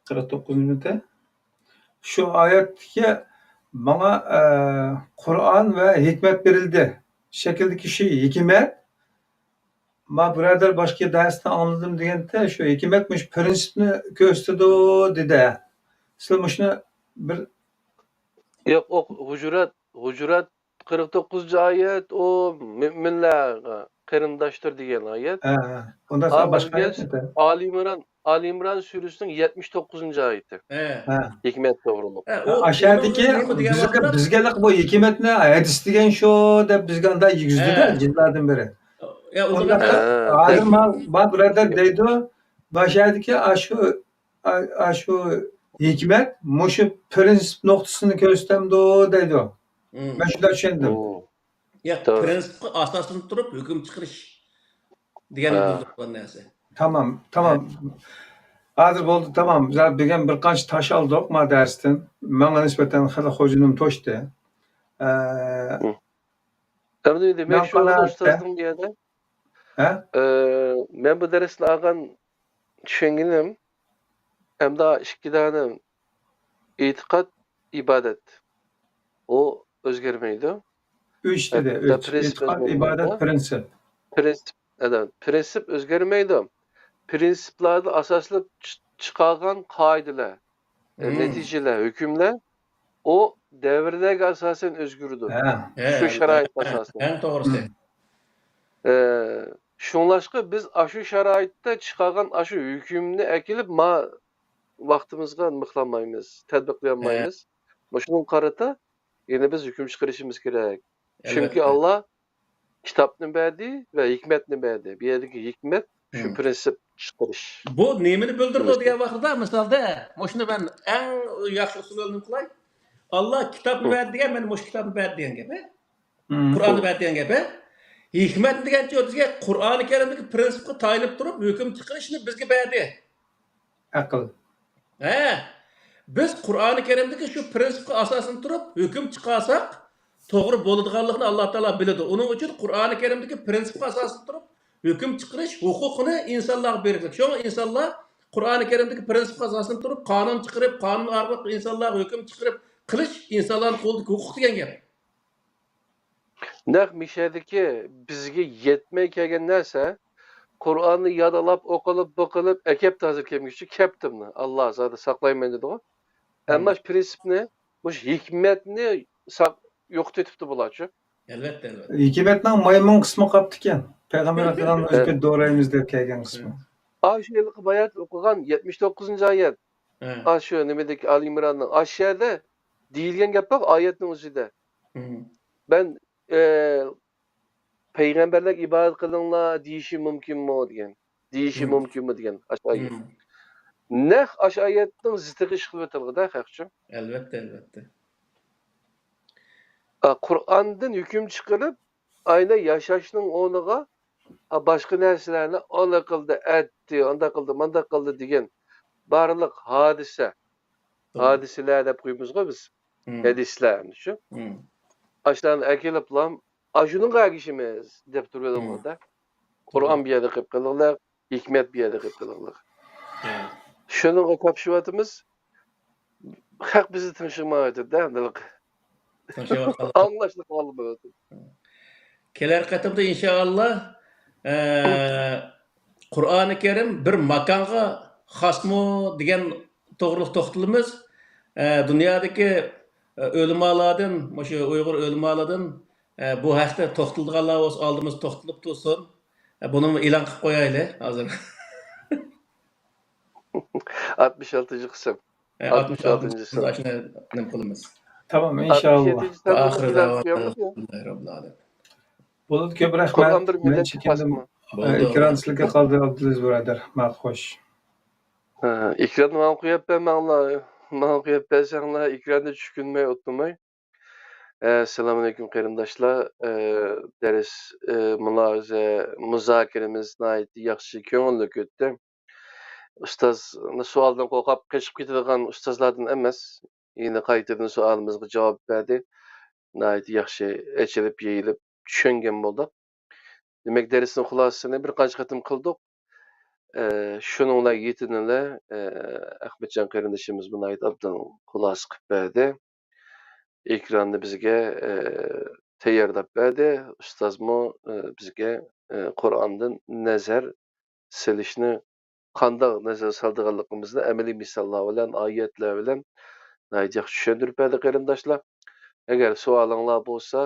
قىرىق توققۇزىنچى ئايەتتە، شۇ ئايەتتىكى ماڭا، ئە، قۇرئان ۋە ھېكمەت بېرىلدى شەكلىدىكى شۇ ھېكمەت، ما بۇرادەر باشقا دەرستە ئاڭلىدىم دېگەندە، شۇ ھېكمەت مۇشۇ پىرىنسىپنى كۆرسىتىدۇ دېدى. سىلەر مۇشۇنى بىر ياق، ئۇ ھۇجرات، ھۇجرات قىرىق توققۇزىنچى ئايەت، ئۇ مۆمىنلەر قېرىنداشتۇر دېگەن ئايەت. ھە، ھە. ئۇنداق ئا، باشقا ئايەت ئىكەن. ئالى ئىمران، ئالى ئىمران سۈرىسىنىڭ يەتمىش توققۇزىنچى ئايىتى. ھە. ھە. ھېكمەت توغرۇلۇق. ھە، ئۇ، ئاشۇ يەردىكى نېمە دېگەن بىزگە، ۋاقىتتا؟ بىزگە بۇ ھېكمەتنى ھەدىس دېگەن شۇ دەپ بىزگە ئانداق يېگۈزدى-دە، ھە. يىللاردىن بېرى. يا، ئۇنداق ئۇنداقتا، ھە، ھازىر ما-، ما بۇرادەر دەيدۇ، ئاشۇ يەردىكى ئاشۇ، ئا-، ئاشۇ ھېكمەت مۇشۇ پىرىنسىپ نۇقتىسىنى كۆرسىتەمدۇ دەيدۇ. مم. مەن شۇنداق چۈشەندىم. ئۇ. ياق، توغرا. پىرىنسىپقا ئاساسلىنىپ تۇرۇپ ھۆكۈم چىقىرىش دېگەننى ھە. بىلدۈرىدىغان نەرسە. تامام، تامام. ھە. ھازىر بولدى، تامام. زا-، بۈگۈن بىر قانچە تاش ئالدۇق ما دەرستىن. ماڭا نىسبەتەن خېلى خوجىنىم توشتى. ئە، ھە. ئەمدى دېمەك، شۇ ئۇستازنىڭ بۇ يەردە، ھە؟ ئە، مەن بۇ دەرستىن ئالغان چۈشەنگىنىم، ئەمدى ئىككى دانە ئېتىقاد، ئىبادەت. ئۇ ئۆزگەرمەيدۇ. ئۈچ دېدى، ھەتتا ئۈچ. پىرىنسىپ ئېتىقاد، ئىبادەت، پىرىنسىپ. پىرىنسىپ، ئەدە، پىرىنسىپ ئۆزگەرمەيدۇ. پىرىنسىپلاردا ئاساسلىق چىقارغان قائىدىلەر، ئە، مم. نەتىجىلەر، ھۆكۈملەر، ئۇ دەۋرلەرگە ئاساسەن ئۆزگىرىدۇ. ھە. ھە، شۇ ئەلۋەتتە. شارائىتقا ئاساسەن. ئەڭ توغرىسى. مم. ئە، شۇڭلاشقا بىز ئاشۇ شارائىتتا چىقارغان ئاشۇ ھۆكۈمنى ئەكېلىپ ما ۋاقتىمىزغا مىخلانمايمىز، تەتبىقلىيالمايمىز. ھە. مۇشۇنىڭغا قارىتا يەنە بىز ھۆكۈم چىقىرىشىمىز كېرەك. ئەلۋەتتە. چۈنكى ئاللا كىتابنى بەردى ۋە ھېكمەتنى بەردى. بۇ يەردىكى ھېكمەت شۇ مم. پىرىنسىپ چىقىرىش. بۇ نېمىنى بىلدۈرىدۇ پىرىنسىپ. دېگەن ۋاقىتتا، مىسالدا، مۇشۇنى مەن ئەڭ ياخشى ئۇسۇلنى قىلاي. ئاللا كىتابنى مم. بەردى دېگەن، مەن مۇشۇ كىتابنى بەردى دېگەن گەپ، ھە؟ مم. قۇرئاننى بەردى دېگەن گەپ، ھە؟ ھېكمەتنى دېگەنچە بىزگە قۇرئانى كەرىمدىكى پىرىنسىپقا تايىنىپ تۇرۇپ ھۆكۈم چىقىرىشنى بىزگە بەردى. ئەقىل. ھە، بىز قۇرئانى كەرىمدىكى شۇ پىرىنسىپقا ئاساسەن تۇرۇپ ھۆكۈم چىقارساق، توغرا بولىدىغانلىقىنى ئاللا تائالا بىلىدۇ. ئۇنىڭ ئۈچۈن قۇرئانى كەرىمدىكى پىرىنسىپقا ئاساسەن تۇرۇپ ھۆكۈم چىقىرىش ھوقۇقىنى ئىنسانلارغا بېرىپتۇ. شۇڭا ئىنسانلار قۇرئانى كەرىمدىكى پىرىنسىپقا ئاساسەن تۇرۇپ قانۇن چىقىرىپ، قانۇن ئارقىلىق ئىنسانلارغا ھۆكۈم چىقىرىپ قىلىش ئىنسانلارنىڭ قولىدىكى ھوقۇق دېگەن گەپ. نەق مىشەدىكى بىزگە يەتمەي كەلگەن نەرسە، قۇرئاننى يادلاپ، ئوقۇلۇپ، بېقىلىپ، ئەكەپتۇ ھازىر كەلگۈچە، كەپتۇ مانا. ئاللا زادى ساقلايمەن دېدىغۇ. ئەمما مم. شۇ پىرىنسىپنى، مۇشۇ ھېكمەتنى ساق-، يوقىتىۋېتىپتۇ بۇلارچۇ. ئەلۋەتتە، ئەلۋەتتە. ھېكمەتنىڭ مايمۇن قىسمى قاپتىكەن. پەيغەمبەر ئەلەيھىسسالامنى ئۆزگە دورايمىز دەپ كەلگەن قىسمى. ئاشۇ ھېلىقى باياتىن ئوقۇغان يەتمىش توققۇزىنچى ئايەت. ھە. ئاشۇ نېمىدىكى ئالى ئىمراننىڭ ئاشۇ يەردە دېيىلگەن گەپ بار ئايەتنىڭ ئۆزىدە. مم. مەن، ئە، پەيغەمبەرلەرگە ئىبادەت قىلىڭلار دېيىشى مۇمكىنمۇ دېگەن. دېيىشى مم. مۇمكىنمۇ دېگەن ئاشۇ ئايەت. مم. نەق ئاشۇ ئايەتنىڭ زىتىغا ئىش قىلىۋېتىلغىدە خەقچۇ. ئەلۋەتتە، ئەلۋەتتە. ئا، قۇرئاندىن ھۆكۈم چىقىرىپ، ئاينى ياشاشنىڭ ئورنىغا، ئا، باشقا نەرسىلەرنى ئانا قىلدى، ئەتتى، ئانداق قىلدى، مانداق قىلدى دېگەن بارلىق ھادىسە، توغرا. ھادىسىلەر دەپ قويىمىزغۇ بىز، مم. ھەدىسلەرنى شۇ. مم. ئاشۇلارنى ئەكېلىپلا، ئاشۇنىڭغا ئەگىشىمىز دەپ تۇرۇۋېلىڭلار-دە. مم. قۇرئان بۇ يەردە قېلىپ قېلىڭلار، ھېكمەت بۇ يەردە قېلىپ قېلىڭلار. مم. شۇنىڭغا كاپشىۋاتىمىز. خەق بىزنى تىڭشىمايۋاتىدۇ-دە، ئەمدىلىك. تىڭشىۋاتقانلار. ئاڭلاشنى خالىمايۋاتىدۇ. كېلەر قېتىمدا ئىنشائاللا، ئە، قۇرئانى كەرىم بىر ماكانغا خاسمۇ دېگەن توغرۇلۇق توختىلىمىز. ئە، دۇنيادىكى، ئە، ئۆلىمالاردىن، مۇشۇ ئۇيغۇر ئۆلىمالاردىن، ئە، بۇ ھەقتە توختىلىدىغانلار بولسا ئالدىمىزدا توختىلىپ تۇرسۇن. ئە، بۇنىمۇ ئېلان قىلىپ قويايلى ھازىر. ئاتمىش ئالتىنچى قىسىم. ئە، ئاتمىش ئالتىنچى قىسىمدا ئاشۇنى نېمە قىلىمىز. تامام، ئىنشائاللا. ئاتمىش يەتتىنچى قىسىمدا ئاخىرى بىلەن دەۋا قويامىز. ئەلھەمدۇلىللاھى رەببىل ئالەمىن. بولىدۇ، كۆپ رەھمەت. قۇرئان بىر مىللەت چېكىندىم. بولدى. ئېكران سىلىگە قالدى، ئابدۇلئەزىز بۇرادەر. ماقۇل، خوش. ھە، ئېكراننى ماڭا قويۇپ بەرمەڭلار. ماڭا قويۇپ بەرسەڭلار، ئېكراندا چۈشكۈنمەي ئولتۇرماي. ئەسسالامۇئەلەيكۇم قېرىنداشلار. ئە، دەرس، ئە، مۇنازىرە، مۇزاكىرىمىز ناھايىتى ياخشى، كۆڭۈللۈك ئۆتتى. ئۇستاز سوئالدىن قورقۇپ قېچىپ كېتىدىغان ئۇستازلاردىن ئەمەس. يەنە قايتىدىن سوئالىمىزغا جاۋاب بەردى. ناھايىتى ياخشى ئېچىلىپ، يېيىلىپ چۈشەنگەن بولدۇق. دېمەك، دەرسنىڭ خۇلاسىسىنى بىر قانچە قېتىم قىلدۇق. ئە، شۇنىڭ بىلەن يېتىنىلە، ئە، ئەخمەتجان قېرىندىشىمىز بۇ ناھايىتى ئوبدان خۇلاسە قىلىپ بەردى. ئېكراننى بىزگە، ئە، تەييارلاپ بەردى. ئۇستازمۇ، ئە، بىزگە، ئە، قۇرئاندىن نەزەر سېلىشنى قانداق نەزەر سالىدىغانلىقىمىزنى ئەمەلىي مىساللار بىلەن، ئايەتلەر بىلەن ناھايىتى ياخشى چۈشەندۈرۈپ بەردى قېرىنداشلار. ئەگەر سوئالىڭلار بولسا،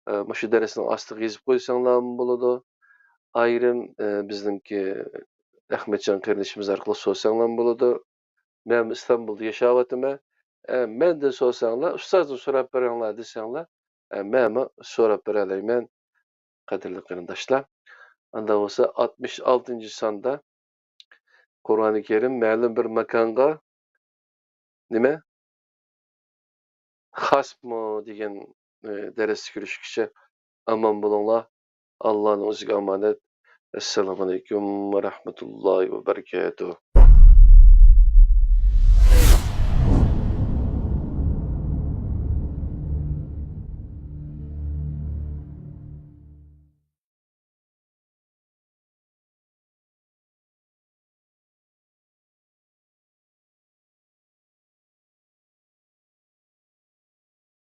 ئە، مۇشۇ دەرسنىڭ ئاستىغا يېزىپ قويساڭلارمۇ بولىدۇ. ئايرىم، ئە، بىزنىڭكى ئەخمەتجان قېرىندىشىمىز ئارقىلىق سورىساڭلارمۇ بولىدۇ. مەن ئىستانبۇلدا ياشاۋاتىمەن. ئە، مەندىن سورىساڭلار، ئۇستازدىن سوراپ بېرىڭلار دېسەڭلار، ئە، مەنمۇ سوراپ بېرەلەيمەن، قەدىرلىك قېرىنداشلار. ئاندا بولسا ئاتمىش ئالتىنچى ساندا قۇرئانى كەرىم مەلۇم بىر ماكانغا نېمە؟ خاسمۇ دېگەن، ئى، دەرستە كۆرۈشكىچە ئامان بولۇڭلار. ئاللانىڭ ئۆزىگە ئامانەت. ئەسسالامۇئەلەيكۇم ۋە رەھمەتۇللاھى ۋە بەرىكاتۇھ.